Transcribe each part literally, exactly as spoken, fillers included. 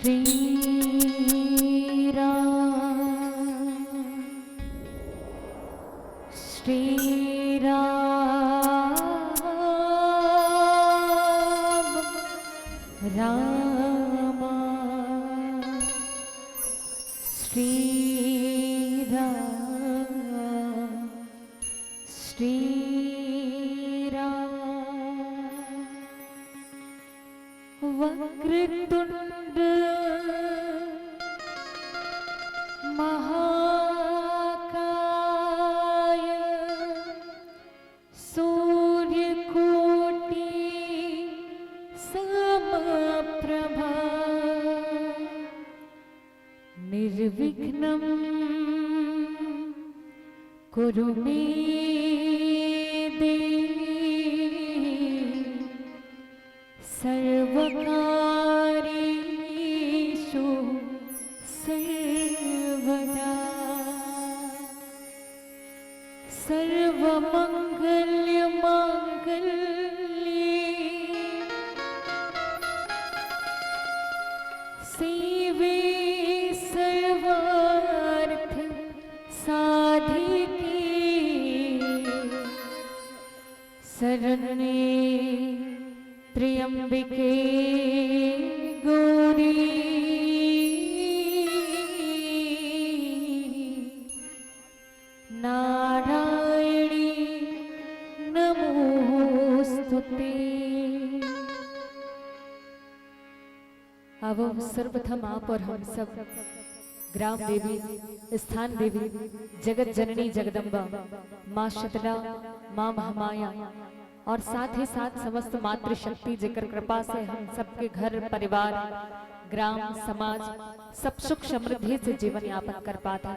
श्री राम, श्री राम, राम, श्री राम, श्री राम। वक्रतुंड महाकाय सूर्यकोटि समप्रभा। निर्विघ्नं कुरु मे देव सर्वकार्येषु सर्वदा। सर्वमंगल मांगल्ये शिवे सर्वार्थ साधिके शरण्ये त्र्यंबिके गौरी नारायणी नमोस्तुते। आवो सर्वप्रथम आप और हम सब ग्राम देवी, स्थान देवी, जगत जननी जगदम्बा, माँ शीतला, माँ महामाया और साथ ही साथ समस्त मातृशक्ति जेकर कृपा से हम सबके घर परिवार, ग्राम समाज सब सुख समृद्धि से जीवन यापन कर पात हे।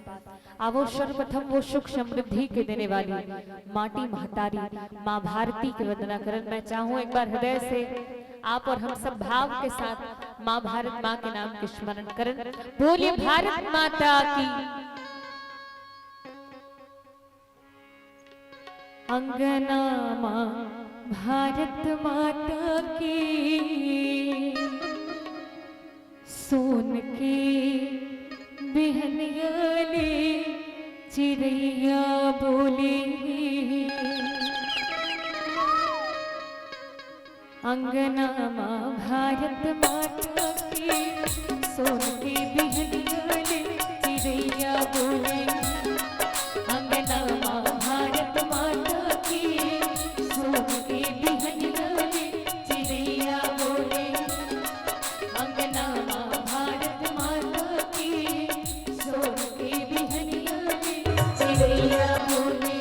आवो सर्वप्रथम वो सुख समृद्धि के देने वाली माटी महतारी माँ भारती के वंदना करन। मैं चाहूँ एक बार हृदय से आप और हम सब भाव के साथ माँ भारत माँ के नाम के स्मरण करन। बोलिए भारत माता की। अंगना माँ भारत माता की। सोन के बिहनिया ले चिरैया बोले। अंगना माँ भारत माता की। सोन के बिहनिया ले चिरैया बोले। अंगना माँ भारत माता की। सोन के बिहनिया ले चिरैया बोले। अंगना माँ भारत माता की। सोन के बिहनिया ले चिरैया बोले।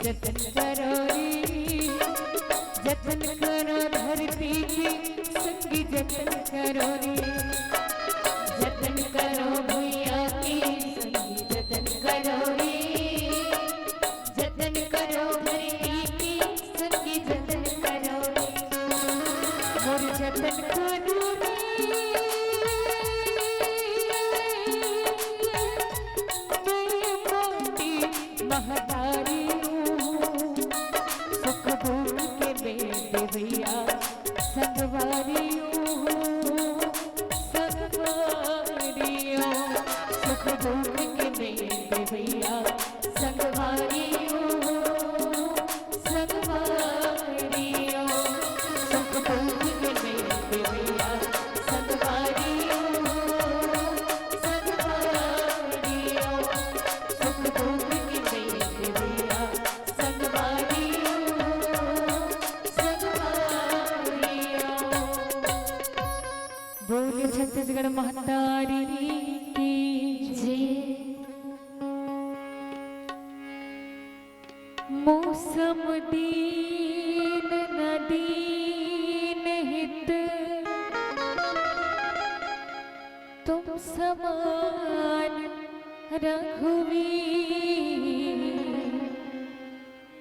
जतन करो रे, जतन करो धरती के संगी, जतन करो रे, जतन करो भैया के संगी, जतन करो रे, जतन करो धरती के संगी, जतन करो रे, मोर जतन करो रे। महतारी सुख दुख के में देवैया संगवारी, संगवारी। सुख दुख के में देवैया संगवारी, संगवारी। सुख दुख के में देवैया संगवारी, संगवारी। सुख दुख के में देवैया संगवारी, संगवारी। बोल छत्तीसगढ़ महतारी की जय। मौसम दीन न दीन हित, तुम समान रघुवीर।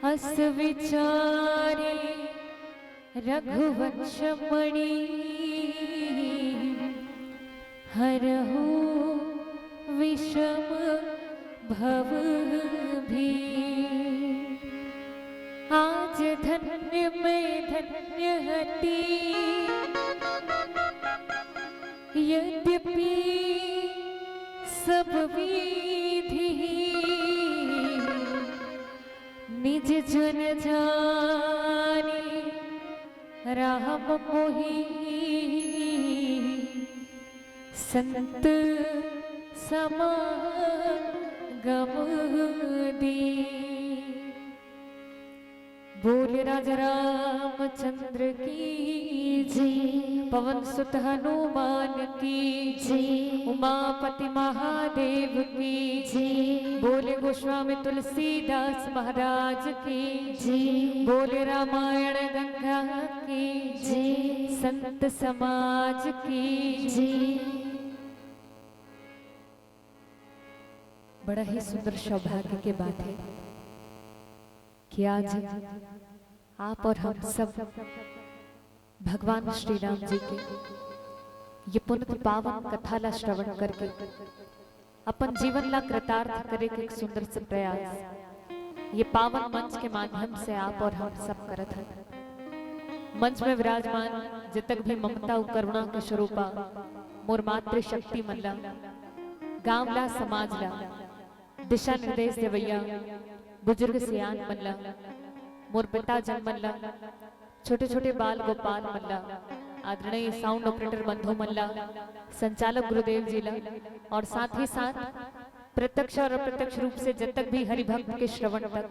अस विचारे रघुवंश मणि, हरहु विषम भव भी। आज धन्य मैं धन्य हती, यद्यपि सब विधि निज जन जानी, राम मोहि संत समागम दी। बोल राजा रामचंद्र की जय, पवन सुत हनुमान की जय, उमापति महादेव की जय। बोले गोस्वामी तुलसीदास महाराज की जय। बोले रामायण गंगा की जय। संत समाज की जय। बड़ा ही सुंदर सौभाग्य के बात है कि आज आप और हम सब भगवान श्री राम जी के ये पुनित पावन कथा ला श्रवण करके अपन जीवन ला कृतार्थ करे के एक सुंदर से प्रयास ये पावन मंच के माध्यम से आप और हम सब करत हन। मंच में विराजमान जितक भी ममता अउ करुणा के स्वरूपा मोर मातृशक्ति मन ला, गांव ला, समाज ला दिशा निर्देश देवैया बुजुर्ग सियान मन ला, मोर पिता जन मन ला, छोटे-छोटे बाल गोपाल मन ला, आदरणीय साउंड ऑपरेटर बंधु मन ला, संचालक गुरुदेव जी ला और साथ ही साथ प्रत्यक्ष और अप्रत्यक्ष रूप से जब तक भी हरिभक्त के श्रवण तक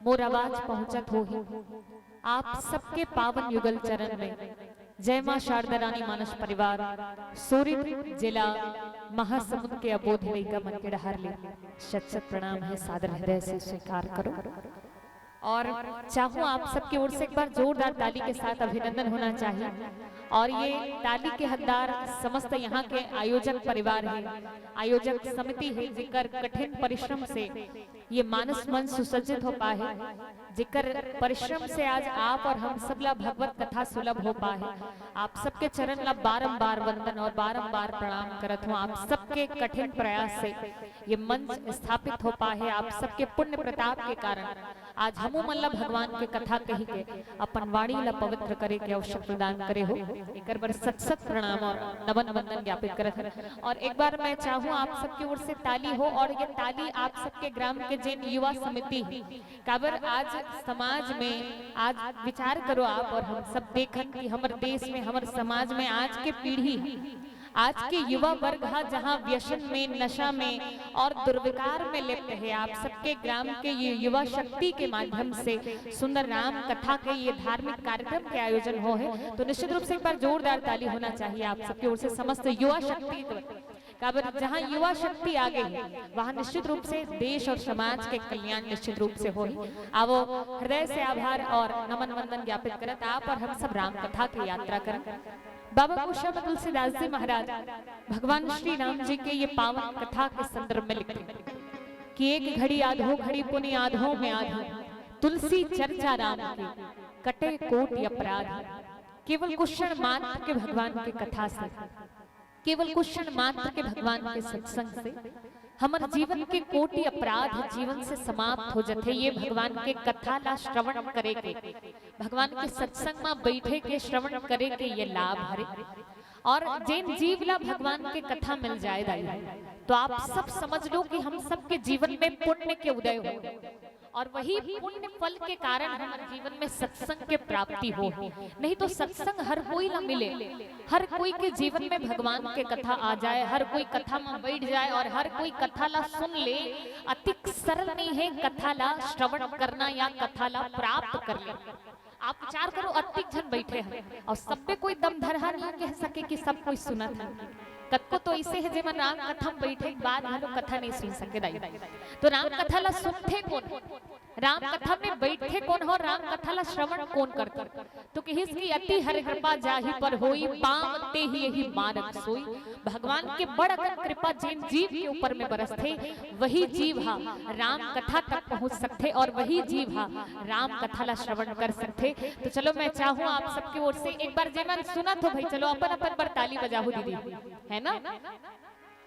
मोर आवाज पहुंचत होही, आप सबके पावन युगल चरण में जय मां शारदा रानी मानस परिवार, सूरत जिला महासमुंद के अबोध लइका मन के डहार ले शत शत प्रणाम है, सादर हृदय से स्वीकार करो। और चाहूँ आप सबकी ओर से एक बार जोरदार ताली के साथ अभिनंदन होना चाहिए। और ये ताली के हकदार समस्त यहाँ के आयोजक परिवार है, आयोजक समिति है, जेकर कठिन परिश्रम से ये मानस मंच सुसज्जित हो पाए है, जेकर परिश्रम से आज आप और हम सब ला भगवत कथा सुलभ हो पाए है। आप सबके चरण ला बारंबार वंदन और बारंबार प्रणाम करत हूँ। आप सबके कठिन प्रयास से ये मंच स्थापित हो पाए है। आप सबके पुण्य प्रताप के कारण आज हमू मन ला भगवान के कथा कही के अपन वाणी ला पवित्र करे के अवसर प्रदान करे हो, एकर बर सत सत प्रणाम और नमन वंदन ज्ञापित करत हन। और एक बार मैं चाहूँ आप सबके ओर से ताली हो, और ये ताली आप सबके ग्राम के जेन युवा समिति है, काबर आज समाज में, आज विचार करो आप और हम सब देखन कि हमर देश में, हमर समाज में आज के पीढ़ी, आज के युवा वर्ग हा जहाँ व्यसन में, नशा में और दुर्विकार में लिप्त है, आप सबके ग्राम के ये युवा शक्ति के माध्यम से सुंदर राम कथा के ये धार्मिक कार्यक्रम के आयोजन हो है, तो निश्चित रूप से एक बार जोरदार ताली होना चाहिए आप सबकी ओर से समस्त युवा शक्ति को। काबर जहाँ युवा शक्ति आगे हे, वहाँ निश्चित रूप से देश और समाज के कल्याण निश्चित रूप से होही। आवो, हृदय से आभार और नमन वंदन ज्ञापित करत आप और हम सब राम कथा के यात्रा करन। बाबा गोस्वामी तुलसीदास जी महाराज भगवान श्री राम जी के ये पावन कथा के संदर्भ में लिखते हैं कि एक घड़ी आधो घड़ी पुनि आधो में आधी, तुलसी चर्चा राम की, कटे कोटि अपराध। केवल कुछ क्षण मात्र के भगवान के कथा से, केवल कुछ क्षण मात्र के भगवान के सत्संग से हमर जीवन के कोटि अपराध जीवन से समाप्त हो जथे। ये भगवान के कथा ला श्रवण करे के, भगवान के सत्संग में बैठे के, श्रवण करे के ये लाभ हरे। और जेन जीव ला भगवान के कथा मिल जाए दाई, तो आप सब समझ लो कि हम सबके जीवन में पुण्य के उदय हो, और वही पुण्य फल के कारण हमारे जीवन में सत्संग के प्राप्ति हो। नहीं तो सत्संग हर कोई ला मिले, हर कोई के जीवन में भगवान के कथा आ जाए, हर कोई कथा में बैठ जाए और हर कोई कथा ला सुन ले। अतिक सरल नहीं है कथा ला श्रवण करना या कथा ला प्राप्त कर ले। आप विचार करो, अतिक झन बैठे हैं और सब पे कोई दम धरहा नहीं कह सके कि सब कोई सुनत है। कतको तो ऐसे है जेमन राम कथा में बैठे के बाद घलो कथा नहीं सुन सके दाई। तो राम कथा ला सुनथे कोन? राम कथा में बैठे कोन हो? राम कथा ला श्रवण कोन करथे? तो कहिस कि अति हरि कृपा जाहि पर होई, पावते ही यही मानक सोई। भगवान के बड़ अकन कृपा जेन जीव के ऊपर में बरसथे, वही जीव हा राम कथा तक पहुंच सकथे और वही जीव हा राम कथा ला श्रवण कर सकथे। तो चलो, मैं चाहूँ आप सबके ओर से एक बार जेमन सुनत हो भाई, चलो अपन अपन पर ताली बजाहू दीदी, है ना?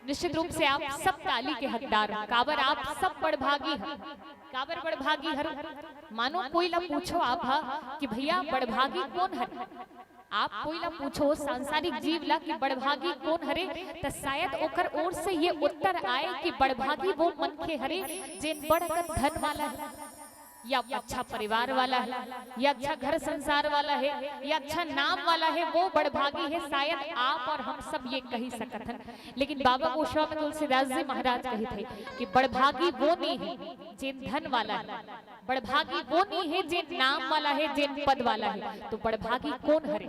निश्चित रूप से आप सब ताली के हकदार हो। काबर आप सब बड़भागी हो। काबर बड़भागी हर? मानो कोई ला पूछो आप हा कि भैया बड़भागी कोन हर? आप कोई ला पूछो सांसारिक जीव ला कि बड़भागी कोन हरे, त शायद ओकर ओर से ये उत्तर आए कि बड़भागी वो मनखे हरे जेन बड़ अकन धन वाला है, या अच्छा परिवार वाला है, या अच्छा घर संसार वाला है, या अच्छा नाम वाला है, वो बड़भागी है। शायद आप और हम सब ये कही सकत हन, लेकिन बाबा गोस्वामी तुलसीदास जी महाराज कही थे कि बड़भागी वो नहीं है जेन धन वाला है, बड़भागी वो नहीं है जेन नाम वाला है, जेन पद वाला है। तो बड़भागी कोन हरे?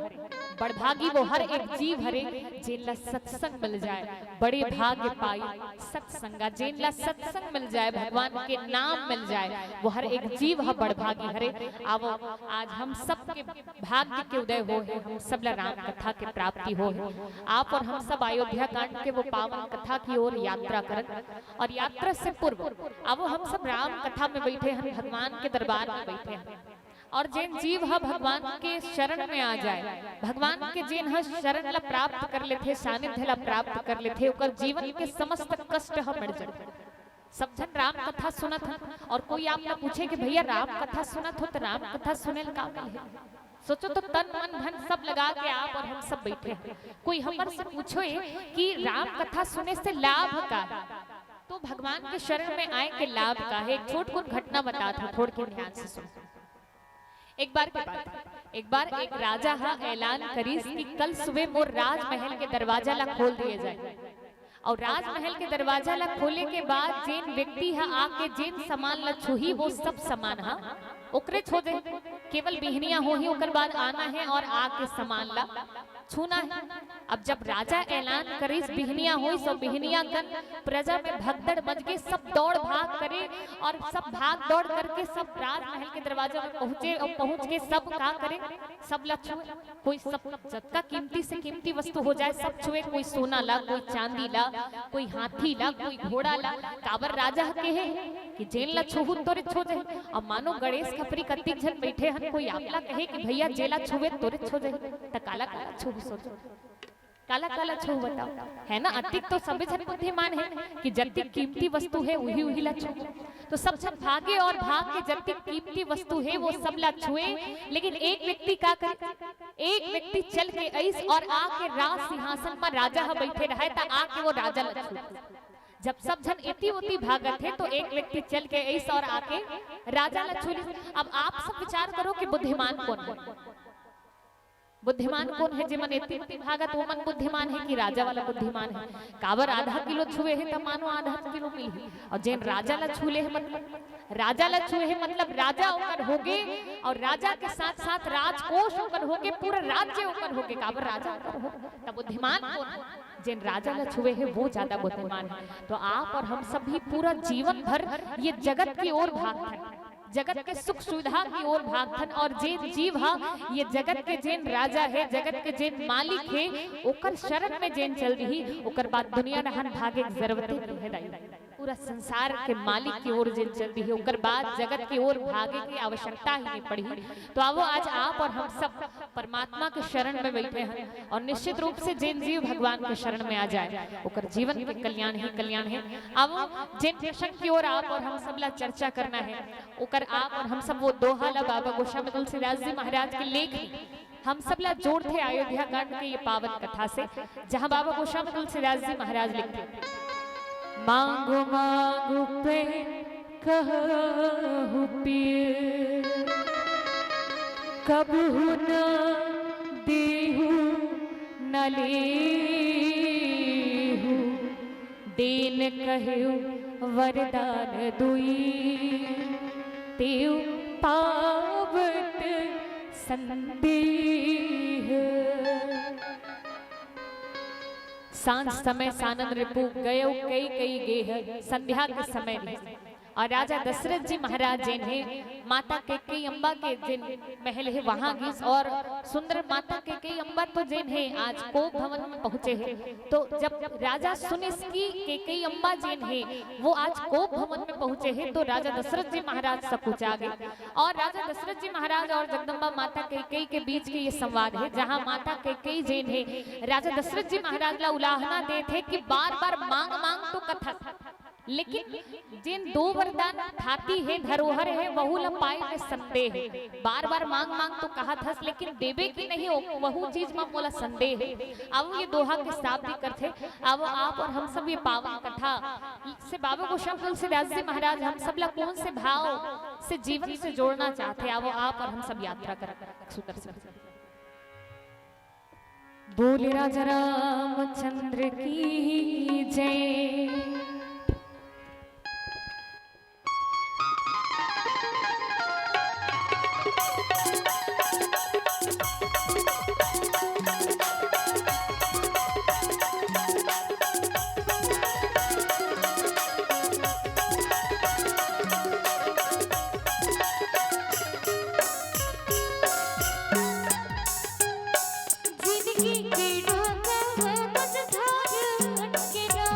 बड़भागी वो हर एक जीव हरे जेन ला सत्संग मिल जाए। बड़े भाग्य पाई सत्संगा, जेन ला सत्संग मिल जाए, भगवान के नाम मिल जाए, वो हर एक जीव ह बड़भागी हरे। आवो, आज हम सबके भाग्य के उदय हो है, हम सब ला राम कथा के प्राप्ति हो है। आप और हम सब अयोध्या कांड के वो पावन कथा की ओर यात्रा करन, और यात्रा से पूर्व आवो हम सब राम कथा में बैठे हन, भगवान के दरबार में बैठे हन। और जेन जीव ह भगवान के शरण में आ जाए, भगवान के जेन ह शरण ला प्राप्त कर लेथे, सानिध्य ला प्राप्त कर लेथे, ओकर जीवन के समस्त कष्ट ह मिट जाथे। सब झन राम कथा सुनत हन और कोई आप ला पूछे कि भैया राम कथा सुनत हो तो राम कथा सुने ल का मिलही? सोचो तो तन मन धन सब लगा के आप और हम सब बैठे हैं। कोई हमर से पूछो कि राम कथा सुने से लाभ का है? तो भगवान के शरण में आए के लाभ का है? एक छोट कुन घटना बतात हूँ, थोड़ के ध्यान से सुनो। एक बार के बात, एक बार एक राजा हा ऐलान करिस कि कल सुबह मोर राजमहल के दरवाजा ला खोल दिए जाए। और राजमहल के दरवाजा ला खोले के बाद जेन व्यक्ति हा आके जेन सामान ला छुही, वो सब सामान हा ओकरे छो दे। केवल बिहनिया होही, ओकर बाद आना है और आके सामान ला छूना है। अब जब राजा ऐलान करिस, बिहनिया होइस, सब बिहनिया कन प्रजा में भगदड़ मच गे, सब दौड़ भाग करे और सब भाग दौड़ करके सब राजमहल के दरवाजा में पहुंचे और पहुंच के सब का करे, सब ला छुए। कोई सब जतका कीमती से कीमती वस्तु हो जाए, सब छुए, कोई सोना ला, कोई चांदी ला, कोई हाथी ला, कोई घोड़ा ला। काबर राजा ह कहे कि जेन ला छुहू तोरे छो जाही। अब मानो गणेश खपरी कतिक झन बैठे हन, कोई आप ला कहे कि भैया जेला छुए तोरे छो जाही, त काला काला छुहू सोचो, काला काला छुहू बताओ, है ना? अतिक तो सबे झन बुद्धिमान है कि जतिक कीमती वस्तु है उही उही ला छुहू। तो सब झन भागे और भाग के जतिक कीमती वस्तु है वो सब ला छुए, लेकिन एक व्यक्ति का करे, एक व्यक्ति चल के अइस और आके राज सिंहासन में राजा ह बैठे रहे, त आके वो राजा ला छू। जब सब झन एती ओती भागत हे, तो एक व्यक्ति चल के अइस और आके राजा ला छू लिस। अब आप सब विचार करो कि बुद्धिमान कोन है? बुद्धिमान कोन हे? जेमन एती ओती भागत, ओमन बुद्धिमान हे कि राजा वाला बुद्धिमान हे? काबर आधा किलो छुए हे त मानो आधा किलो मिलही, अउ जेन राजा ला छू ले हे, मतलब राजा ला छुए हे, मतलब राजा ओकर होगे, अउ राजा के साथ साथ राजकोष ओकर होगे, पूरा राज्य ओकर होगे। काबर राजा ओकर होगे, त बुद्धिमान कोन हे? जेन राजा ला छुए हे वो ज्यादा बुद्धिमान हे। तो आप और हम सब भी पूरा जीवन भर ये जगत की ओर भागथन, जगत के सुख सुविधा की ओर भागथन, अउ जेन जीव ह ये जगत के जेन राजा हे, जगत के जेन मालिक हे, ओकर शरण में जेन चल दिही, ओकर बाद दुनिया डहन भागे के जरूरत नइ हे दाई। पूरा संसार के मालिक की ओर जेन चल दिही, ओकर बाद जगत की ओर भागे की आवश्यकता ही नइ पड़ही। तो आवो, आज आप अउ हम सब परमात्मा के शरण में बइठे हन, अउ निश्चित रूप से जेन जीव भगवान के शरण में आ जाय, ओकर जीवन के कल्याण ही कल्याण हे। आवो, जेन प्रसंग की ओर आप अउ हम सब ला चर्चा करना हे, ओकर आप अउ हम सब वो दोहा ला बाबा गोस्वामी तुलसीदास जी महाराज के लेख हे, हम सब ला जोड़थे अयोध्या कांड के ये पावन कथा से, जहाँ बाबा गोस्वामी तुलसीदास जी महाराज लिखथे, मांगो मांगो पे कहु पिय, कबहु न देहु न लेहु, देन कहेउ वरदान दुई, तेउ पावत संदेह। सांझ समय सानन रिपु गयो कई कई गेह, संध्या के समय रहिस। अउ राजा दशरथ जी महाराज जेन हे, माता कैकेयी अम्बा के जेन महल हे, वहां गिस। अउ सुंदर माता कैकेयी अम्बा तो जेन हे, आज कोप भवन में पहुंचे हे। तो जब राजा सुनिस कि कैकेयी अम्बा जेन हे, वो आज कोप भवन में पहुंचे हे, तो राजा दशरथ जी महाराज सकुचा गे। अउ राजा दशरथ जी महाराज अउ जगदम्बा माता कैकेयी के बीच के ये संवाद हे, जहां माता कैकेयी जेन हे, राजा दशरथ जी महाराज ला उलाहना देथे कि बार बार मांग मांग तो कथस, लेकिन जेन दो वरदान थाती हे, धरोहर हे, वहू ला पाए के संदेह हे। बार बार मांग मांग तो कहत हस, लेकिन देबे कि नहीं, ओ-, वहू चीज म मोला संदेह हे। अब ये दोहा के साफ भी करथे। अब आप अउ हम सब ये पावन कथा से बाबा गोस्वामी तुलसीदास जी महाराज हम सब ला कौन से भाव से जीवन से जोड़ना चाहथे, अब आप अउ हम सब यात्रा कर सुंदर से। बोल राजा रामचंद्र की जय। जिनगी के ढंग है मझधार अटके ना।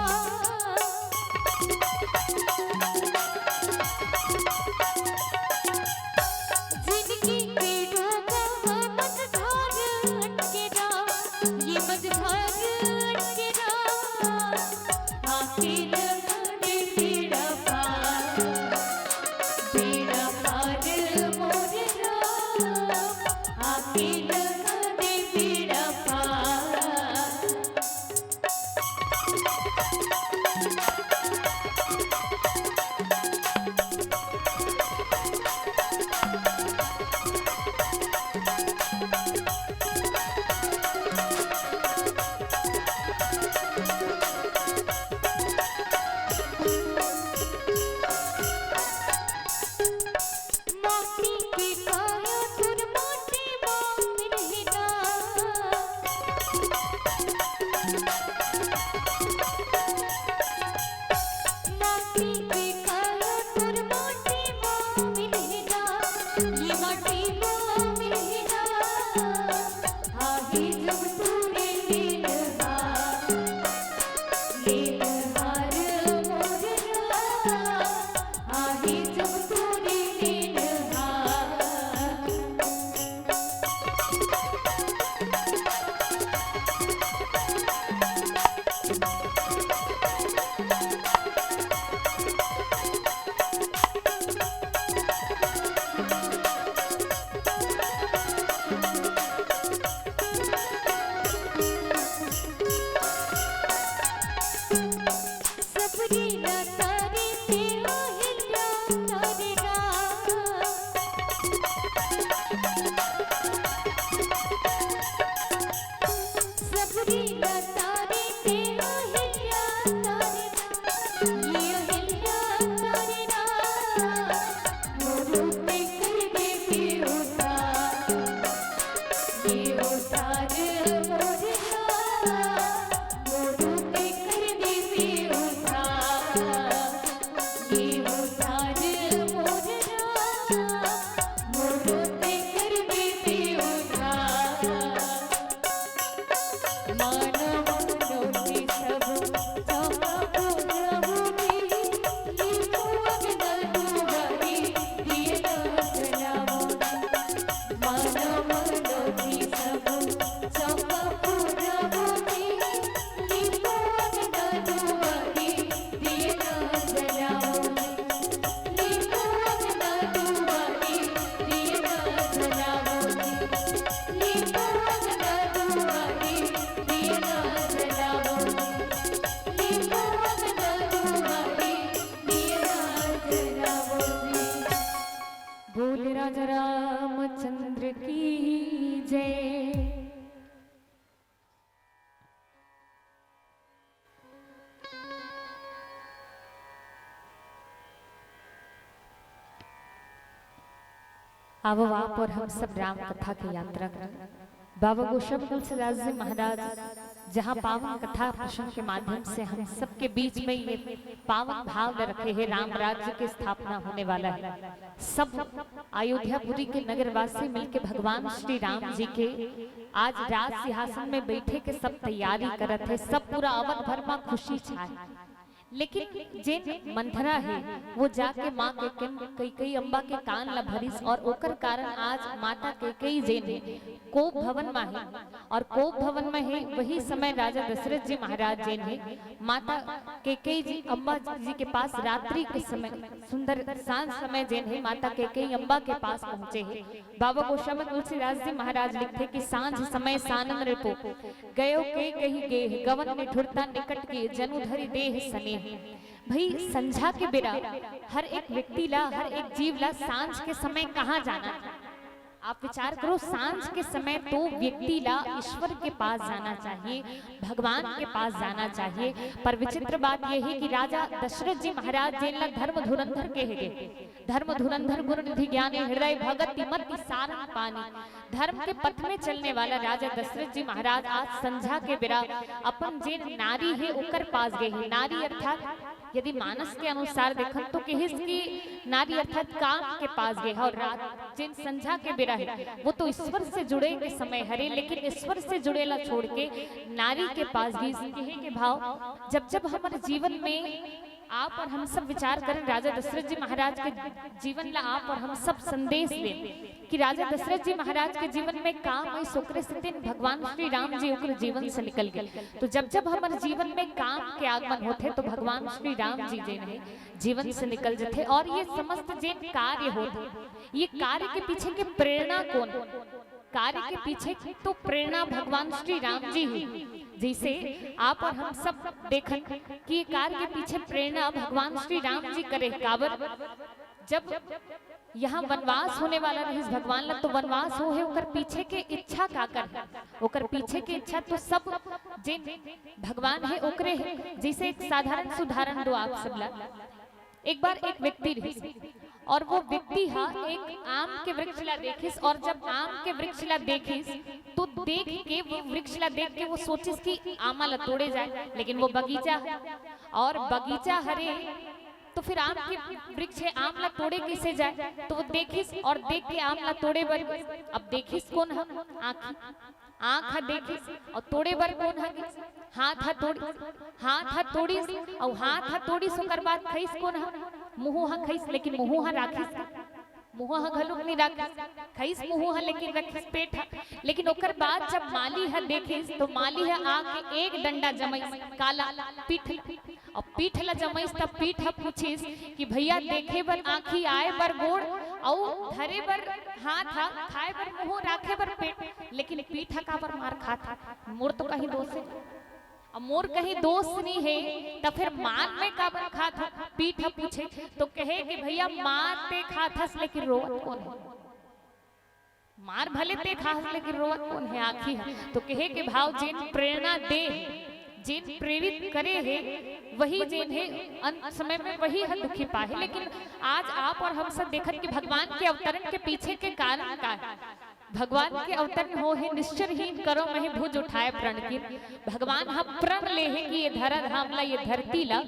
राजा रामचंद्र की जय। आवो आप और हम सब राम कथा के यात्रा करें। बाबा गोस्वामी तुलसीदास जी महाराज जहाँ पावन कथा प्रसंग के माध्यम से हम सबके बीच में ये पावन भाव रखे हैं, राम राज्य की स्थापना होने वाला है। सब अयोध्यापुरी के नगरवासी मिलके भगवान श्री राम जी के आज राज सिंहासन में बैठे के सब तैयारी करत है। सब पूरा अवध भर में खुशी छाए। लेकिन जेन मंथरा है, वो जाके माँ कैकई, कैकई अम्बा के कान ला भरिस और ओकर कारण आज माता कैकई जेन है, कोप भवन में है। और कोप भवन में है, वही समय राजा दशरथ जी महाराज जेन है, माता कैकई जी अम्बा जी के पास रात्रि के समय, सुंदर सांझ समय जेन है, माता कैकई अम्बा के पास पहुँचे है। बाबा गोस्वामी तुलसीदास जी महाराज लिखथे कि सांझ समय सानन रिपु, गयो कैकई गेह, गवन निठुरता निकट कीन्ह, जनु धरि देह सनेह। भाई, संझा के बेरा हर एक व्यक्ति ला, हर एक जीव ला सांझ के समय कहाँ जाना है? आप विचार करो, सांझ के समय तो व्यक्ति ला ईश्वर के पास जाना चाहिए, भगवान के पास जाना चाहिए। पर विचित्र बात यह है कि राजा दशरथ जी महाराज जेन ला धर्म धुरंधर कहे गए, धर्म धुरंधर गुर निधि ज्ञानी, हृदय भगति मति सारंग पानी। धर्म के पथ में चलने वाला राजा दशरथ जी महाराज आज संझा के बेरा अपन जेन नारी है ओकर पास गए हैं। नारी अर्थात यदि मानस के अनुसार देखन तो कहिस कि नारी अर्थात काम के पास गए है। और रात जेन संझा के बेरा है, वो तो ईश्वर से जुड़े के समय हरे, लेकिन ईश्वर से जुड़े ला छोड़ के नारी के पास गई। कहे के भाव, जब जब हमारे जीवन में आप और हम सब विचार करें, राजा दशरथ जी महाराज के जीवन ला आप और हम सब संदेश लें कि राजा दशरथ जी महाराज के जीवन में काम अइस, ओकरे सेती भगवान श्री राम जी ओकरे जीवन से निकल गए। तो जब जब हमारे जीवन में काम के आगमन होथे तो भगवान श्री राम जी जेन है जीवन से निकल जथे। और ये समस्त जेन कार्य होथे, ये कार्य के पीछे के प्रेरणा कौन? कार्य के पीछे तो प्रेरणा भगवान श्री राम जी ही। जैसे आप और हम सब देखन कि ये कार्य के पीछे प्रेरणा भगवान श्री राम जी करे। काबर? जब यहाँ वनवास होने वाला रहिस भगवान ला, तो वनवास हो है, ओकर पीछे के इच्छा काकर है? ओकर पीछे के इच्छा तो सब जेन भगवान है ओकरे है। जैसे एक साधारण सुधारण दो आप सब ला। एक बार एक व्यक्ति रहिस और वो व्यक्ति हा एक आम के वृक्ष ला देखिस, और जब आम के वृक्ष ला देखिस तो देख के वो वृक्ष ला देख के वो सोचिस कि आमा ला तोड़े जाए, लेकिन वो बगीचा है और बगीचा हरे तो फिर आम के वृक्ष है, आम ला तोड़े कैसे जाए? तो वो देखिस और देख के आम ला तोड़े बर, अब देखिस कोन ह? आँखी। आँख ह देखिस और तोड़े बर कोन ह गिस? हाथ ह तोड़िस। हाथ ह तोड़िस और हाथ ह तोड़िस, ओकर बाद खइस कोन ह? मुँह ह खइस, लेकिन मुँह ह राखिस का? मुँह ह घलोक नहीं राखिस। खइस मुँह ह, लेकिन रखिस पेट ह। लेकिन ओकर बाद जब माली ह देखिस तो माली ह आके एक डंडा जमइस, काला पीठ ल। अब पीठ ल जमइस त पीठ ह पूछिस कि भैया, देखे बर आँखी, आए बर गोड़, अउ धरे बर हाथ ह, खाए बर मुँह, राखे बर पेट, लेकिन पीठ ह काबर मार खात ह? मोर तो कहीं दोष है, अब मोर कहीं दोष नहीं है, त फिर मार मैं काबर खात हूँ? पीठ ह पूछे तो कहे कि भैया, मार ते खात हस, लेकिन रोवत कोन है? मार भले ते खास, लेकिन रोवत कोन है? आँखी ह। तो कहे के भाव, जेन प्रेरणा दे, जेन प्रेरित करे है, वही जेन है, अंत समय में वही ह दुखी पाहे। लेकिन आज आप और हम सब देखत कि भगवान के अवतरण के पीछे के कारण का है। भगवान के अवतरण हो है, निश्चरहीन करो महि भुज उठाए प्रण कीन्ह। भगवान ह प्रण ले है कि ये धरा धाम ला, ये धरती ला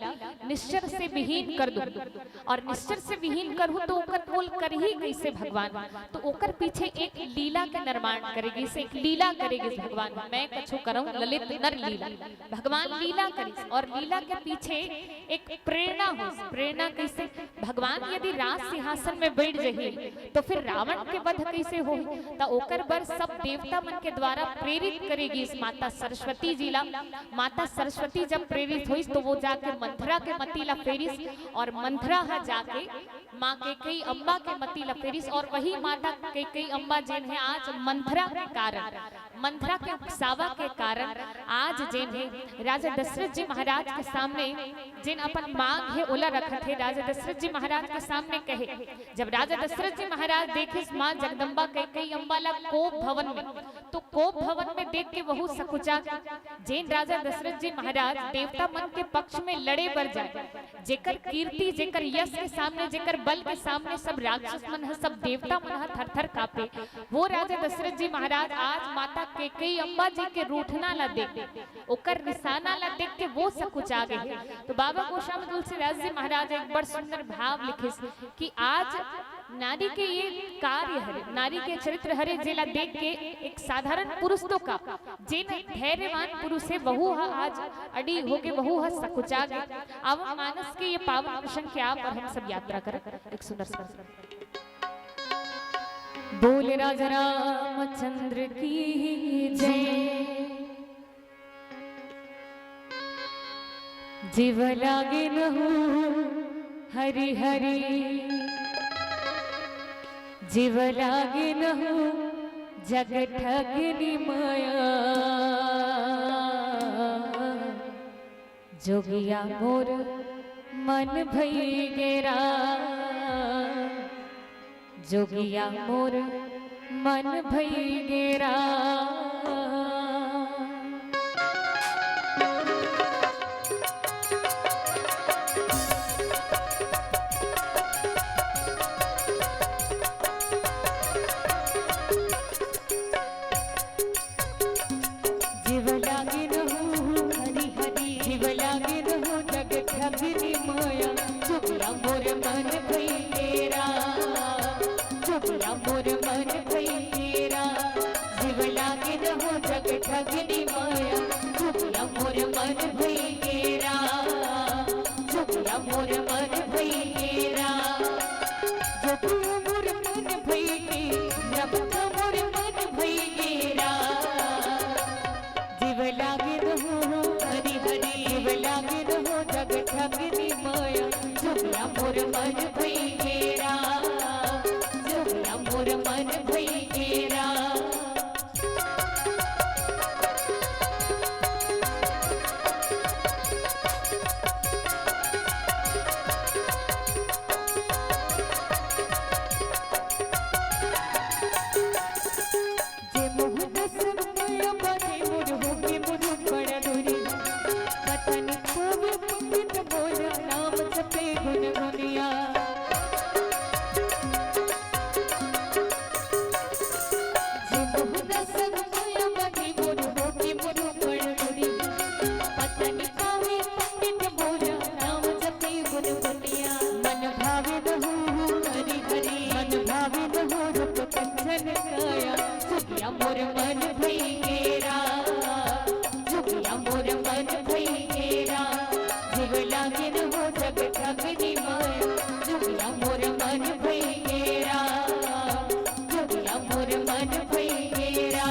निश्चर से विहीन कर दूं। और निश्चर से विहीन करहूं तो ओकर मोल करही कैसे भगवान? तो ओकर पीछे एक लीला के निर्माण करे गिस, एक लीला करे गिस भगवान। मैं कछु करहूं ललित नर लीला। भगवान लीला करिस और लीला के पीछे एक प्रेरणा होइस। प्रेरणा कैसे? भगवान यदि राज सिंहासन में बैठ जही तो फिर रावण के वध कैसे होही? त ओकर बर सब देवता मन के द्वारा प्रेरित करे गिस माता सरस्वती जी ला। माता सरस्वती जब प्रेरित होइस तो वो जाके मंथरा के मति ला फेरिस और मंथरा ह जाके माँ कैकई अम्बा के मति ल फेरिस और वही माता कैकई अम्बा जेन हे आज मंथरा के कारण, मंथरा के उकसावा के कारण आज जेन हे राजा दशरथ जी महाराज के सामने जेन अपन मांग हे ओला रखत हे। राजा दशरथ जी महाराज के सामने कहे, जब राजा दशरथ जी महाराज देखिस माँ जगदम्बा कैकई अम्बा ला कोप भवन में, तो कोप भवन में देख के वहू सकुचा गे। जेन राजा दशरथ जी महाराज देवता मन के पक्ष में लड़े बर जाए, जेकर कीर्ति, जेकर यश के सामने, जेकर बल के सामने सब राक्षस मन ह, सब देवता मन ह थर-थर कांपे, वो राजा दशरथ जी महाराज आज माता कैकई अम्बा जी के रूठना ला देख, ओकर रिसाना ला देख के वो सकुचा गे हे। तो बाबा गोस्वामी तुलसीदास जी महाराज एक बड़ सुंदर भाव लिखिस कि आज नारी के ये कार्य हरे, नारी के चरित्र हरे, जेला देख के एक साधारण पुरुष तो का, जेन धैर्यवान पुरुष हे, वहू ह आज अड़ी होके वहू ह सकुचा गे। अब मानस के ये पावन प्रसंग के आप और हम सब यात्रा करन। एक सुंदर सुंदर बोल राजा रामचंद्र की जय। जीव लागे नहु हरि हरि, जीव लागे नहु जग ठगनी माया। जोगिया मोर मन भई गेरा, जोगिया मोर मन भई गेरा। जीव लागे नहु हरि हरि, जीव लागे नहु जग ठगनी माया। जोगिया मोर मन भई गेरा, जोगिया मोर मन भई गेरा। जीव लागे नहु जग ठगनी माया। जोगिया मोर मन भई गेरा, जोगिया मोर मन भई गेरा। जोगिया मोर मन भई गेरा, रमता मोर मन भई गेरा। जीव लागे नहु हरि हरि, जीव लागे नहु जग ठगनी माया। जोगिया मोर मन भई गेरा, जोगिया मोर मन भई गेरा। जे मोहन संग माया बांधे मोर होके मोर बड़ा दूरी। पता नहीं कोवे पंडित मोर नाम जपे गुनगुनिया। जे मोहन संग माया बांधे मोर होके मोर बड़ा दूरी। पता नहीं कोवे पंडित मोर नाम जपे गुनगुनिया। मन भावे नहु हरि हरि, मन भावे नहु रूप कंचन काया। जोगिया मोर मन भई गेरा, जोगिया मोर मन भई गेरा। जीव लागे नहु जग ठगनी माया। जोगिया मोर मन भई गेरा, जोगिया मोर मन भई गेरा।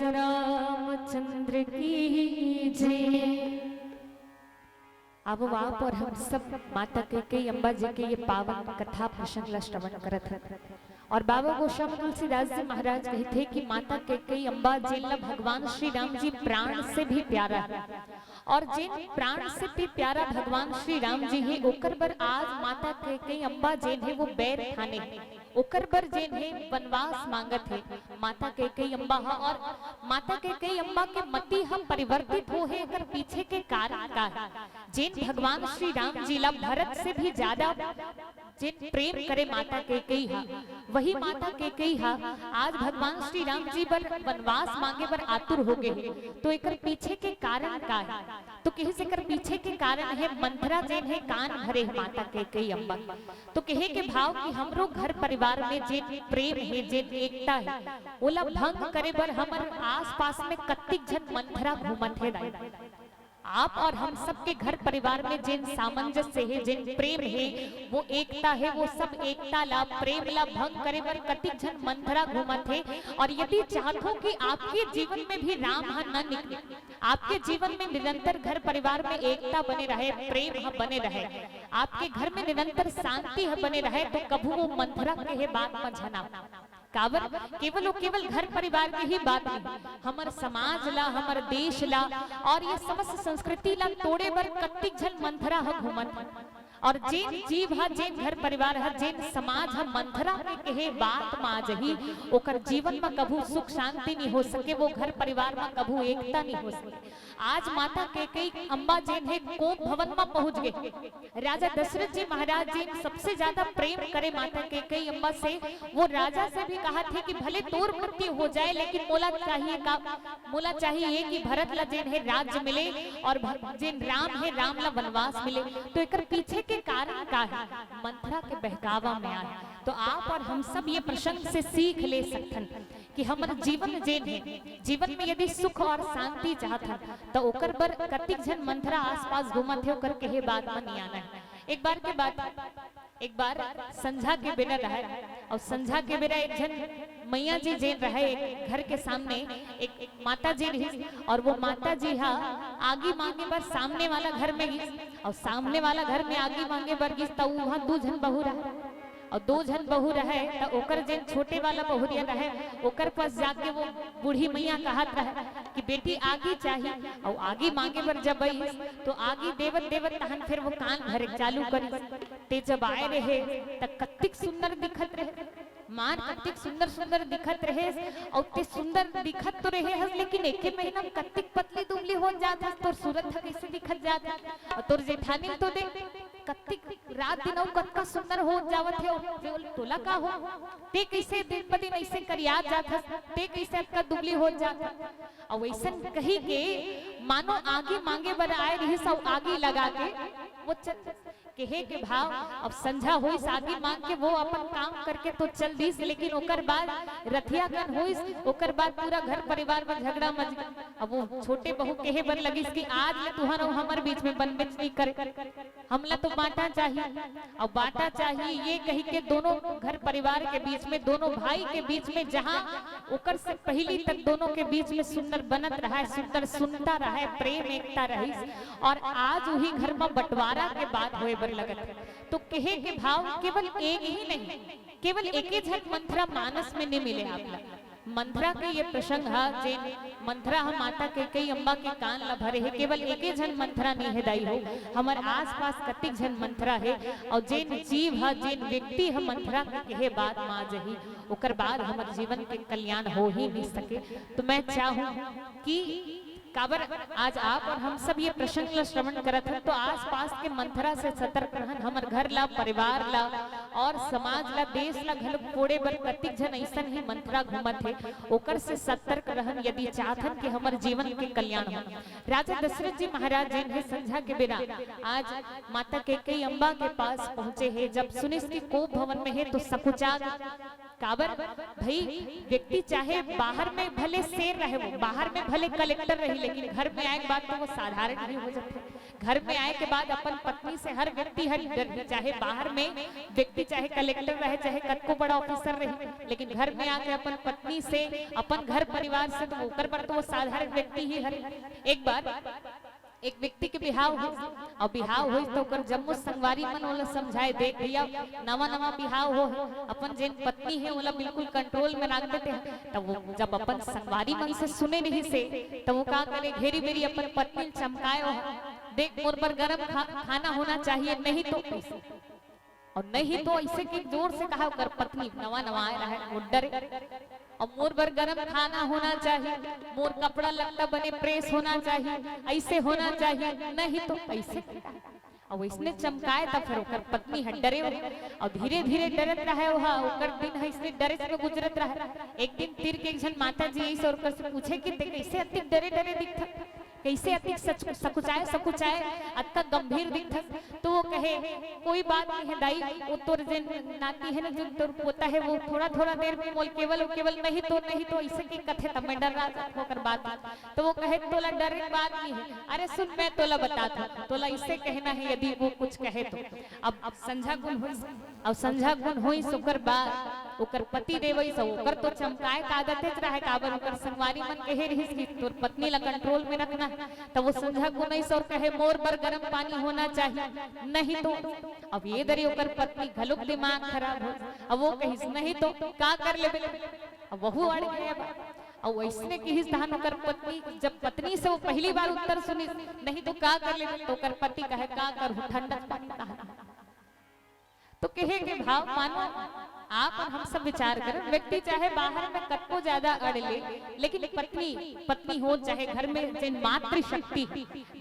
रामचंद्र की जय। अब आप और हम सब माता कैकेयी अम्बा जी के ये पावन कथा प्रसंग ला श्रवण करत हन। और बाबा गोस्वामी तुलसीदास जी महाराज कहिथे कि माता कैकेयी अम्बा जेन ला भगवान श्री राम जी प्राण से भी प्यारा हे, और जेन प्राण से भी प्यारा भगवान श्री राम जी हे, ओकर बर आज माता कैकेयी अम्बा जेन हे वो बैर ठाने हे, ओकर बर जेन हे वनवास मांगत हे माता कैकेयी अम्बा हा। और माता कैकेयी अम्बा के मति ह परिवर्तित हो हे, एकर पीछे के कारण का हे? जेन भगवान श्री राम जी ला भरत से भी ज्यादा जेन प्रेम करे माता कैकेयी हा, वही माता कैकेयी हा आज भगवान श्री राम जी बर वनवास मांगे बर आतुर हो गे हे। तो एकर पीछे के कारण का हे? तो कहे से एकर पीछे के कारण हे मंथरा जेन हे कान भरे हे माता कैकेयी अम्बा। तो कहे के भाव कि हमरो घर परिवार में जेन प्रेम हे, जेन एकता हे, ओला भंग करे बर हमर आसपास में कत्तिक झन मंथरा घूमत हे दाई। आप और हम सबके घर परिवार में जेन सामंजस्य हे, जेन प्रेम हे, वो एकता हे, वो सब एकता ला, प्रेम ला भंग करे बर कतिक झन मंथरा घूमत हे। और यदि चाहत हो कि आपके जीवन में भी राम ह न निकले, आपके जीवन में निरंतर घर परिवार में एकता बने रहे, प्रेम ह बने रहे, आपके घर में निरंतर शांति ह बने रहे, तो कभू वो मंथरा कहे बात म झन आव। काबर? केवल अउ केवल घर परिवार के ही बात नहीं, हमर समाज ला, हमर देश ला और ये समस्त संस्कृति ला तोड़े बर कत्तिक झन मंथरा ह घूमत हे। और जेन जीव ह, जेन घर परिवार ह, जेन समाज ह मंथरा के कहे बात म आ जही, ओकर जीवन म कभू सुख शांति नहीं हो सके, वो घर परिवार म कभू एकता नहीं हो सके। आज माता कैकेयी अम्बा जेन हे कोप भवन म पहुंच गे। राजा दशरथ जी महाराज जी सबसे ज्यादा प्रेम करे माता कैकेयी अम्बा से। वो राजा से भी कहत हे कि भले तोर मृत्यु हो जाए, लेकिन मोला चाहिए का? मोला चाहिए कि भरत ला जेन हे राज्य मिले और भ-, जेन राम हे, राम ला वनवास मिले। तो एकर पीछे के कारण का हे? मंथरा के बहकावा में आए। तो आप और हम सब ये प्रसंग से सीख ले सकथन कि हमर जीवन जेन हे, जीवन में यदि सुख और शांति चाहत हन, त ओकर बर कतिक झन मंथरा आसपास घूमत हे, ओकर कहे बात म नियाना हे। एक बार के बात, एक बार संझा के बेरा रहय, और संझा के बेरा एक झन मैया जी जेन रहय, एक घर के सामने एक, एक माता जी रहिस, और वो माता जी हा आगी मांगे बर सामने वाला घर में गिस, और सामने वाला घर में आगी मांगे बर गिस, त उहाँ दू झन बहू रहय। और दो झन बहू रहय, त ओकर जेन छोटे वाला बहुरिया रहय, ओकर पास जाके वो बूढ़ी मैया कहत रहय कि बेटी, आगी चाही। और आगी मांगे बर जब आइस, तो आगी देवत देवत तहन फिर वो कान भरे चालू करिस। ते जब आए रहे, त कत्तिक सुंदर दिखत रहे, मार कत्तिक सुंदर सुंदर दिखत रहे। और ते सुंदर दिखत तो रहे हस, लेकिन एके महीना में कत्तिक पतली दुबली हो जात हस, तोर सूरत ह कैसे दिखत जात हे? और तोर जेठानी तो दे, कत्तिक रात दिन अउ कतका सुंदर हो जावत हे, अउ तोला का हो? ते कइसे दिन ब दिन अइसे करियात जात हस? ते कइसे अतका दुबली हो जात हस? अउ अइसन कहि के मानो आगी मांगे बर आए रिहिस अउ आगी लगा के वो चल, कहे के भाव। अब संझा होइस, आगी मांग के वो अपन काम करके तो चल दिस, लेकिन ओकर बाद रथिया कन होइस, ओकर बाद पूरा घर परिवार में झगड़ा मच गया। अब वो छोटे बहू कहे बर लगिस कि आज ले तुहर अउ हमर बीच में बनबेच नहीं करे। हमला तो बांटा चाही, अउ बांटा चाही ये कहि के दोनों घर परिवार के बीच में, दोनों भाई के बीच में, जहां ओकर से पहिली तक दोनों के बीच में सुंदर बनत रहय, सुंदर सुनता रहय, प्रेम एकता रहिस, और आज उही घर म बंटवारा के बात होय बर लगत हे। तो कहे के भाव केवल एक ही नहीं, केवल एके झन मंथरा मानस में नहीं मिले आप ला। मंथरा के ये प्रसंग ह, जेन मंथरा ह माता कैकेयी अम्बा के कान ला भरे हे, केवल एके झन मंथरा नइ हे दाई हो, हमर आसपास कतिक झन मंथरा हे। अउ जेन जीव ह, जेन व्यक्ति ह मंथरा के कहे बात म आ जही, ओकर बाद हमर जीवन के कल्याण हो ही नइ सके। तो मैं चाहूं कि काबर आज आप और हम सब ये प्रसंग ला श्रवण करत हन, तो आसपास के मंथरा से सतर्क रहन। हमर घर ला, परिवार ला और समाज ला, देश ला घलो फोड़े बर कतिक झन अइसन ही मंथरा घूमत हे, ओकर से सतर्क रहन, यदि चाहथन कि हमर जीवन के कल्याण हो। राजा दशरथ जी महाराज जेन हे संझा के बेरा आज माता कैकेयी अम्बा के पास पहुंचे हे। जब सुनिस कि कोप भवन में हे तो सकुचा काबर भाई, व्यक्ति चाहे बाहर में भले शेर रहे, वो बाहर में भले कलेक्टर रही, लेकिन घर में आए के बाद तो वो साधारण ही हो जाथे। घर में आए के बाद अपन पत्नी से हर व्यक्ति हर डरही, चाहे बाहर में व्यक्ति चाहे कलेक्टर रहे, चाहे कतको बड़ा ऑफिसर रही, लेकिन घर में आके अपन पत्नी से, अपन घर परिवार से, तो ओकर बर तो वो साधारण व्यक्ति ही हरे। एक बार एक व्यक्ति के बिहाव हो, अउ बिहाव होइस त ओकर जम्मो संगवारी मन ओला समझाए, "देख भैया, नवा नवा बिहाव हो हे, अपन जेन पत्नी हे ओला बिल्कुल कंट्रोल में राख देते हैं।" तब वो जब अपन संगवारी मन से सुने रहिस हे, तब वो का करे, घेरी बेरी अपन पत्नी ल चमकाए, "ओ देख, मोर बर गरम खा, खाना होना चाहिए, नहीं तो।" अउ नहीं तो अइसे के जोर से कहा ओकर पत्नी, नवा नवा आए रहे, वो डरे। "अउ मोर बर गरम खाना होना चाहिए, मोर कपड़ा लत्ता बने प्रेस होना चाहिए, अइसे होना चाहिए, नहीं तो अइसे।" अउ अइसने चमकाए त फेर ओकर पत्नी ह डरे हो, अउ धीरे धीरे डरत रहे हो, ओकर दिन ह अइसने डरे में गुजरत रहे। एक दिन तीर के एक झन माता जी अइसे ओकर से पूछे कि "ते कइसे अतिक डरे डरे दिखत?" कइसे अतिक सच-, सकुचाए, सकुचाए, अतका गंभीर दिखथस। तो वो कहे, "कोई बात नहीं है दाई, वो तोर जेन नाती है ना, जो तोर पोता है, वो थोड़ा-थोड़ा देर में मोल केवल, वो केवल नहीं तो, नहीं तो अइसे के कथे, तब मैं डर्रा जात हों ओकर बात।" तो वो कहे, "तोला डरे के बात नहीं है, अरे सुन, मैं तोला बतात हों, तोला अइसे कहना है, यदि वो कुछ कहे तो।" अब, अब संझा गुन हुई अउ संझा गुन होइस ओकर बाद ओकर पति देव अइस, ओकर तो चमकाए के आदतेच रहय, काबर ओकर संगवारी मन कहे रिहिस कि तोर पत्नी ला कंट्रोल में रखना हे। त वो संझा गुन अइस अउ कहे, "मोर बर गरम पानी होना चाहिए, नहीं तो।" अब ये दरी ओकर पत्नी घलोक दिमाग खराब हो, अब वो कहिस, "नहीं तो का कर लेबे?" अब वहू अड़ गए। अब अउ अइसने किहिस तहान ओकर पत्नी, जब पत्नी से वो पहली बार उत्तर सुनिस, "नहीं तो का कर लेबे?" त ओकर पति कहे, "का करहूं, ठंडा पानी तहान।" तो कहे के भाव मानो आप अउ हम सब विचार करन, व्यक्ति चाहे बाहर में कतको ज्यादा अड़ ले, लेकिन पत्नी, पत्नी हो चाहे घर में जेन मातृशक्ति,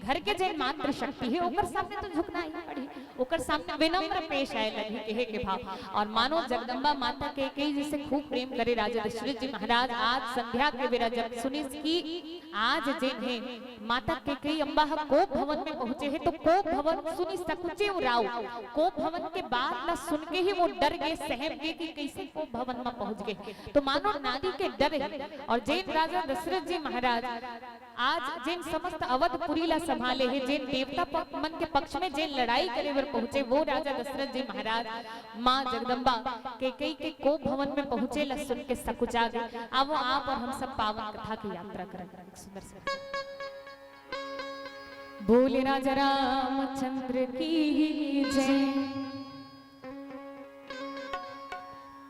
घर के जेन मातृशक्ति हे, ओकर सामने तो झुकना ही पड़ही, ओकर सामने विनम्र पेश आए लगही, कहे के भाव। अउ मानो जगदम्बा माता कैकेयी जी से खूब प्रेम करे राजा दशरथ जी महाराज, आज संध्या के बेरा जब सुनिस कि आज जेन हे माता कैकेयी अम्बा ह कोप भवन में पहुंचे हे, तो कोप भवन सुनी सकुचे वो राव। कोप भवन के बात ला सुन के ही वो डर गे, सहम गे कि कइसे कोप भवन में पहुंच गे। तो मानो नारी के डर हे। अउ जेन राजा दशरथ जी महाराज आज जेन समस्त अवधपुरी ला संभाले हे, जेन देवता प-, मन के पक्ष में जेन लड़ाई करे बर पहुंचे, वो राजा दशरथ जी महाराज माँ जगदम्बा कैकेयी के कोप भवन में पहुंचे ला सुन के सकुचा गे। आवो आप अउ हम सब पावन कथा की यात्रा करन। एक सुंदर सा। बोले राजा रामचंद्र की जय।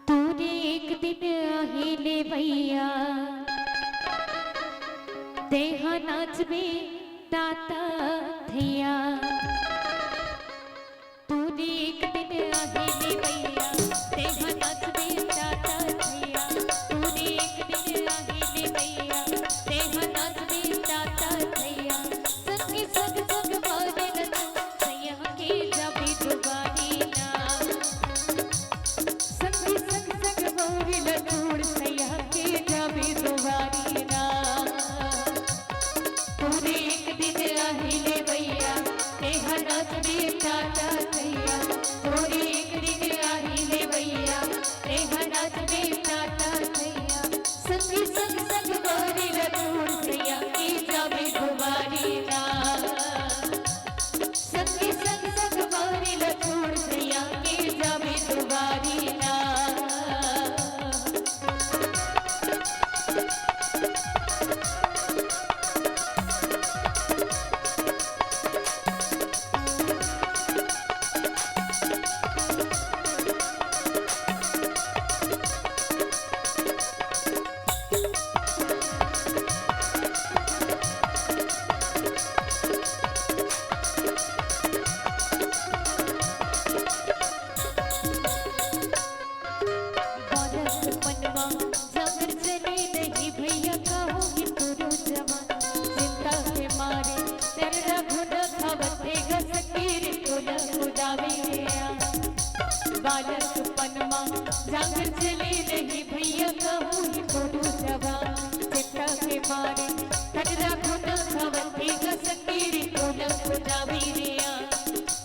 तूने एक दिन अहे ले भैया, तेहा नाचबे ताता थैया। तूने एक दिन अहे ले भैया, तेहा नाचबे ताता थैया। तूने एक दिन अहे ले भैया, तेहा नाचबे ताता थैया। संग संग संग बारे लगा, सैया के जाबे दुबारी ना। संग संग संग बारे लगा, सैया के जाबे दुबारी ना। तूने एक दिन अहे ले भैया, तेहा नाचबे ताता थैया। तूने एक दिन अहे ले भैया, तेहा नाचबे ताता थैया। संगी संग संग बारे ला छोड़ सैया के जाबे दुबारी ना। संगी संग संग बारे ला छोड़ सैया के जाबे दुबारी ना। बालकपन मा जांगर चले नहीं भैया, का होही तोरो जवान। चिंता के मारे टर्रा घुन खावत हे ग सखी रे तोला कुदावे रे आ। बालकपन मा जांगर चले नहीं भैया, का होही तोरो जवान। चिंता के मारे टर्रा घुन खावत हे ग सखी रे तोला कुदावे रे आ।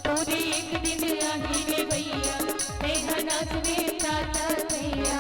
तोरे एक दिन आही रे भैया, तेहा नाचबे ताता थैया।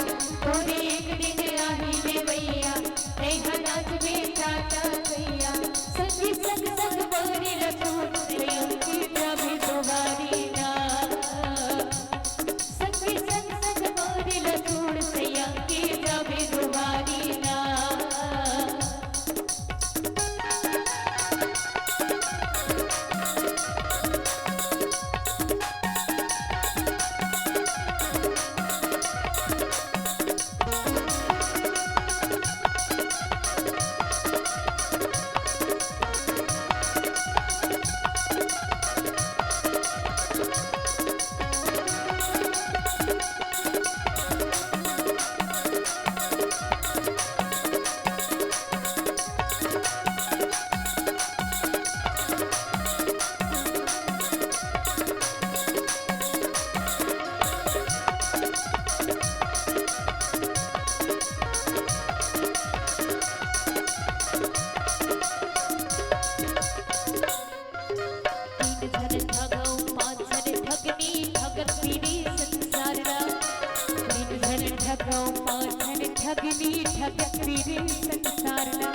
पाछन ठगनी ठगत फिरे संसार ला।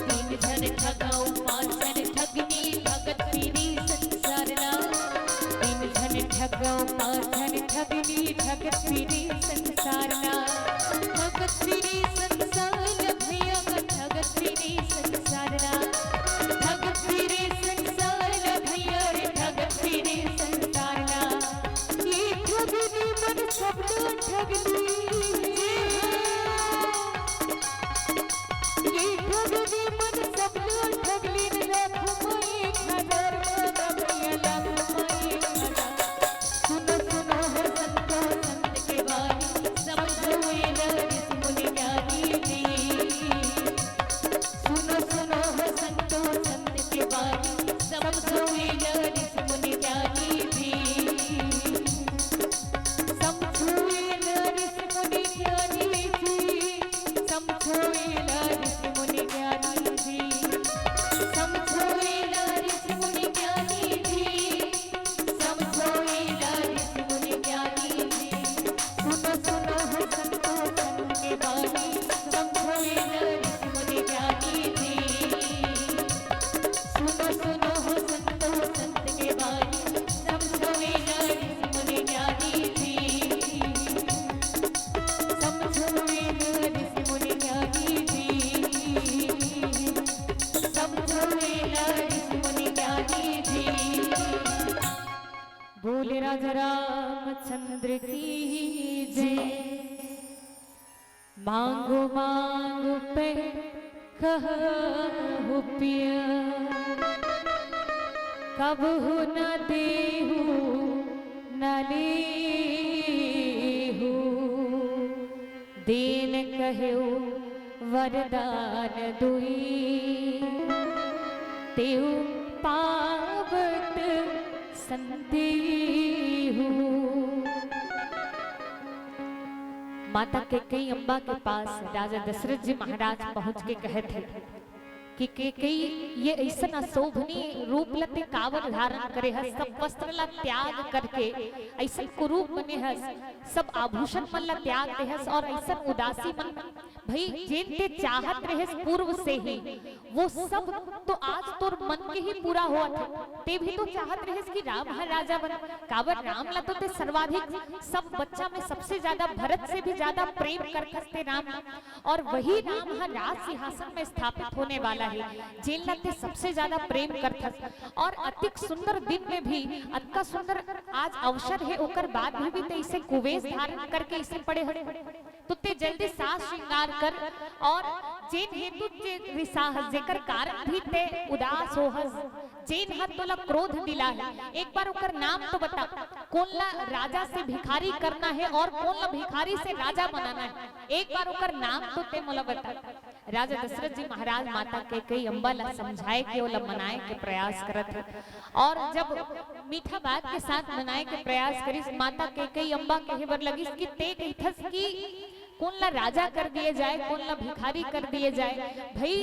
तीन झन ठगऊ पाछन ठगनी ठगत फिरे संसार ला। तीन झन ठगऊ पाछन ठगनी ठगत फिरे संसार ला। ठगत फिरे संसार ला भैया, ठगत फिरे संसार ला। ठगत फिरे संसार ला भैया रे, ठगत फिरे संसार ला। ये ठगनी मन सबला ठगली। ये ठगनी मन सबला ठगली, लाख में एक हजार, लाख में एक हजार। सुनो सुनो हो संतो संत के वाणी, समझो ये ऋषि मुनि ज्ञानी जी। सुनो सुनो हो संतो संत के वाणी, समझो ये ऋषि मुनि ज्ञानी जी। समझो ये ऋषि मुनि ज्ञानी जी। समझो ये ऋषि मुनि ज्ञानी जी। समझो ये ऋषि मुनि ज्ञानी जी। समझो ये ऋषि मुनि ज्ञानी जी। सुनो सुनो हो संतो संत के वाणी, समझो ये ऋषि मुनि ज्ञानी जी। सुनो सुनो हो संतो संत के वाणी, समझो ये ऋषि मुनि ज्ञानी जी। समझो ये ऋषि मुनि ज्ञानी जी। समझो ये ऋषि मुनि ज्ञानी जी। बोले राजा रामचंद्र की जय। मांगो मांगो पे कहो पिया, कबहु न देहु न लेहु। दीन कहेउ वरदान दुई, तेउ पावत संदेहु। माता कैकई अम्बा के पास राजा दशरथ जी महाराज पहुंच के कहत हे कि कैकई, ये अइसन अशोभनीय रूप ल ते काबर धारण करे हस, सब वस्त्र ला त्याग करके अइसन कुरूप बने हस, सब आभूषण मन ला त्याग दे हस और अइसन उदासी मन, भई जेन ते चाहत रहेस पूर्व से ही, वो सब तो आज तोर मन के ही पूरा होवत हे। ते भी तो चाहत रहेस कि राम ह राजा बने, काबर राम ला तो ते सर्वाधिक, सब बच्चा में सबसे ज्यादा, भरत से भी ज्यादा प्रेम करथस ते राम ला। और वही राम ह राज सिंहासन में स्थापित होने वाला हे, जेन ला ते सबसे ज्यादा प्रेम करथस। और अतिक सुंदर दिन में भी अतका सुंदर आज अवसर हे, ओकर बाद भी, भी ते इसे कुवेश धारण करके इसे पड़े हस। तो ते जल्दी साज श्रृंगार कर, और जेन हेतु ते रिसा हस, जेकर कारण भी ते उदास हो हस, जेन ह तोला क्रोध दिला हे, एक बार ओकर नाम तो बता। कोन ला राजा से भिखारी करना हे और कोन ला भिखारी से राजा बनाना हे, एक बार ओकर नाम तो ते मोला बता। राजा दशरथ जी महाराज माता कैकई अम्बा ला समझाए के, ओला मनाए के प्रयास करत हे। और जब मीठा बात के साथ मनाए के प्रयास करिस, माता कैकई अम्बा कहे बर लगिस कि ते कहिथस कि कोन ला राजा कर दिए जाए, कोन ला भिखारी कर दिए जाए। भई,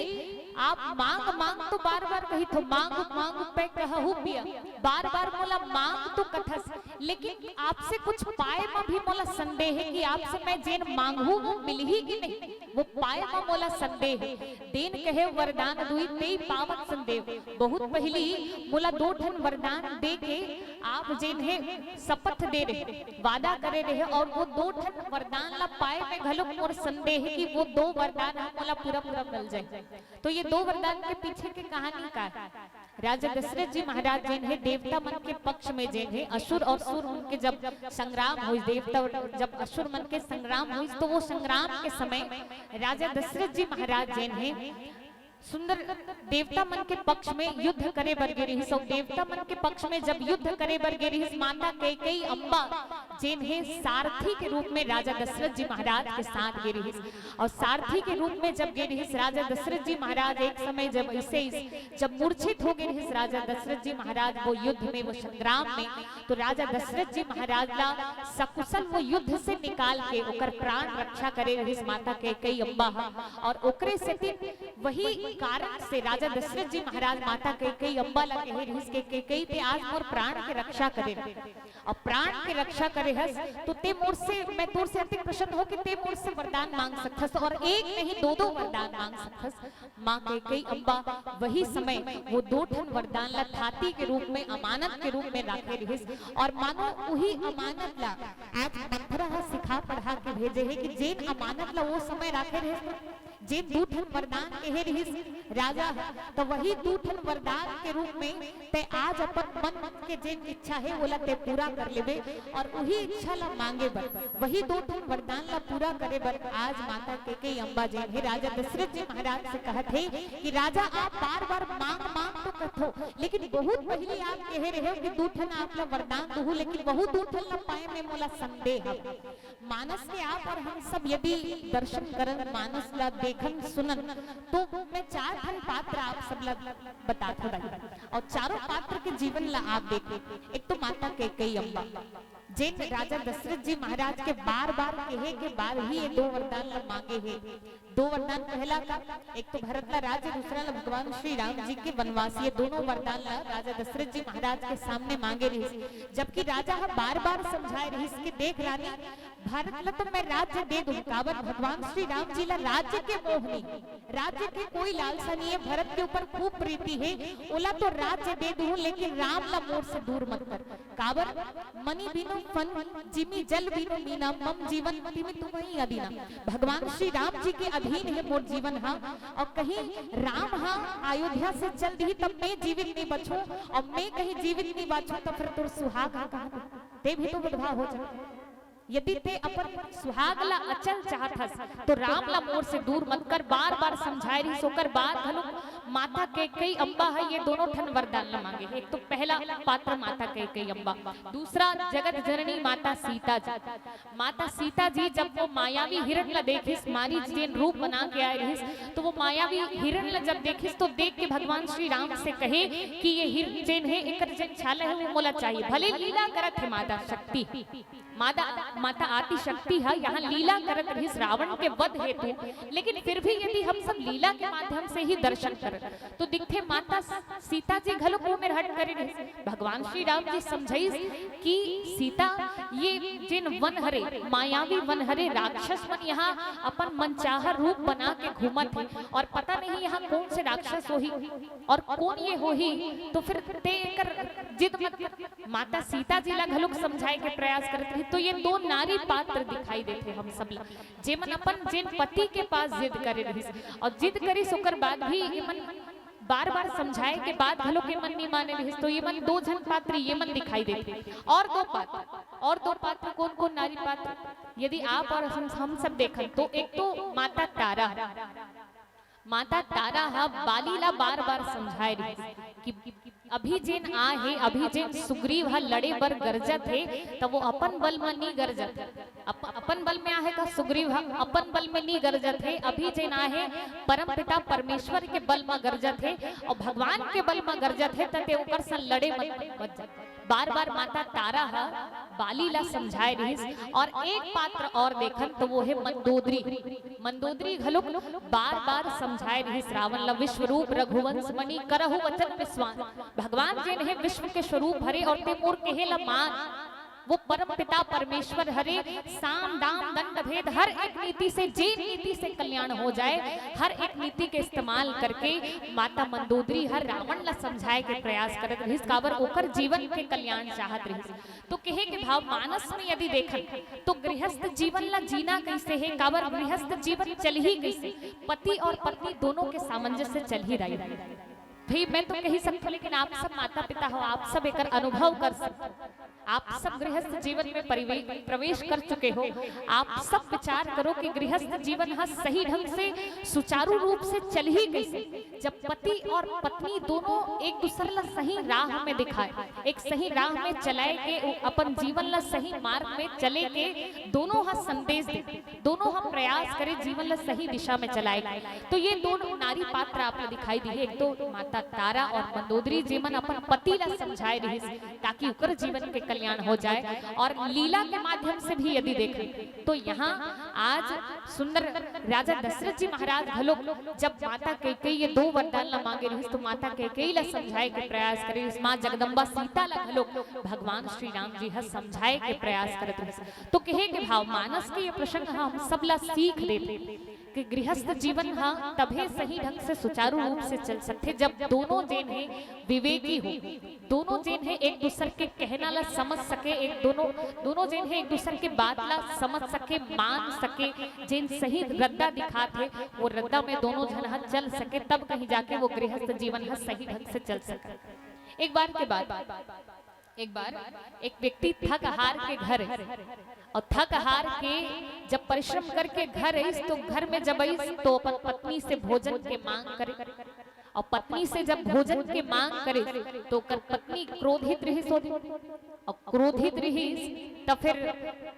आप मांग मांग तो बार बार कहिथो, मांग मांग पे कहहु पिया, बार बार मोला मांग तो कथस, लेकिन आपसे कुछ पाए म भी मोला संदेह हे कि आपसे मैं जेन मांगहूं वो मिलही कि नहीं, वो पाए म मोला संदेह हे। दीन कहेउ वरदान दुई, तेई पावत संदेह। बहुत पहिली मोला दो ठन वरदान दे के आप जेन हे शपथ दे रहे, वादा करे रहे, और वो दो ठन वरदान ला पाए में घलो मोर संदेह हे कि वो दो वरदान ह मोला पूरा पूरा मिल जाए। तो ये दो वरदान के पीछे के कहानी का हे? राजा दशरथ जी महाराज जेन हे देवता मन के पक्ष में जेन हे, असुर और सुर मन के जब संग्राम होइस, देवता जब असुर मन के संग्राम होइस, तो वो संग्राम के समय राजा दशरथ जी महाराज जेन हे सुंदर देवता मन के पक्ष में युद्ध करे बर गे रिहिस। अउ देवता मन के पक्ष में जब युद्ध करे बर गे रिहिस, माता कैकई अम्बा जेन हे सारथी के रूप में राजा दशरथ जी महाराज के साथ गे रिहिस। और सारथी के रूप में जब गे रिहिस राजा दशरथ जी महाराज, एक समय जब ऐसे ही जब मूर्छित हो गे रिहिस राजा दशरथ जी महाराज वो युद्ध में, वो संग्राम में, तो राजा दशरथ जी महाराज ला सकुशल वो युद्ध से निकाल के ओकर प्राण रक्षा करे रिहिस माता कैकई अम्बा ह। और ओकरे सेती वही कारण से राजा दशरथ जी महाराज माता कैकेयी अम्बा ला कहे रिहिस के, "कैकेयी, ते आज मोर प्राण के रक्षा करे, अब प्राण के रक्षा करे हस, तो ते मोर से, मैं तोर से अतिक प्रसन्न हो के ते मोर से वरदान मांग सकथस, और एक नहीं, दो दो वरदान मांग सकथस।" माँ कैकेयी अम्बा वही समय वो दो ठन वरदान ला थाती के रूप में, अमानत के रूप में राखे रिहिस, और मानो उही अमानत ला आज मंथरा ह सिखा पढ़ा के भेजे हे कि जेन अमानत ला वो समय राखे रिहिस, जेन दू ठन वरदान कहे रिहिस राजा ह, त वही दू ठन वरदान के रूप में ते आज अपन मन के जेन इच्छा हे, ओला ते पूरा कर लेबे। और उही इच्छा ला मांगे बर, वही दो ठन वरदान ला पूरा करे बर आज माता कैकेयी अम्बा जेन हे, राजा दशरथ जी महाराज से कहत हे कि राजा, आप बार-बार मांग, मांग तो कथो, लेकिन बहुत पहिली आप कहे रहे हो कि दू ठन आप ला वरदान दूहू, लेकिन वहू दू ठन ला पाए में मोला संदेह हे। मानस के आप और हम सब यदि दर्शन करन, मानस ला देखन सुनन, तो मैं चार ठन पात्र आप सब ला बतात हूँ भाई, और चारों पात्र के जीवन ला आप देखो। एक तो माता कैकेयी अम्बा, जेन राजा दशरथ जी महाराज के बार-बार कहे के बाद ही ये दो वरदान ला मांगे हे। दो वरदान, पहला का, एक तो भरत ला राज्य, दूसरा ला भगवान श्री राम जी के वनवास, ये दोनों वरदान ला राजा दशरथ जी महाराज के सामने मांगे रिहिस, जबकि राजा ह बार-बार समझाए रिहिस कि देख रानी, भरत ला तो मैं राज्य दे दूं, काबर भगवान श्री राम जी ला राज्य के मोह नहीं, राज्य के कोई लालसा नहीं है, भरत के ऊपर खूब प्रीति है, ओला तो राज्य दे दूं, लेकिन राम ला मोर से दूर मत कर। काबर मनी बिनु फन जिमी जल बिनु मीना, मम जीवन तिमी तुम्हहि अदीना। भगवान श्री राम जी के अधीन है मोर जीवन हा, और कहीं राम हा अयोध्या से चल दिही तब मैं जीवित नहीं बचूं, और मैं कहीं जीवित नहीं बचूं तो फिर तोर सुहाग हा कहाँ पे? ते भी तो विधवा हो जा। यदि ते अपन सुहाग ला अचल चाहत हस, तो राम ला मोर से दूर मत कर, बार-बार समझाए रहिस। ओकर बाद घलो माता कैकेयी अम्बा ह ये दोनों ठन वरदान ला मांगे हे। एक तो पहला पात्र माता कैकेयी अम्बा, दूसरा जगत जननी माता सीता जी। माता सीता जी जब वो मायावी हिरण ला देखिस, मारीच जेन रूप बना के आए रहिस, तो वो मायावी हिरण ला जब देखिस, तो देख के भगवान श्री राम से कहे कि ये हिरण जेन हे, एकर जेन छाला हे, वो मोला चाहिए। भले लीला करत हे माता शक्ति, माता, माता आदि शक्ति ह यहाँ लीला करत रहिस रावण के वध हेतु, लेकिन फिर भी यदि हम सब लीला के माध्यम से ही दर्शन करन, तो दिखथे माता सीता जी घलो वो मेर हट करे रहिस। भगवान श्री राम जी समझाइस कि सीता, ये जेन वन हरे, मायावी वन हरे, राक्षस मन यहाँ अपन मनचाहा रूप बना के घूमत हे और पता नहीं यहाँ कौन से राक्षस होही और कौन ये होही, तो फिर ते एकर जिद मत कर। माता सीता जी ला घलोक समझाए के प्रयास करत रही। तो ये दो नारी पात्र दिखाई देथे हम सब ला, जेमन अपन जेन पति के पास जिद करे रहिस और जिद करिस, ओकर बाद भी एमन बार-बार समझाए के बाद घलोक एमन नहीं माने रहिस। तो एमन दो झन पात्र एमन दिखाई देथे। और दो पात्र, और दो पात्र कौन-कौन नारी पात्र, यदि आप और हम, हम सब देखन तो एक तो माता तारा, माता तारा ह बाली ला बार-बार समझाए रहिस कि अभी जेन आ हे, अभी जेन सुग्रीव ह लड़े बर गरजत हे, त वो अपन बल म नी गरजत हे। अप-, अपन बल में आ हे का सुग्रीव ह? अपन बल में नी गरजत हे। अभी जेन आ हे, परमपिता परमेश्वर के बल म गरजत हे, अउ भगवान के बल म गरजत हे, त ते ओकर संग लड़े मत, मत जा। बार-बार माता तारा ह बाली ला समझाए रहिस। और एक पात्र और देखन तो वो हे मंदोदरी। मंदोदरी घलोक बार-बार समझाए रहिस रावण ला, "विश्वरूप रघुवंश मणि करहु वचन विश्वास।" भगवान जेन हे विश्व के स्वरूप हरे और ते मोर कहे ला मान, वो परम पिता परमेश्वर हरे, साम दाम दंड भेद हर एक नीति से, जे नीति से कल्याण हो जाए, हर एक नीति के इस्तेमाल करके माता मंदोदरी हर रावण ला समझाए के प्रयास करत रहिस, काबर ओकर जीवन के कल्याण चाहत रहिस। तो कहे के भाव मानस में यदि देखन तो गृहस्थ जीवन ला जीना कैसे है, काबर गृहस्थ जीवन चलही कैसे, पति और पत्नी दोनों के सामंजस्य चलही रही। भाई, मैं तो कही सकथों, लेकिन आप सब माता पिता हो, आप सब एकर अनुभव कर सकथो। आप सब गृहस्थ जीवन में परिवे-, प्रवेश कर चुके हो। आप सब विचार करो कि गृहस्थ जीवन ह सही ढंग से, सुचारू रूप से चलही कैसे, जब पति और पत्नी दोनों एक दूसर ला सही राह में दिखाए, एक सही राह में चलाए के, उ-, अपन जीवन ला सही मार्ग में चले के दोनों ह संदेश दे, दोनों ह प्रयास करे जीवन ला सही दिशा में चलाए। तो ये दोनों नारी पात्र आप ला दिखाई दी है, एक तो माता तारा और मंदोदरी, जेमन अपन पति ला समझाए रहिस ताकि ओकर जीवन के कल्याण हो जाए। और लीला के माध्यम से भी यदि देखें तो यहाँ आज सुंदर राजा दशरथ जी महाराज घलोक जब माता कैकेयी ये दो वरदान ला मांगे रहिस तो माता कैकेयी ला समझाए के प्रयास करे रहिस, माँ जगदम्बा सीता ला घलोक भगवान श्री राम जी ह समझाए के प्रयास करत रहिस। तो कहे के भाव मानस के ये प्रसंग ह हम सब ला सीख देथे कि गृहस्थ जीवन ह तभे सही ढंग से सुचारू रूप से चल सकथे जब दोनों जेन हे विवेकी हो, दोनों जेन हे एक दूसर के कहना ला समझ सके, एक दोनों दोनों जेन हे एक दूसर के बात ला समझ सके, मान सके, जेन सही रद्दा दिखात हे वो रद्दा में दोनों झन ह चल सके, तब कहीं जाके वो गृहस्थ जीवन ह सही ढंग से चल सके। एक बार के बात, एक बार एक व्यक्ति थक हार के घर आए और थक हार के जब परिश्रम करके घर आइस तो घर में जब आइस तो अपन पत्नी से भोजन के मांग करे। और पत्नी से जब भोजन के मांग करे तो ओकर पत्नी क्रोधित रहिस होही। और क्रोधित रहिस त फिर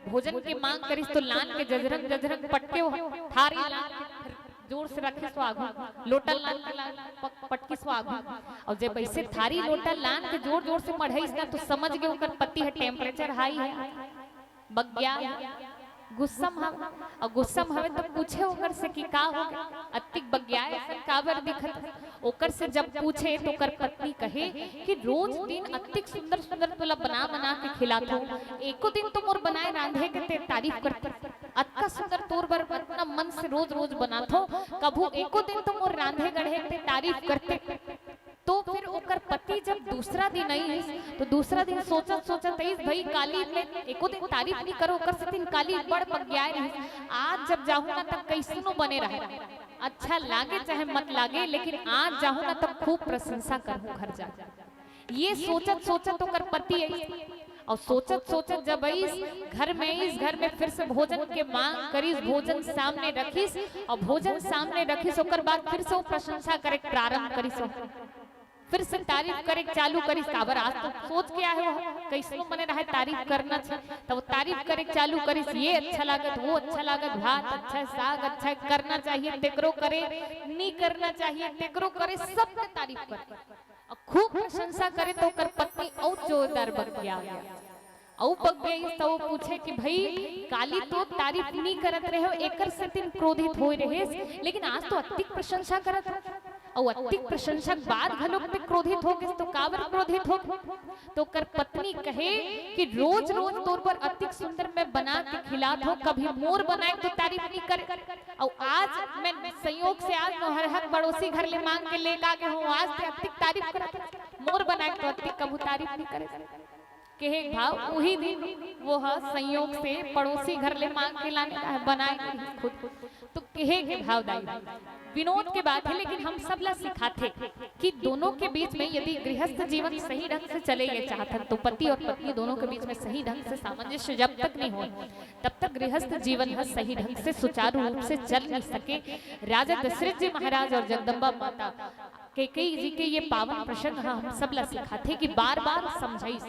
भोजन के मांग करिस तो लान के जजरंग जजरंग पटके वो थारी लान के फिर जोर से रखिस वो आगू, लोटा लान के लान पक-, पटकिस वो आगू। और जब ऐसे थारी लोटा लान के जोर जोर से मढ़ाइस ना तो समझ गे ओकर पति ह टेम्परेचर हाई हे, बग्गिया हे, गुस्सा म हवे। और गुस्सा म हवे तो पूछे ओकर से कि का हो गे, अतिक बग्गिया हे, अइसन काबर दिखत हे? ओकर से जब पूछे तो ओकर पत्नी कहे कि रोज दिन अतिक सुंदर सुंदर तोला बना बना के खिलाथों, एको दिन तो मोर बनाए रांधे के ते तारीफ करते, अतका सुंदर तोर बर अतना मन से रोज रोज बनाथों, कभू एको दिन तो मोर रांधे गढ़े के ते तारीफ करते। तो फिर ओकर पति जब दूसरा दिन आइस तो दूसरा दिन सोचत सोचत आइस, भाई काली मैं एको दिन तारीफ नहीं करो, ओकर सेती काली बड़ बग्गियाए रहिस, आज जब जाहूं ना तब कैसनो बने रहे, अच्छा लागे चाहे मत लागे, लेकिन आज जाहूं ना तब खूब प्रशंसा करहूं घर जा। ये सोचत सोचत ओकर पति आइस और सोचत सोचत जब आइस घर में, आइस घर में फिर से भोजन के मांग करिस, भोजन सामने रखिस और भोजन सामने रखिस, ओकर बाद फिर से वो प्रशंसा करे के प्रारंभ करिस, फिर से तारीफ करे के चालू करिस। काबर आज तो सोच के आए हो, कैसनो मने रहे तारीफ करना चाहिए, तब वो तारीफ करे के चालू करिस, ये अच्छा लागत, वो अच्छा लागत, भात अच्छा है, साग अच्छा है, करना चाहिए तेकरो करे, नी करना चाहिए तेकरो करे, सबके तारीफ करे। और खूब प्रशंसा करे तो ओकर पत्नी अउ जोरदार बग्गिया गे। अउ बग्गियाइस त वो पूछे कि भाई काली तो तारीफ नी करत रहे हो, एकर सेती क्रोधित होए रहेस, लेकिन आज तो अतिक प्रशंसा करत हो। अउ अतिक प्रशंसा के बाद घलोक ते क्रोधित हो गेस, तो काबर क्रोधित हो? तो ओकर पत्नी कहे कि रोज रोज तोर बर अतिक सुंदर मैं बना के खिलात हो, कभी मोर बनाए तो तारीफ नी करे। अउ आज मैं संयोग से आज नोहरहक पड़ोसी घर ले मांग के लेके आ गे हूं, आज ते अतिक तारीफ करत हो, मोर बनाए तो अतिक कभू तारीफ नी करे। कहे के भाव उही दिन वो ह संयोग से पड़ोसी घर ले मांग के लाने ला बनाए खुद। तो कहे के भाव दाई विनोद के बात है, लेकिन हम सब ला सिखाथे कि दोनों के बीच में यदि गृहस्थ जीवन सही ढंग से चले ये चाहत हन, तो पति और पत्नी दोनों के बीच में सही ढंग से सामंजस्य जब तक नहीं हो, तब तक गृहस्थ जीवन ह सही ढंग से सुचारू रूप से चल नहीं सके। राजा दशरथ जी महाराज और जगदम्बा माता कैकेयी जी के ये पावन प्रसंग ह हम सब ला सिखाथे कि बार-बार समझाइस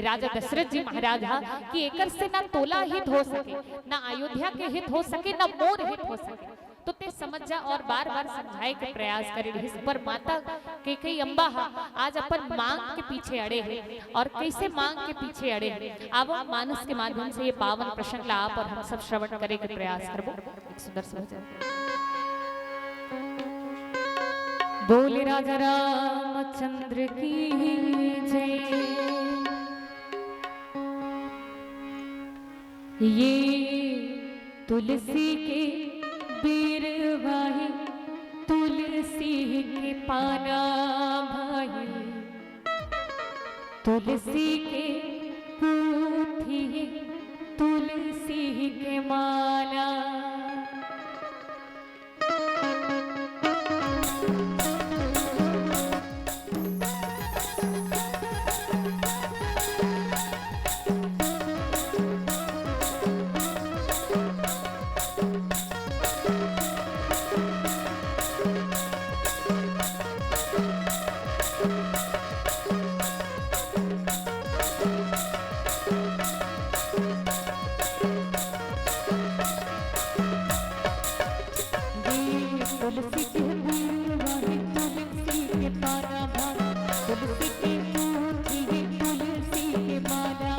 राजा दशरथ जी महाराज ह कि एकर से ना तोला हित हो सके, ना अयोध्या के हित हो सके, ना मोर हित हो सके। तो ते समझ जा और बार-बार समझाए के प्रयास करे रहिस, पर माता कैकेयी अम्बा ह आज अपन मांग के पीछे अड़े हे। और कैसे मांग के पीछे अड़े हे, आवो मानस के माध्यम से ये पावन प्रसंग ला आप और हम सब श्रवण करे के प्रयास करबो। एक सुंदर सा भजन। बोल राजा रामचंद्र की जय। ये तुलसी के बेरवा हे, तुलसी के पाना भाई, तुलसी के पोथी हे, तुलसी के माला। तुलसी के बीरवा हे, तुलसी के पाना भाई, तुलसी के पोथी हे, तुलसी के माला।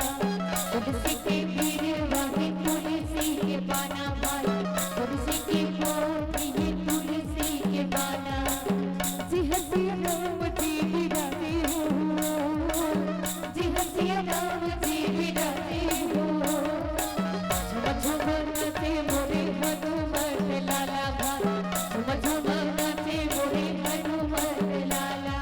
तुलसी के बीरवा हे, तुलसी के पाना भाई, तुलसी के पोथी हे, तुलसी के माला। जी हँसिया राम जी बिराजे हो, जी हँसिया राम जी बिराजे हो। झुम झुम नाचे मोरे हनुमत लाला भाई, झुम झुम नाचे मोरे हनुमत लाला।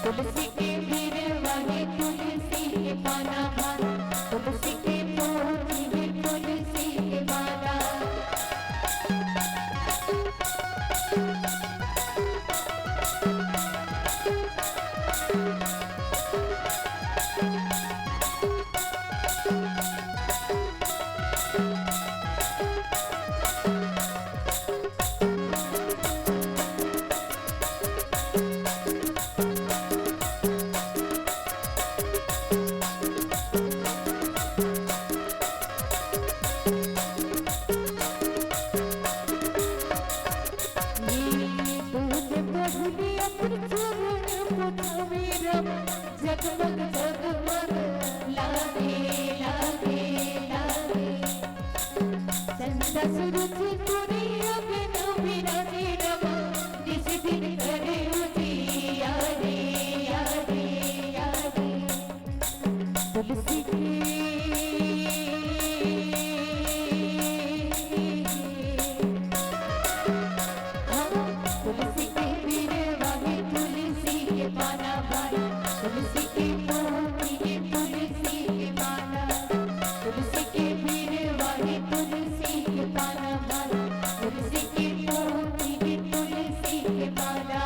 तुलसी के बीरवा हे, तुलसी के पाना भाई, तुलसी के पोथी हे, तुलसी के माला। जगमग जगमग लागे, लागे, लागे। चंदा सूरज तोरे अंगना बिराजे रमा, निस दिन करे उजियारे, यारे, यारे। तुलसी के, हाँ, तुलसी के बीरवा हे, तुलसी के पाना भाई, तुलसी के पोथी हे, तुलसी के माला। तुलसी के बीरवा हे, तुलसी के पाना भाई, तुलसी के पोथी हे, तुलसी के माला।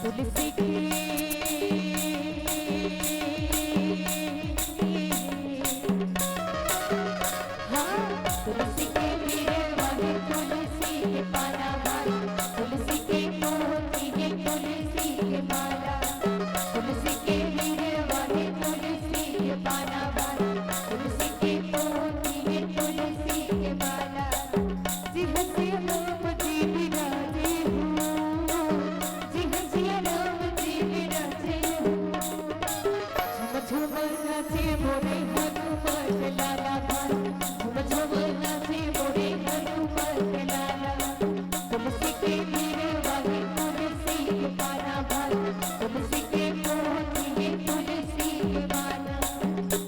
तुलसी के, हाँ, तुलसी के बीरवा हे, तुलसी के पाना भाई, तुलसी के पोथी हे, तुलसी के माला। तुलसी के बीरवा हे, तुलसी के पाना भाई, तुलसी के पोथी हे, तुलसी के माला। जी हँसिया राम जी बिराजे हो, जी हँसिया राम जी बिराजे हो। झुम झुम नाचे मोरे हनुमत लाला भाई, झुम झुम नाचे मोरे हनुमत लाला। तुलसी के बीरवा हे, तुलसी के पाना भाई, तुलसी के पोथी हे, तुलसी के माला।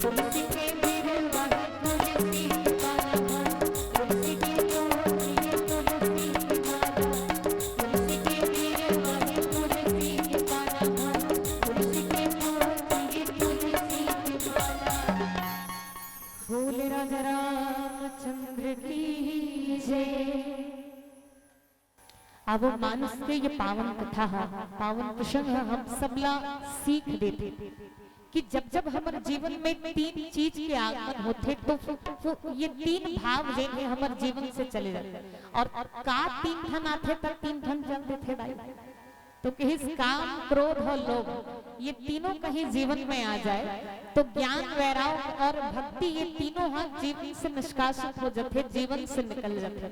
तुलसी के बीरवा हे, तुलसी के पाना भाई, तुलसी के पोथी हे, तुलसी के माला। तुलसी के बीरवा हे, तुलसी के पाना भाई, तुलसी के पोथी हे, तुलसी के माला। बोल राजा रामचंद्र की जय। अब मानुष के ये पावन कथा ह, पावन प्रसंग ह, हम सबला सीख देथे कि जब जब हमर जीवन में तीन चीज के आगमन होथे, तो वो, वो ये तीन भाव जेन हे हमर जीवन से चले जाथे। और का तीन ठन आथे, त तीन ठन चल देथे दाई। तो कहिस, काम, क्रोध और लोभ, ये तीनों कहीं जीवन में आ जाए, तो ज्ञान, वैराग और भक्ति, ये तीनों ह जीवन से निष्कासित हो जाथे, जीवन से निकल जाथे।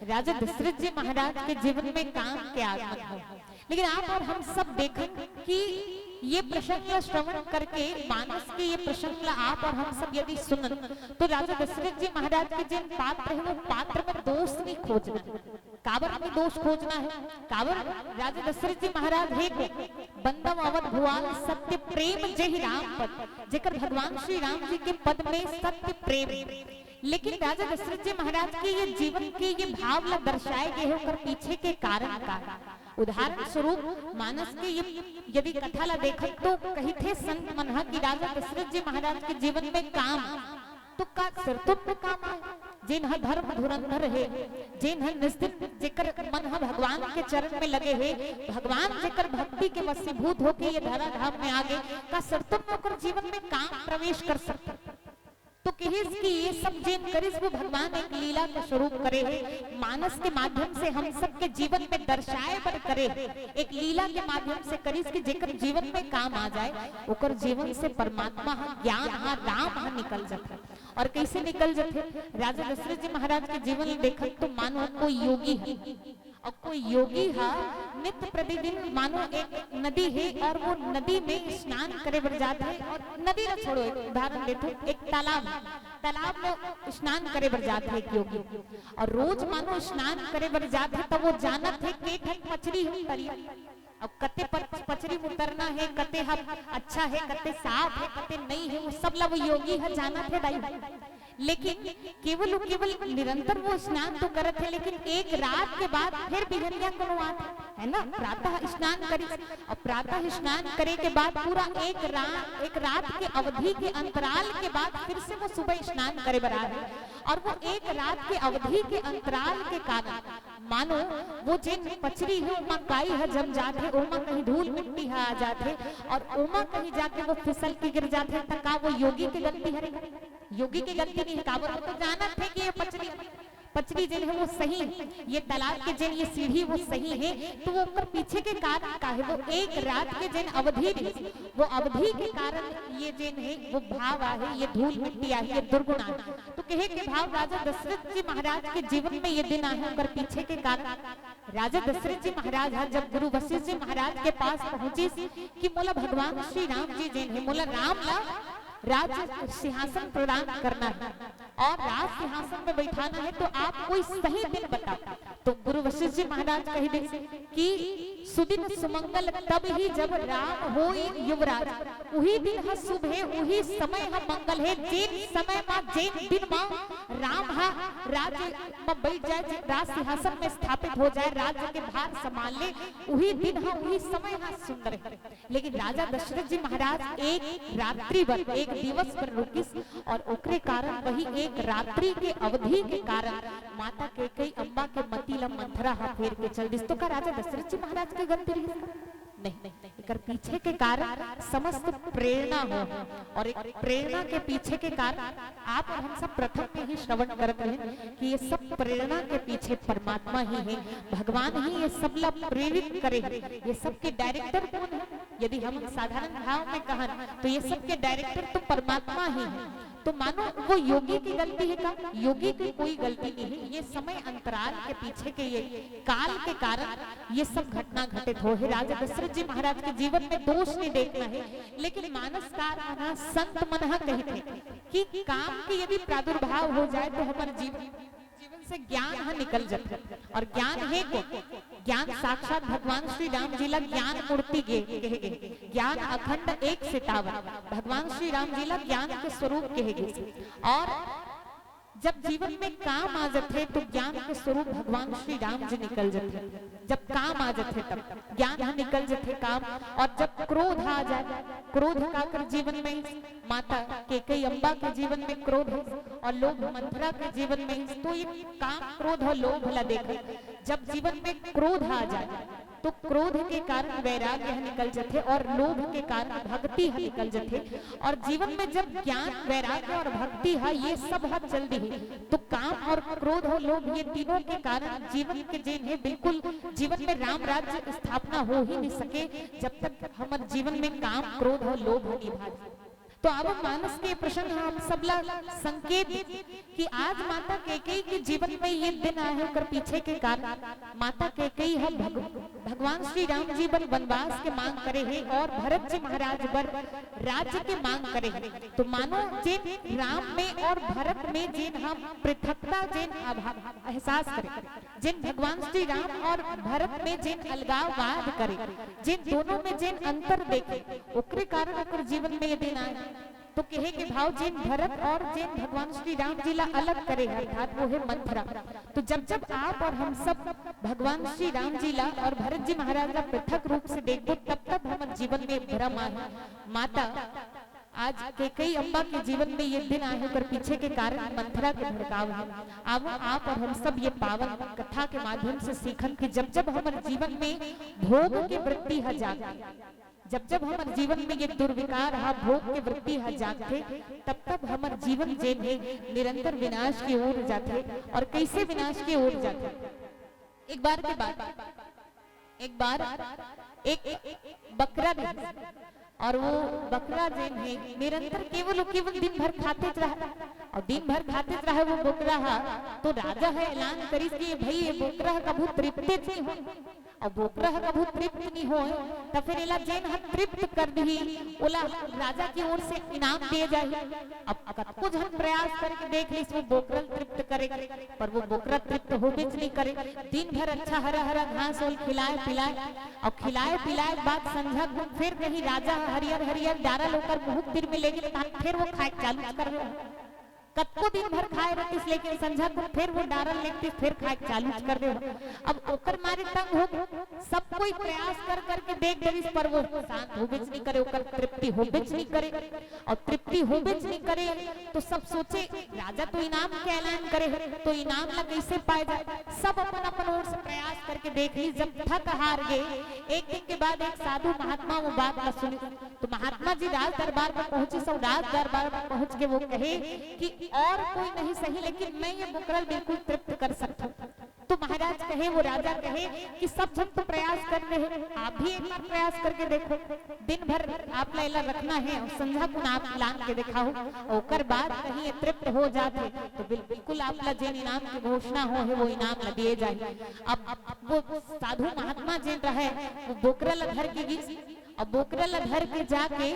राजा दशरथ जी महाराज के जीवन में काम के आगमन हो, लेकिन आप और हम सब देखन कि ये प्रसंग ला श्रवण करके, मानस के ये प्रसंग ला आप और हम सब यदि सुनन, तो राजा दशरथ जी महाराज के जेन पात्र हे, वो पात्र में दोष नहीं खोजना हे। काबर में दोष खोजना हे? काबर राजा दशरथ जी महाराज हे को बंदव अवध भुआल सत्य प्रेम जहि राम पद, जेकर भगवान श्री राम जी के पद में सत्य प्रेम हे। लेकिन राजा दशरथ जी महाराज के ये जीवन के ये भाव ला दर्शाए गए हे, ओकर पीछे के कारण का हे? उदाहरण स्वरूप मानस के ये यदि कथा ला देखत तो कहिथे संत मन ह कि राजा दशरथ जी महाराज के जीवन में काम, तो का सिरतुन में काम आय? जेन ह धर्म धुरंधर हे, जेन ह निस्दिन, जेकर मन ह भगवान के चरण में लगे हे, भगवान जेकर भक्ति के वशीभूत होके ये धरा धाम में आ गे, का सिरतुन में ओकर जीवन में काम प्रवेश कर सकथे? तो कहिस कि ये सब जेन करिस वो भगवान एक लीला के स्वरूप करे हे, मानस के माध्यम से हम सबके जीवन में दर्शाए बर करे हे, एक लीला के माध्यम से करिस कि जेकर जीवन में काम आ जाए, ओकर जीवन से परमात्मा ह, ज्ञान ह, राम ह निकल जाथे। और कैसे निकल जाथे? राजा दशरथ जी महाराज के जीवन ल देखत तो मानो कोई योगी हे, और कोई योगी ह नित्य प्रतिदिन मानो एक नदी हे और वो नदी में स्नान करे बर जात हे, और नदी ला छोड़ो, एक उदाहरण देथों, एक तालाब, तालाब में स्नान करे बर जात हे एक योगी, और रोज मानो स्नान करे बर जात हे, त वो जानत हे के ठन पचरी हे तरिया, अब कते पच-, पचरी म उतरना हे, कते ह अच्छा हे, कते साफ हे, कते नहीं हे, वो सब ला वो योगी ह जानत हे दाई। लेकिन केवल अउ केवल निरंतर वो स्नान तो करत हे, लेकिन एक रात के बाद फिर बिहनिया कोनो आत हे, है ना, प्रातः स्नान करिस। अब प्रातः स्नान करे के बाद पूरा एक रा-, एक रात के अवधि के अंतराल के बाद फिर से वो सुबह स्नान करे बर आए हे, और वो एक रात के अवधि के अंतराल के कारण मानो वो जेन पचरी हे, ओमा काई ह जम जात हे, ओमा कहीं धूल मिट्टी ह आ जात हे, और ओमा कहीं जाके वो फिसल के गिर जात हे, त का वो योगी के गलती हरे? योगी के गलती नहीं हे, काबर वो तो जानत हे कि ये पचरी, पचरी जेन हे वो सही हे, ये तालाब के जेन ये सीढ़ी वो सही हे, तो वो ओकर पीछे के कारण का हे? वो एक रात के जेन अवधि रहिस, वो अवधि के कारण ये जेन हे वो भाव आहे, ये धूल मिट्टी आहे, ये दुर्गुण आहे। तो कहे के भाव राजा दशरथ जी महाराज के जीवन में ये दिन आहे, ओकर पीछे के कारण राजा दशरथ जी महाराज ह जब गुरु वशिष्ठ जी महाराज के पास पहुंचिस कि मोला भगवान श्री राम जी जेन हे, मोला राम ला राज सिंहासन प्रदान करना हे और राज सिंहासन में बैठाना हे, तो आप कोई सही दिन बताओ। तो गुरु वशिष्ठ जी महाराज कहि दिस कि सुदिन सुमंगल तब ही जब राम होय युवराज, उही दिन ह शुभ हे, उही समय ह मंगल हे, जेन समय म, जेन दिन म राम ह राज्य म बैठ जाए, जे राज सिंहासन में स्थापित हो जाए, राज्य के भार संभाल ले, उही दिन ह, उही समय ह सुंदर हे। लेकिन राजा दशरथ जी महाराज एक रात्रि बर, एक दिवस बर रुकिस और ओकरे कारण वही एक रात्रि के अवधि के कारण माता कैकेयी अम्बा के मति ल मंथरा ह फेर के चल दिस। तो का राजा दशरथ जी महाराज के गलती रहिस? नहीं, एकर पीछे के कारण समस्त प्रेरणा हो, और एक प्रेरणा के पीछे के कारण आप और हम सब प्रथम में ही श्रवण करत रहेन कि ये सब प्रेरणा के पीछे परमात्मा ही हे, भगवान ही ये सब ला प्रेरित करे हे। ये सब के डायरेक्टर कोन हे? यदि हम साधारण भाव में कहन तो ये सब के डायरेक्टर तो परमात्मा ही हे। तो मानो वो योगी की गलती हे का? योगी की कोई गलती नहीं हे। ये समय अंतराल के पीछे के ये काल के कारण ये सब घटना घटित हो हे। राजा दशरथ जी महाराज के जीवन में दोष नहीं देखना हे, लेकिन मानसकार मन ह, संत मन ह कहिथे कि काम के यदि प्रादुर्भाव हो जाए तो हमर जीवन, जीवन से ज्ञान ह निकल जाथे। और ज्ञान हे कोन? ज्ञान साक्षात भगवान श्री राम जी ला ज्ञान मूर्ति गे, कहे गे, ज्ञान अखंड एक सितावन, भगवान श्री राम जी ला ज्ञान के स्वरूप कहे गे। और जब जीवन में काम आ जाथे तो ज्ञान के स्वरूप भगवान श्री राम जी निकल जाथे। जब काम आ जाथे तब ज्ञान ह निकल जाथे काम। और जब क्रोध आ जाए, क्रोध काकर जीवन में, माता कैकेयी अम्बा के जीवन में क्रोध हे और लोभ मंथरा के जीवन में हे, तो ये काम, क्रोध और लोभ ला देखे। जब जीवन में क्रोध आ जाए तो क्रोध के कारण वैराग्य ह निकल जाथे और लोभ के कारण भक्ति ह निकल जाथे। और जीवन में जब ज्ञान, वैराग्य और भक्ति ह, ये सब ह चल दिही, तो काम और क्रोध और लोभ, ये तीनों के कारण जीवन के जेन हे, बिल्कुल जीवन में राम राज्य स्थापना हो ही नहीं सके, जब तक हमर जीवन में काम, क्रोध और लोभ नहीं भागे। तो अब मानस के प्रसंग हम सबला संकेत कि आज माता कैकेयी के जीवन में ये दिन आए हे, ओकर पीछे के कारण माता कैकेयी ह भग-, भगवान श्री राम जी बर वनवास के मांग करे हे और भरत जी महाराज बर राज्य के मांग करे हे। तो मानो जेन राम में और भरत में जेन हम पृथकता जेन अभाव एहसास करे, जेन भगवान श्री राम और भरत में जेन अलगाववाद करे, जेन दोनों में जेन अंतर देखे, ओकरे कारण ओकर जीवन में ये दिन आए। तो कहे के भाव जेन भरत और जेन भगवान श्री राम जी ला अलग करे हे, अर्थात वो हे मंथरा। तो जब जब आप और हम सब भगवान श्री राम जी ला और भरत जी महाराज ला पृथक रूप से देखबो, तब तब हमर जीवन में भ्रम आए। माता आज कैकेयी अम्बा के जीवन में ये दिन आए हे, ओकर पीछे के कारण मंथरा के भड़काव हे। अब आप और हम सब ये पावन कथा के माध्यम से सीखन कि जब जब हमर जीवन में भोग के वृत्ति ह जागे, जब जब हमर जीवन में ये दुर्विकार हा भोग के वृत्ति हा जागथे, तब तब हमर जीवन जेन हे निरंतर विनाश के ओर जाथे। और कैसे विनाश के ओर जाथे? एक बार के बात, एक बार एक बकरा रहिस और वो बकरा जेन हे निरंतर केवल अउ केवल दिन भर खातेच रहे और दिन भर खातेच रहे वो बोकरा हा। तो राजा ह ऐलान करिस कि भाई ये बोकरा ह कभू तृप्तेच नहीं हो। अउ बोकरा ह कभू तृप्त नहीं होय, त फिर एला जेन ह तृप्त कर दिही, ओला राजा की ओर से इनाम दिए जाही। अब कतको झन प्रयास करके देख लिस वो बोकरा ल तृप्त करे, पर वो बोकरा तृप्त होबेच नहीं करे। दिन भर अच्छा हरा हरा घास ओल खिलाए पिलाए, अउ खिलाए पिलाए के बाद संझा कुन फिर कहीं राजा ह हरियर हरियर डारा ल ओकर मुंह तीर में लेगे, तहान फिर वो खाए चालू कर दे। कतको दिन भर खाए रहतिस, लेकिन संझा कुन फिर वो डारा ल लेगतिस, फिर खाए चालू कर दे। अब ओकर मारे तंग हो, सब कोई प्रयास कर करके देख डरिस, पर वो शांत होबेच नहीं करे, ओकर तृप्ति होबेच नहीं करे। और तृप्ति होबेच नहीं करे, तो सब सोचे, राजा तो इनाम के ऐलान करे हे, तो इनाम ला कैसे पाए जाए? सब अपन अपन ओर से प्रयास करके देख लिस। जब थक हार गे, एक दिन के बाद एक साधु महात्मा वो बात ला सुनिस। तो महात्मा जी राज दरबार में पहुंचिस अउ राज दरबार में पहुंच के वो कहे कि और कोई नहीं सही, लेकिन मैं ये बोकरा ल बिल्कुल तृप्त कर सकता हूँ। तो महाराज कहे, वो राजा कहे कि सब झन तो प्रयास कर रहे हैं, आप भी एक बार प्रयास करके देखो। दिन भर आप ला एला रखना है और संझा कुन आप लान के दिखाओ, ओकर बाद कहीं ये तृप्त हो जाथे तो बिल-, बिल्कुल आप ला जेन इनाम की घोषणा हो है वो इनाम ला दिए जाए। अब वो साधु महात्मा जेन रहे, वो बोकरा ला धर के गिस, अब बोकरा ला धर के जाके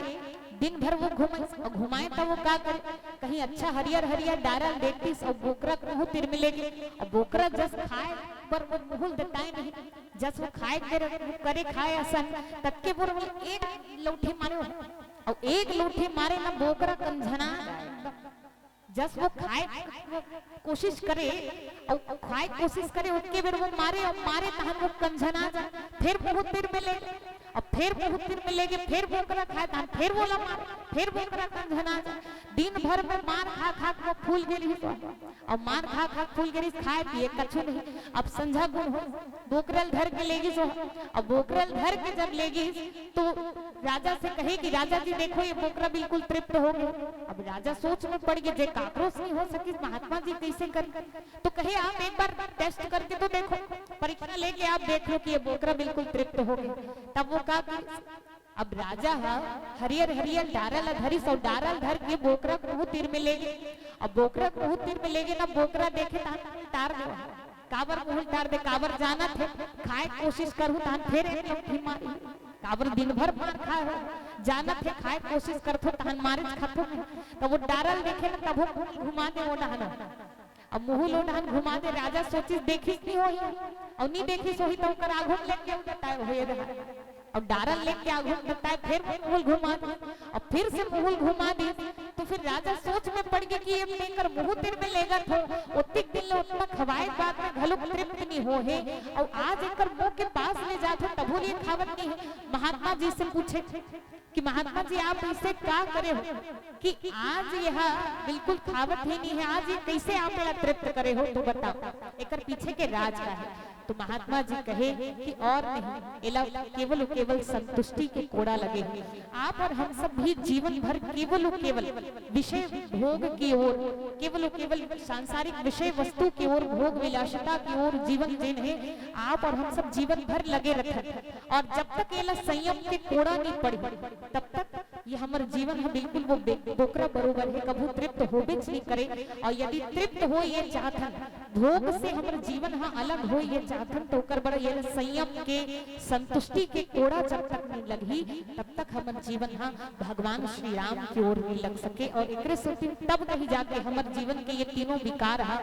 दिन भर वो घुमाइस, अउ घुमाए त वो का करे, कहीं अच्छा हरियर हरियर डारा ल देखतिस अउ बोकरा के मुंह तीर में लेगे। अब बोकरा जस खाए बर वो मुंह ल देताए नहीं, जस वो खाए के रे-, करे खाए असन, ततके बोर वो एक लौठी मारे, अउ एक लौठी मारे ना बोकरा कंझना जस वो खाए कोशिश करे, अउ खाए कोशिश करे, ओतके बेर वो मारे, अउ मारे तहन वो कंझना जाए, फिर मुंह तीर में ले, अब फिर मुंह तीर में लेगे, फिर बोकरा खाए तहन फिर वोला मारे, फिर बोकरा कंझना जाए। दिन भर में मार खा खा के वो फूल गे रहिस, अउ मार खा खा के फूल गे रहिस, खाए पिए कछु नहीं। अब संझा कुन हो, बोकरा ल धर के लेगिस वो, अब बोकरा ल धर के जब लेगिस तो राजा से कहे कि राजा जी देखो, ये बोकरा बिल्कुल तृप्त हो गे। अब राजा सोच में पड़ गे, जे काकरो से नहीं हो सकिस, महात्मा जी कैसे कर? तो कहे आप एक बार टेस्ट करके तो देखो, परीक्षा लेके आप देख लो कि ये बोकरा बिल्कुल तृप्त हो गे। तब वो का कि अब राजा ह हरियर हरियर डारा ल धरिस अउ डारा ल धर के बोकरा के मुंह तीर में लेगे। अब बोकरा के मुंह तीर में लेगे ना, बोकरा देखे तहन टार दे, काबर मुंह टार दे, काबर जानत हे खाए कोशिश करहूं तहन फिर एक लौठी मारी, काबर दिन भर मार खाए हो, जानत हे खाए कोशिश करथो तहन मारेच खाथो। तब वो डारा ल देखे ना, तभो मुंह घुमा दे वो डहन, अब मुंह ल ओ डहन घुमा दे। राजा सोचिस देखिस नहीं होही, अउ नहीं देखिस होही त ओकर आघू में लेके बताए होही डहन। अब डारा ल लेके आघू में बताए, फिर मुंह ल घुमा दे, अब फिर से मुंह ल घुमा दे। तो फिर राजा सोच में पड़ गे कि ये मैं एकर मुंह तीर में लेगत हो, ओतिक दिन ले ओतना खवाए के बाद में घलो तृप्त नहीं हो हे, अउ आज एकर मुंह के पास ले जात हो तभो ले खावत नहीं हे। महात्मा जी से पूछे कि महात्मा जी आप इसे का करे हो कि आज यह बिल्कुल खावत ही नहीं है, आज ये कैसे आप एला तृप्त करे हो, तो बताओ एकर पीछे के राज का है। तो महात्मा जी कहे कि और नहीं, एला केवल केवल संतुष्टि के कोड़ा लगे हे। आप और हम सब भी जीवन भर केवल केवल विषय भोग की ओर, केवल केवल सांसारिक विषय वस्तु की ओर, भोग विलासिता की ओर जीवन जेन हे, आप और हम सब जीवन भर लगे रथन। और जब तक एला संयम के कोड़ा नहीं पड़े, तब तक ये हमर जीवन ह बिल्कुल वो बे-, बोकरा बरोबर हे, कभू तृप्त होबेच नइ करे। अउ यदि तृप्त हो ये चाहथन, भोग से हमर जीवन ह अलग हो ये चाहथन, त ओकर बर ये संयम के, संतुष्टि के कोड़ा जब तक नइ लगही, तब तक हमर जीवन ह भगवान श्री राम के ओर नइ लग सके। अउ एकरे सेती तब कहीं जाके हमर जीवन के ये तीनों विकार ह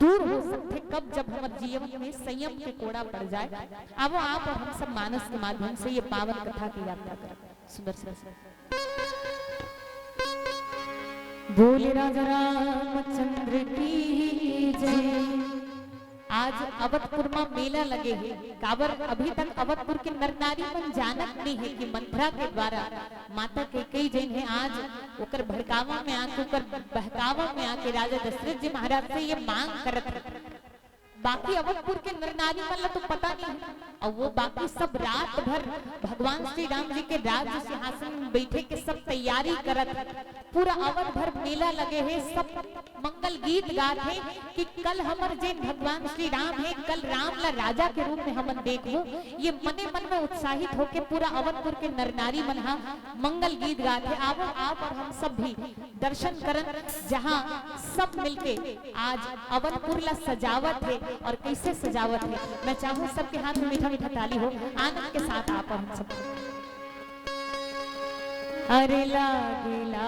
दूर हो सकथे, कब, जब हमर जीवन में संयम के कोड़ा पड़ जाए। आवो आप अउ हम सब मानस के माध्यम से ये पावन कथा की यात्रा करें। सुंदर, सुंदर। बोल राजा रामचंद्र की जय। आज अवधपुर म मेला लगे हे, काबर अभी तक अवधपुर के नर नारी मन जानत नइ हे कि मंथरा के द्वारा माता कैकेयी जइन हे आज ओकर भड़कावा में आके, ओकर बहकावा में आके राजा दशरथ जी महाराज से ये मांग करत हे। बाकी अवधपुर के नर नारी मन ला तो पता नइ हे। अउ वो बाकी सब रात भर भगवान श्री राम जी के राज्य सिंहासन में बैठे के सब तैयारी करत हे। पूरा अवध भर मेला लगे हे, सब मंगल गीत गात हे कि कल हमर जेन भगवान श्री राम हे, कल राम ला राजा के रूप में हमन देखबो। ये मने मन में उत्साहित होके पूरा अवधपुर के नर नारी मन ह मंगल गीत गात हे। आवो आप अउ हम सब भी दर्शन करन, जहाँ सब मिलके आज अवधपुर ला सजावत हे। अउ कइसे सजावत हे, मैं चाहूँ सबके हाथ में मीठा मीठा ताली हो, आनंद के साथ आप अउ हम सब। अरे लागेला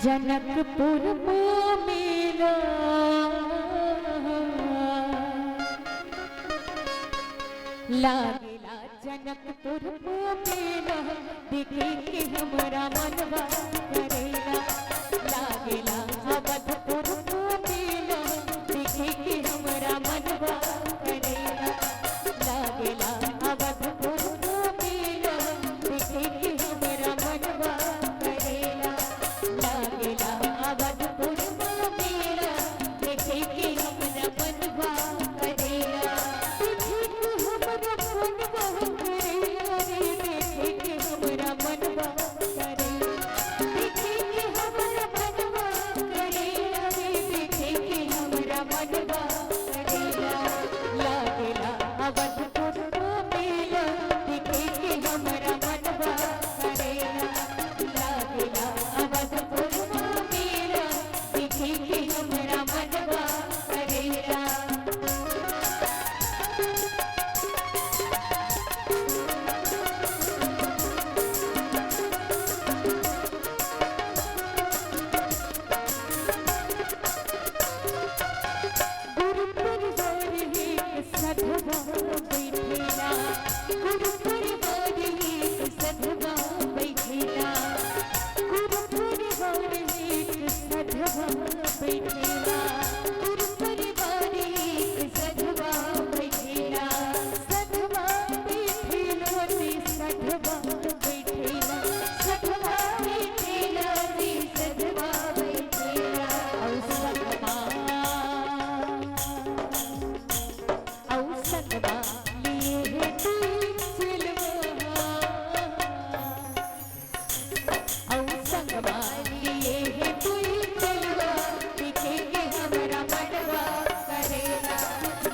जनकपुर म मेला, लागेला जनकपुर म मेला, देखे के हमरा मनवा करेला। लागेला अवधपुर म मेला, देखे के हमरा मनवा करेला। लागेला अवधपुर म मेला, देखे के हमरा मनवा करेला। लागेला अवधपुर म मेला, देखे के हमरा मनवा करेला। देखे के हमरा मनवा करेला रे, देखे के हमरा मनवा करेला। देखे के हमरा मनवा करेला रे, देखे के हमरा मनवा करेला। लागेला अवधपुर म मेला, देखे के हमरा मनवा करेला। लागेला अवधपुर म मेला, देखे के हमरा मनवा करेला। गुरु परिवार एक सधवा बैठेला, गुरु परिवार एक सधवा बैठेला, गुरु परिवार एक सधवा बैठेला, गुरु परिवार एक सधवा बैठेला, सधवा बैठेला रे सधवा बैठेला, सधवा बैठेला रे सधवा बैठेला। अउ सधवा, अउ सधवा लिए हे तू सिलवा। अउ संगमा लिए हे तू चलवा, देखे के हमरा मनवा करेला।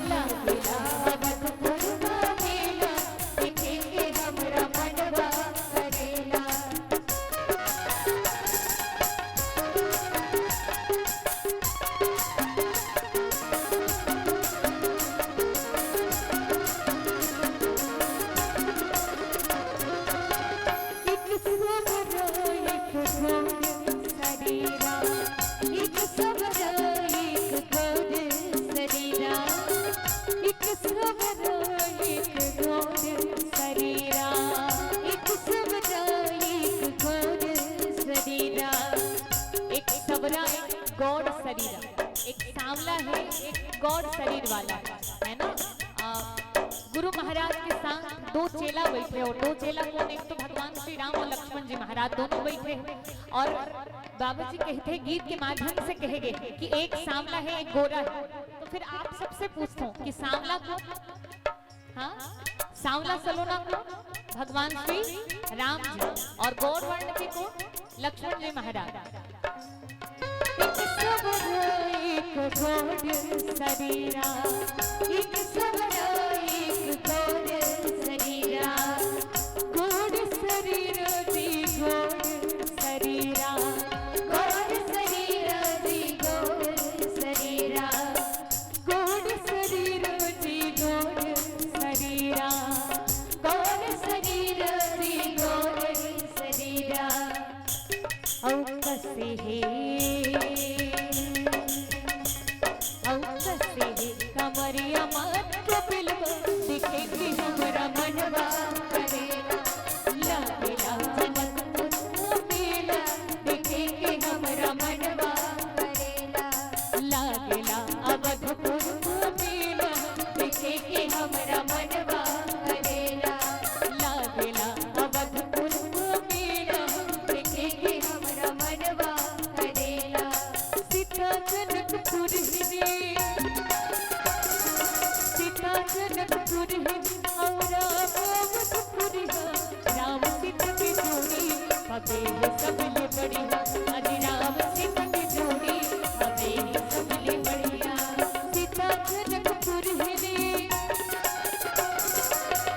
लागेला अवधपुर म मेला, देखे के हमरा मनवा करेला। एक सवरा एक गोर सरीरा, एक सवरा एक गोर सरीरा, एक सवरा एक गोर सरीरा, एक सवरा एक गोर सरीरा। एक सवरा एक गौर सरीरा, एक सांवला हे, एक गौर सरीर वाला हे, है ना? अ, गुरु महाराज के संग दो चेला बैठे अउ दो चेला कोन, एक तो भगवान श्री राम अउ लक्ष्मण जी महाराज दोनों बैठे हे। अउ बाबा जी कहिथे, गीत के माध्यम से कहे गे कि एक सांवला हे, एक गोरा हे। तो फिर आप सबसे पूछथों कि सांवला कोन? हाँ, सांवला सलोना कोन? भगवान श्री राम जी। अउ गौर वर्ण के कोन? लक्ष्मण जी महाराज। एक सवरा एक गौर सरीरा, एक सवरा एक गौर सरीरा, गौर सरीर सबले बढ़िया, अरे राम सीता के जोड़ी, अबे सबले बढ़िया। सीता जनकपुर ही रे,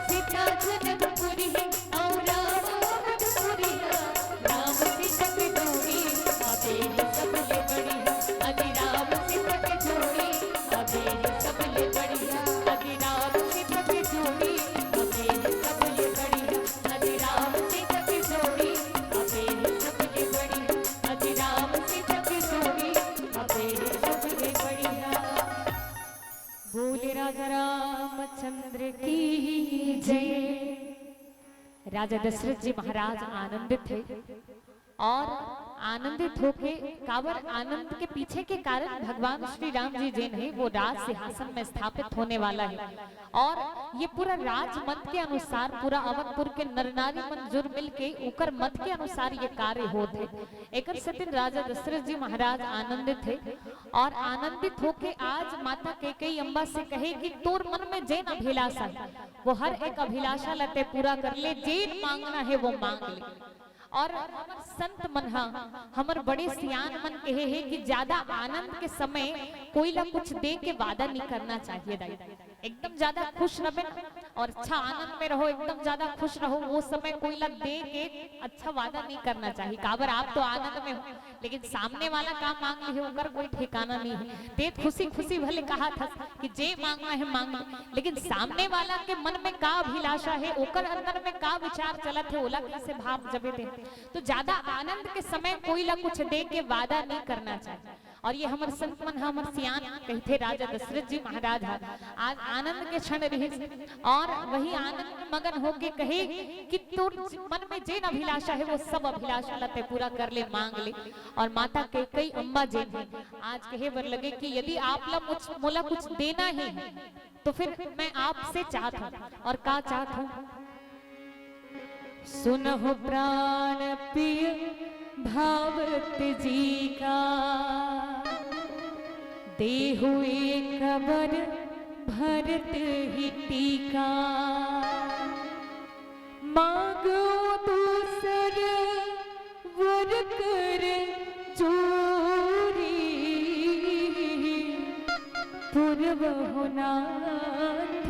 सीता जनकपुर ही, और राम अवधपुरिया। राम सीता के जोड़ी, अबे सबले बढ़िया, अरे राम सीता के जोड़ी, अबे सबले बढ़िया, अरे राम सीता के जोड़ी, अबे सबले बढ़िया। अरे राम सीता की जोड़ी, अबे सबले बढ़िया। अरे राम सीता की जोड़ी, अबे सबले बढ़िया। बोले राजा रामचंद्र की जय। राजा दशरथ जी महाराज आनंदित हे और आनंदित होके, काबर आनंद के पीछे के कारण भगवान श्री राम जी जेन हे, वो राज सिंहासन में स्थापित होने वाला हे। और ये पूरा राज मत के अनुसार, पूरा अवधपुर के नर नारी मन जुर मिल के उकर मत के अनुसार ये कार्य होत हे। एकर सेतिन राजा दशरथ जी महाराज आनंदित हे और आनंदित होके आज माता कैकेयी अम्बा से कहे कि तोर मन में जेन अभिलाषा हे, वो हर एक अभिलाषा ला तैं पूरा कर ले, जेन मांगना हे वो मांग ले। और हमर संत मन ह, हमर बड़े सियान मन कहे हे कि ज्यादा आनंद के समय कोई ला कुछ दे के वादा नहीं करना चाहिए दाई। एकदम ज्यादा खुश रहे ना और अच्छा आनंद में रहो, एकदम ज्यादा खुश रहो, वो समय कोई ला दे के अच्छा वादा नहीं करना चाहिए। काबर आप तो आनंद में हो, लेकिन सामने वाला का मांग लिहे, ओकर कोई ठिकाना नहीं हे। तैं खुशी खुशी भले कहा था कि जे मांगना हे मांग ले, लेकिन सामने वाला के मन में का अभिलाषा हे, ओकर अंदर में का विचार चलत हे, ओला कैसे भाप जबे दे। तो ज्यादा आनंद के समय कोई ला कुछ दे के वादा नहीं करना चाहिए। और ये हमर संत मन ह, हमर सियान कहिथे राजा दशरथ जी महाराज ह, आज आनंद के क्षण रहिस और वही आनंद में मगन होके कहे कि तोर मन में जेन अभिलाषा हे, वो सब अभिलाषा ला तैं पूरा कर ले, मांग ले। और माता कैकेयी अम्बा जेन हे, आज कहे बर लगे कि यदि आप ला मुझ, मोला कुछ देना हे, तो फिर मैं आपसे चाहत हूँ। और का चाहत हूँ? सुनहु प्राण प्रिय भावत जी का, देहु एक बर भरत ही टीका। मांगो दूसर वर कर जोरी, पुरवहु नाथ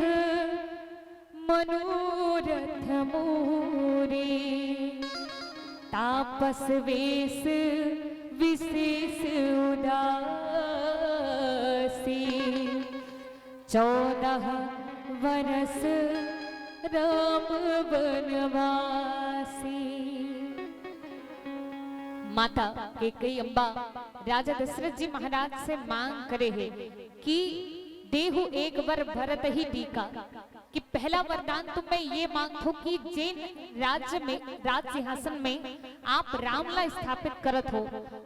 मनोरथ मोरे। तापस वेश विशेष उदासी, चौदह वरस राम वनवासी। माता कैकेयी अम्बा राजा दशरथ जी महाराज से मांग करे हे कि देहु एक बर भरत ही टीका, कि पहला वरदान तो मैं ये मांगत हूँ कि जेन राज्य में, राज सिंहासन में आप राम ला स्थापित करत हो,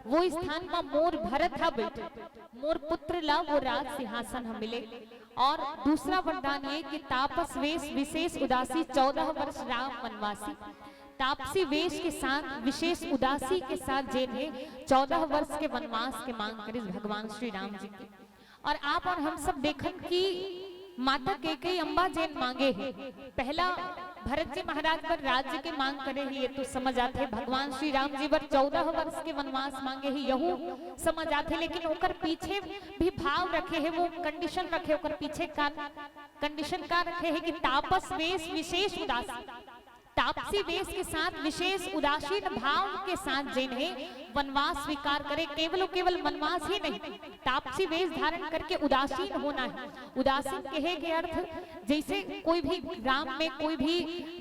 वो स्थान मा मोर भरत हा बैठे, मोर पुत्र ला वो राज सिंहासन हा मिले। और दूसरा वरदान ये कि तापस वेश विशेष उदासी, चौदह वर्ष राम वनवासी। तापसी वेश के साथ, विशेष उदासी के साथ जेन हे चौदह वर्ष के वनवास के मांग करिस भगवान श्री राम जी के। और आप और हम सब देखन कि माता कैकेयी अम्बा जेन मांगे हे, पहला भरत जी महाराज बर राज्य के मांग करे हे, ये तो समझ आथे। भगवान श्री राम जी बर चौदह वर्ष के वनवास मांगे हे, यहू समझ आथे। लेकिन ओकर पीछे भी भाव रखे हे, वो कंडीशन रखे, ओकर पीछे का कंडीशन का रखे हे कि तापस वेश विशेष उदासी, तापसी वेश के साथ विशेष उदासीन भाव के साथ जेन हे वनवास स्वीकार करे। केवल, केवल वनवास ही नहीं, तापसी वेश धारण करके उदासीन होना हे। उदासीन कहे के अर्थ जैसे कोई भी ग्राम में, कोई भी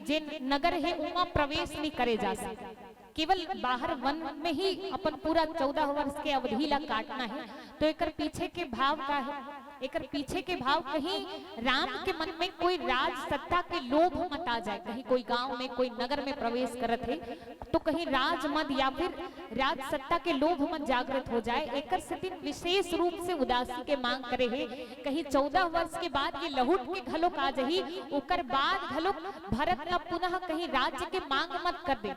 जेन नगर हे, उमा प्रवेश नहीं करे जा सके, केवल बाहर वन में ही अपन पूरा चौदह वर्ष के अवधि ला काटना हे। तो एकर पीछे के भाव का हे? एकर पीछे के भाव कहीं राम के मन में कोई राज सत्ता के लोभ मत आ जाए, कहीं कोई गांव में, कोई नगर में प्रवेश करत हे तो कहीं राज मद या फिर राज सत्ता के लोभ मत जागृत हो जाए। एकर सेतिन विशेष रूप से उदासी के मांग करे हे, कहीं चौदह वर्ष के बाद ये लहुट के घलोक आ जही, ओकर बाद घलोक भरत ला पुनः कहीं राज्य के मांग मत कर दे।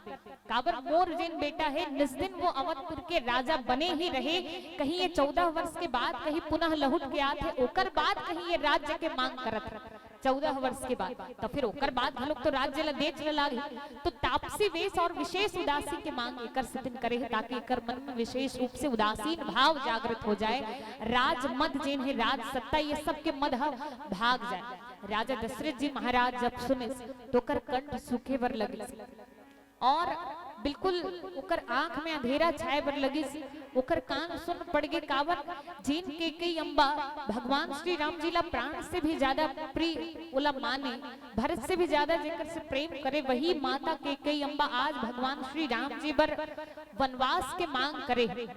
काबर मोर जेन बेटा हे, निस्दिन वो अवधपुर के राजा बने ही रहे, कहीं ये चौदह वर्ष के बाद कहीं पुनः लहुट के आत हे, ओकर बाद कहीं ये राज्य के मांग करत हे। चौदह वर्ष के बाद, तो फिर ओकर बाद घलोक तो राज्य ला देच ला लागही। तो तापसी वेश और विशेष उदासी के मांग एकर सेतिन करे हे, ताकि एकर मन में विशेष रूप से उदासीन भाव जागृत हो जाए, राजमद जेन हे, राज सत्ता, ये सब के मद ह भाग जाए। राजा दशरथ जी महाराज जब सुनिस, तो ओकर कंठ सूखे बर लगिस। और बिल्कुल ओकर आंख में अंधेरा छाए बर लगिस, ओकर कान सुन पड़ गे, काबर जेन कैकेयी अम्बा भगवान श्री राम जी ला प्राण से भी ज्यादा प्रिय ओला माने, भरत से भी ज्यादा जेकर से प्रेम करे, वही माता कैकेयी अम्बा आज भगवान श्री राम जी बर वनवास के मांग करे।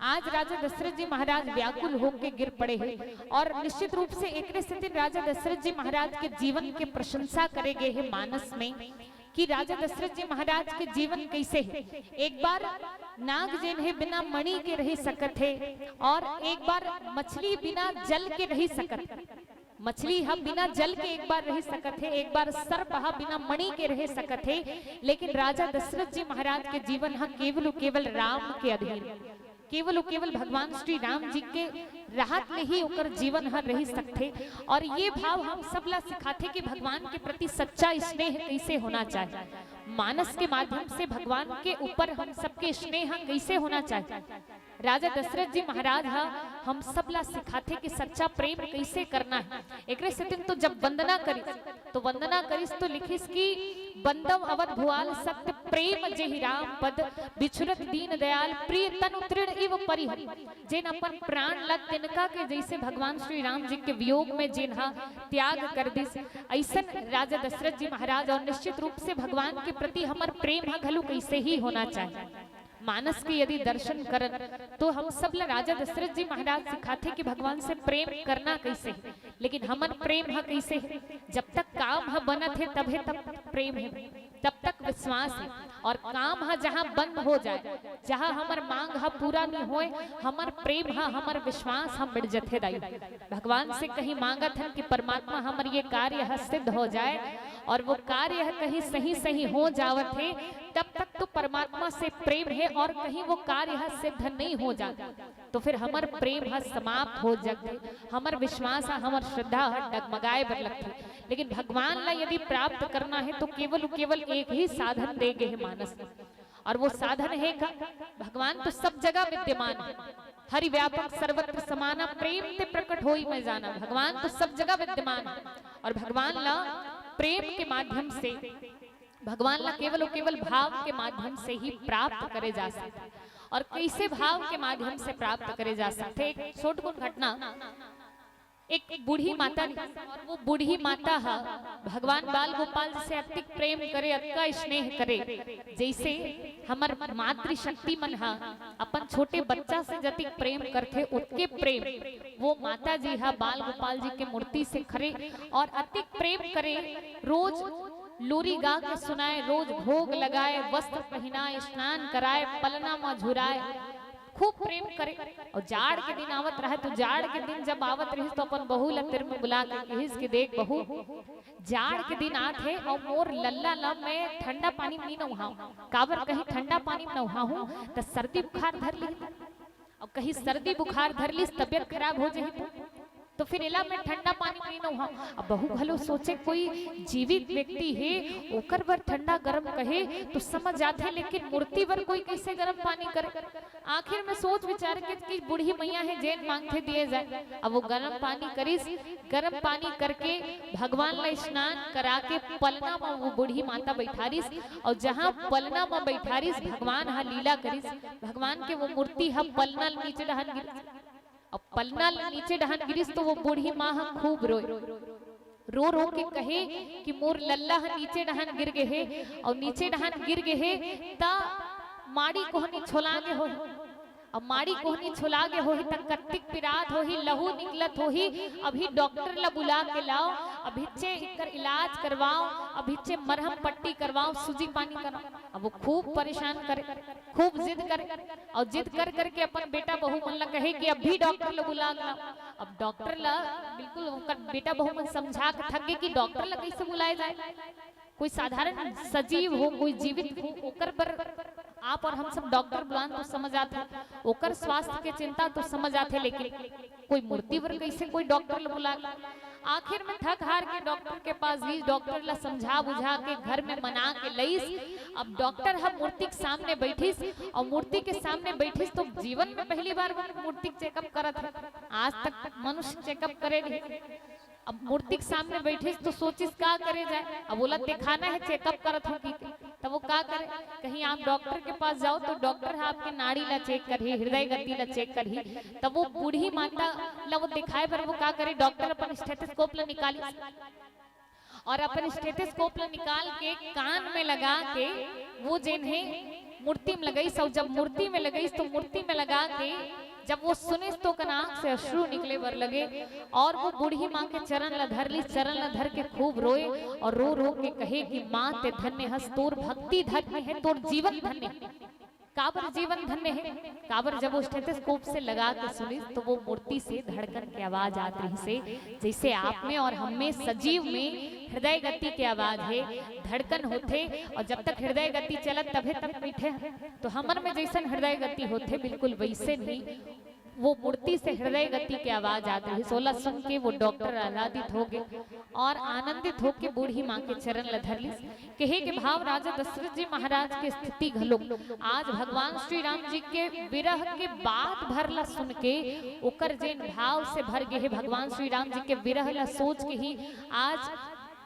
आज राजा दशरथ जी महाराज व्याकुल होके गिर पड़े हे और निश्चित रूप से एकरे सेतिन राजा दशरथ जी महाराज के जीवन के प्रशंसा करे गे हे मानस में कि राजा दशरथ जी महाराज के जीवन कैसे हे। एक बार नाग जेन हे बिना मणि के रहि सकत हे और एक बार मछली बिना जल के रहि सकत हे। मछली ह बिना जल के एक बार रहि सकत हे, एक बार सर्प ह बिना मणि के रहि सकत हे, लेकिन राजा दशरथ जी महाराज के जीवन ह केवल अउ केवल राम के अधीन, केवल अउ केवल भगवान श्री राम जी के रहत ले ही ओकर जीवन ह रहि सकथे। और ये भाव हम सब ला सिखाथे कि भगवान के प्रति सच्चा स्नेह कैसे होना चाही। मानस के माध्यम से भगवान के ऊपर हम सबके स्नेह कैसे होना चाही। राजा दशरथ जी महाराज ह हम सब ला सिखाथे कि सच्चा प्रेम कैसे करना हे। एकरे सेतिन तो जब वंदना करिस, तो वंदना करिस तो लिखिस कि बंदव अवध भुआल सत्य प्रेम जेहि राम पद, बिछुरत दीन दयाल प्रिय तनु तृण इव परिहर। जेन अपन प्राण ला तिनका के जैसे भगवान श्री राम जी के वियोग में जेन ह त्याग कर दिस, ऐसन राजा दशरथ जी महाराज। और निश्चित रूप से भगवान के प्रति हमर प्रेम ह घलो कैसे ही होना चाहिए। मानस के यदि दर्शन करन, तो हम सब ला राजा दशरथ जी महाराज सिखाथे कि भगवान से प्रेम करना कैसे हे, लेकिन हमन प्रेम ह कैसे हे? जब तक काम ह बनत हे, तभे तक प्रेम हे, तब तक विश्वास हे। और काम ह जहाँ बंद हो जाए, जहाँ हमर मांग ह पूरा नहीं होए, हमर प्रेम ह, हमर विश्वास ह मिट जथे दाई। भगवान से कहीं मांगत हन कि परमात्मा, हमर ये कार्य ह सिद्ध हो जाए, और वो कार्य ह कहीं सही सही हो जावत हे, तब तक तो परमात्मा से प्रेम हे, और कहीं वो कार्य ह सिद्ध नहीं हो जात, तो फिर हमर प्रेम ह समाप्त हो जथे, हमर विश्वास ह, हमर श्रद्धा ह डगमगाए बर लगथे। लेकिन भगवान ला यदि प्राप्त करना हे, तो केवल, केवल एक ही साधन दे गे हे मानस। और वो साधन हे का? भगवान तो सब जगह विद्यमान हे, हरि व्यापक सर्वत्र समाना, प्रेम ते प्रकट होई मैं जाना। भगवान तो सब जगह विद्यमान हे, और भगवान ला प्रेम के माध्यम से, भगवान ला केवल अउ केवल भाव के माध्यम से ही प्राप्त करे जा सकथे। और कैसे भाव के माध्यम से प्राप्त करे जा सकथे? एक छोटकुन घटना। एक बूढ़ी माता रहिस, और वो बूढ़ी माता ह भगवान बाल गोपाल जी से अतिक प्रेम करे, अतका स्नेह करे, जैसे हमर मातृशक्ति मन ह अपन छोटे बच्चा से जतिक प्रेम करथे, ओतके प्रेम वो माता जी ह बाल गोपाल जी के मूर्ति से करे, और अतिक प्रेम करे। रोज लोरी गा के सुनाए, रोज भोग लगाए, वस्त्र पहिनाए, स्नान कराए, पलना म झुराए, खूब प्रेम करे। और जाड़ के दिन आवत रहे, तो जाड़ के दिन जब आवत रहिस, तो अपन बहू ला तिर में बुला के कहिस कि देख बहू, जाड़ के दिन आत हे और मोर लल्ला ला मैं ठंडा पानी में नहाऊं, काबर कहीं ठंडा पानी में नहाऊं त सर्दी बुखार धर लिही, और कहीं सर्दी बुखार धर लिस, तबियत खराब हो जाही तो। तो फिर एला मैं ठंडा पानी में नहाऊं। अब बहू घलो सोचे, कोई जीवित व्यक्ति हे, ओकर बर ठंडा गरम कहे तो समझ आथे, लेकिन मूर्ति बर कोई कैसे गरम पानी करे? आखिर में सोच विचार के कि बूढ़ी मैया हे, जेन मांगथे दिए जाए। अब वो गरम पानी करिस, गरम पानी करके भगवान ला स्नान करा के पलना म वो बूढ़ी माता बैठारिस, और जहाँ पलना म बैठारिस, भगवान ह लीला करिस, भगवान के वो मूर्ति ह पलना ल नीचे डहन गिरिस। अब पलना ल नीचे डहन गिरिस, तो वो बूढ़ी माँ ह खूब रोए, रो रो के कहे कि मोर लल्ला ह नीचे डहन गिर गे हे, और नीचे डहन गिर गे हे त माड़ी कोहनी छोला गे होही। अब माड़ी कोहनी छोला गे होही त कत्तिक पिरात होही, लहू निकलत होही। अभी डॉक्टर ला बुला के लाओ, अभिच्चे एकर इलाज करवाओ, अभिच्चे मरहम पट्टी करवाओ, सूजी पानी करवाओ। अब वो खूब परेशान करे, खूब जिद करे, और जिद कर करके अपन बेटा बहू मन ला कहे कि अभी डॉक्टर ला बुला लाओ। अब डॉक्टर ला बिल्कुल ओकर बेटा बहू मन समझा के थक गे कि डॉक्टर ला कैसे बुलाए जाए। कोई साधारण सजीव हो, कोई जीवित हो, ओकर बर आप और हम सब डॉक्टर बुलान तो समझ आथे, ओकर स्वास्थ्य के चिंता तो समझ आथे, लेकिन कोई मूर्ति बर कइसे कोई डॉक्टर ल बुला? आखिर में थक हार के डॉक्टर के पास गइस, डॉक्टर ला समझा बुझा के घर में मना के लइस। अब डॉक्टर ह मूर्ति के सामने बैठिस, अउ मूर्ति के सामने बैठिस तो जीवन में पहली बार वो मूर्ति के चेकअप करत हे। आज तक मनुष्य चेकअप करे रही। अब मूर्ति के सामने बैठिस तो सोचिस का करे जाए, अब ओला दिखाना हे चेकअप करत हों कि। तब वो का करे, कहीं आप डॉक्टर के पास जाओ तो डॉक्टर ह आपके नाड़ी ला चेक करही, हृदय गति ला चेक करही। तब वो बूढ़ी माता ला वो दिखाए बर वो का करे, डॉक्टर अपन स्टेथोस्कोप ला निकालिस अउ अपन स्टेथोस्कोप ला निकाल के कान में लगा के वो जेन हे मूर्ति में लगइस, अउ जब मूर्ति में लगइस तो मूर्ति में लगा के जब वो सुनिस तो ओकर आंख से अश्रु निकले बर लगे अउ वो बूढ़ी माँ के चरण ला धर लिस, चरण ला धर के खूब रोए अउ रो रो के कहे कि माँ ते धन्य हस, तोर भक्ति धन्य हे, तोर जीवन धन्य हे। काबर जीवन धन्य हे? काबर जब वो स्टेथोस्कोप से लगा के सुनिस तो वो मूर्ति से धड़कन के आवाज आत रहिस हे, जइसे आप में अउ हम में सजीव में हृदय गति के आवाज हे, धड़कन होथे अउ जब तक हृदय गति चलत तभे तक मीठे हे। तो हमर में जइसन हृदय गति होथे बिल्कुल वइसे ही वो मूर्ति से हृदय गति के आवाज आत रहिस। ओला सुन के वो डॉक्टर आह्लादित हो गे अउ आनंदित होके बूढ़ी माँ के चरण ला धर लिस। कहे के भाव राजा दशरथ जी महाराज के स्थिति घलो आज भगवान श्री राम जी के विरह के बात भर ला सुन के ओकर जेन भाव से भर गे हे, भगवान श्री राम जी के विरह ला सोच के ही आज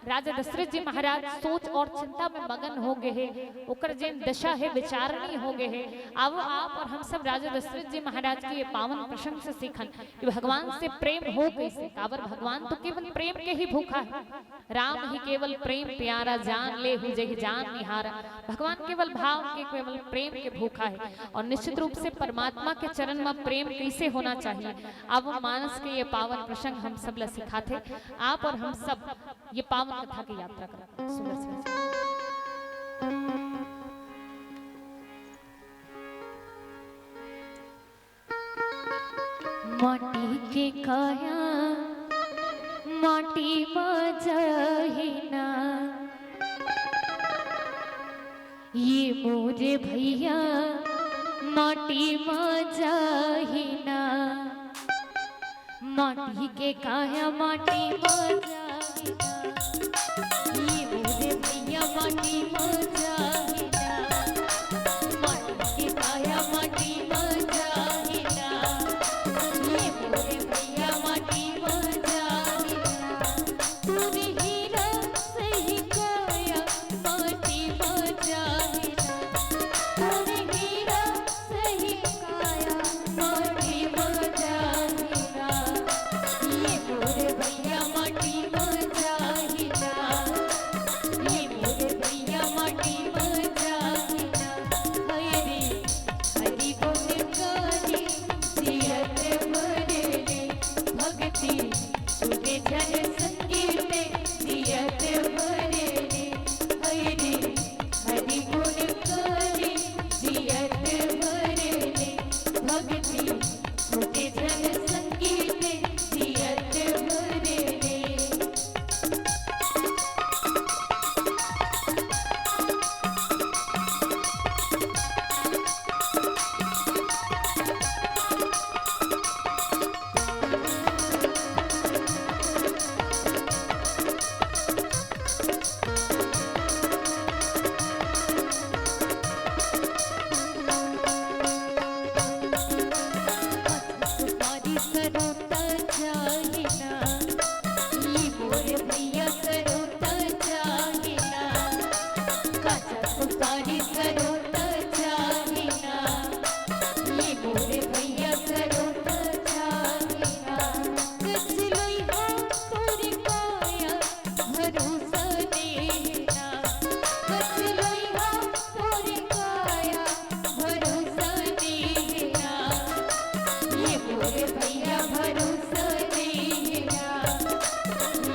राजा दशरथ जी महाराज सोच अउ चिंता में मगन हो गे हे, ओकर जेन दशा हे विचारनीय हो गे हे। आवो आप अउ हम सब राजा दशरथ जी महाराज के ये पावन प्रसंग से सीखन कि भगवान से प्रेम हो कइसे, काबर भगवान तो केवल प्रेम के ही भूखा हे। राम ही केवल प्रेम प्यारा, जान लेहु जहि जान निहारा। भगवान केवल भाव के, केवल प्रेम के भूखा हे अउ निश्चित रूप से परमात्मा के चरण में प्रेम कइसे होना चाहिए, अब मानस के ये पावन प्रसंग हम सब ला सिखाथे। आप अउ हम सब ये पावन कथा के यात्रा करत हन। सुंदर से माटी के काया माटी म जाही ना, ये मोरे भैया माटी म जाही ना। माटी के काया माटी म जाही ना, ये मोरे भैया माटी म जाही ना। माटी के काया माटी म जाही ना, ये मोरे भैया माटी म जाही ना। तोरे हीरा सही काया माटी म जाही ना, तोरे हीरा सही काया माटी म जाही ना, ये मोर भैया माटी म जाही ना, ये मोर भैया माटी म जाही ना। हरी हरी बोल करे जियत मरले भक्ति छूटे झन संगीत जियत मरले। हरी हरी बोल करे जियत मरले भक्ति छूटे झन संगीत जियत मरले। सुपारी सरोता चाहिना, ये मोर भैया सरोता चाहिना। काचा सुपारी सरोता चाहिना, ये मोर भैया सरोता चाहिना। कचलोई हो तोरे काया भरोसा देना, कचलोई हो तोरे काया भरोसा देना, ये मोर भैया भरोसा देना,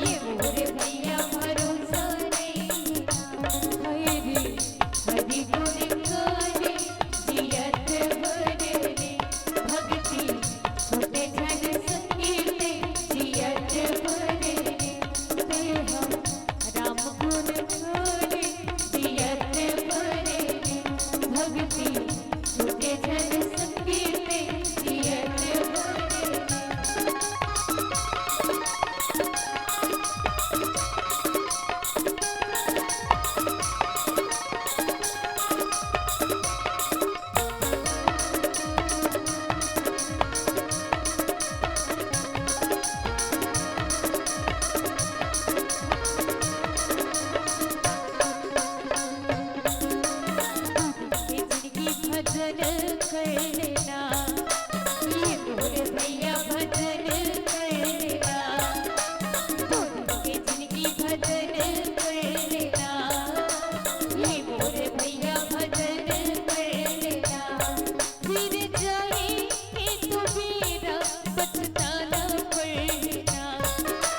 ये मोर भैया भरोसा देना। हरी हरी बोल करे जियत बरने भक्ति छूटे झन संगीत जियत बरने। ते हम राम गुण करे जियत बरने भक्ति छूटे झन संगीत जियत बरने। कर लेना, ये मोर भैया भजन कर लेना, दो दिन के जिंदगी भजन कर लेना, ये मोर भैया भजन कर लेना। फिर जाए ये तो बेरा पछताना पड़ेगा,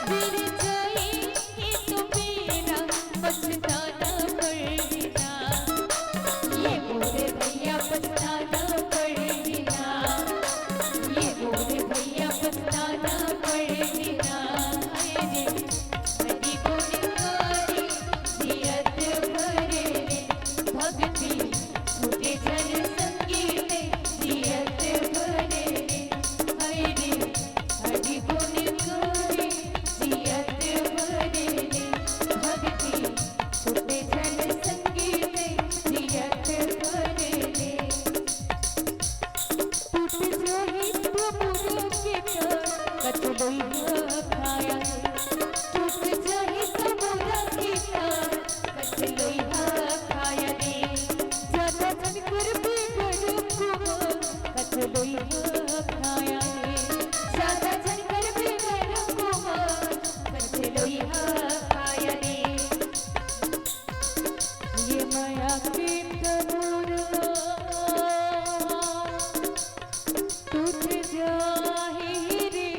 फिर जाए ये तो बेरा पछताना पड़ेगा। ये मोरे भैया पछताना पड़ेगा, ये मोरे भैया पछताना पड़ेगा। हाय रे, हरि गुण गाई जियत भरे रे, भक्ति छूटे जन संगी में जियत भरे रे। हाय रे, हरि गुण गाई जियत भरे रे, भक्ति छूटे जन संगी में जियत भरे रे। टूट जाही त मोर के त कचलोइहा खाया, टूट जाही त मोर के त कचलोइहा खाया रे। ज्यादा झन करबे गरम कोमल कचलोइहा खाया रे। ज्यादा झन करबे गरम कोमल कचलोइहा खाया रे। ये मया के तमुरा टूट जाही रे।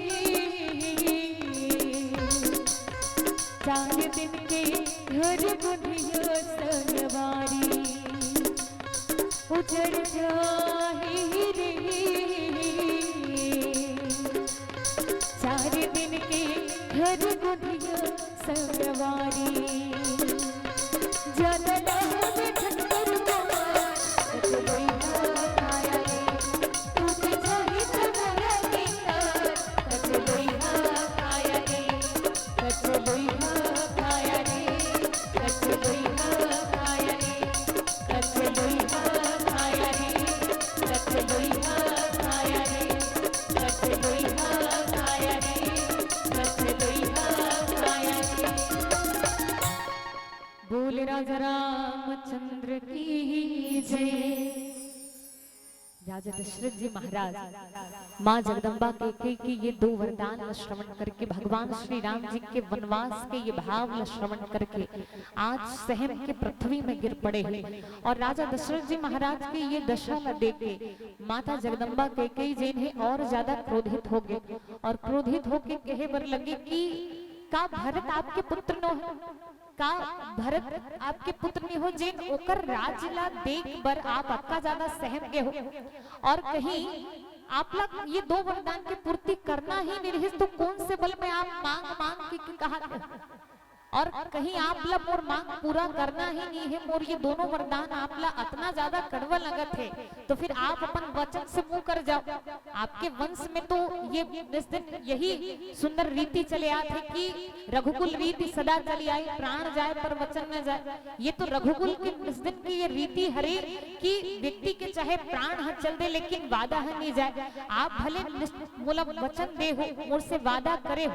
चार दिन के घर गुंधिया संगवारी उजड़ जाही रे। चार दिन के घर गुंधिया संगवारी। ज्यादा ना होवे झटकर बवाल, कचलोइहा खाया रे। टूट जाही त मोरा के तार, कचलोइहा खाया रे। कचलोइहा खाया रे, कचलोइहा खाया रे, कचलोइहा खाया रे, कचलोइहा खाया रे, कचलोइहा खाया रे, कचलोइहा खाया रे। बोल राजा रामचंद्र की जय। राजा दशरथ जी महाराज माँ जगदम्बा कैकेयी के ये दो वरदान ला श्रवण करके, भगवान श्री राम जी के वनवास के ये भाव ला श्रवण करके आज सहम के पृथ्वी में गिर पड़े हे। और राजा दशरथ जी महाराज के ये दशा ला देख के माता जगदम्बा कैकेयी जेन हे और ज्यादा क्रोधित हो गे और क्रोधित होके कहे बर लगे कि का भरत आपके पुत्र नो हे? का भरत आपके पुत्र नी हो, जेन ओकर राज ला देख बर आप अतका ज्यादा सहम गे हो? और कहीं आप ला ये दो वरदान के पूर्ति करना ही नी रिहिस, तो कौन से बल में आप मांग मांग के, के कहा थे? और कहीं आप ला मोर मांग पूरा करना ही नी हे, मोर ये दोनों वरदान आप ला अतना ज्यादा कड़वा लगत हे, तो फिर आप अपन वचन से मुंह कर जाओ। आपके वंश में तो ये निस्दिन यही सुंदर रीति चले आत हे कि रघुकुल रीति सदा चली आई, प्राण जाए पर वचन न जाए। ये तो रघुकुल के निस्दिन की ये रीति हरे कि व्यक्ति के चाहे प्राण ह चल दे, लेकिन वादा ह नहीं जाए। आप भले निस-, मोला वचन दे हो, मोर से वादा करे हो,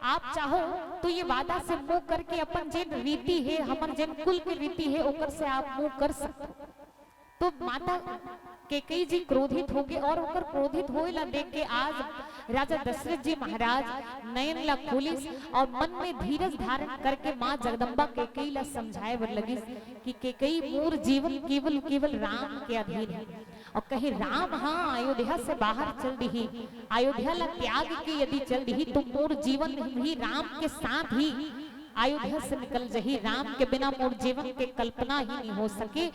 आप चाहो तो ये वादा से मुंह करके अपन जेन रीति हे, हमर जेन कुल के रीति हे, ओकर से आप मुंह कर सकते हो। तो माता कैकेयी जी क्रोधित हो गे और ओकर क्रोधित होए ला देख के आज राजा दशरथ जी महाराज नयन ला खोलिस और मन में धीरज धारण करके माँ जगदम्बा कैकेयी ला समझाए बर लगिस कि कैकेयी, मोर जीवन केवल, केवल राम के अधीन हे। और कहीं राम हाँ अयोध्या से बाहर चल दिही, अयोध्या ला त्याग के यदि चल दिही तो मोर जीवन भी राम के साथ ही अयोध्या से निकल जही, राम के बिना मोर जीवन के कल्पना ही नहीं हो सके।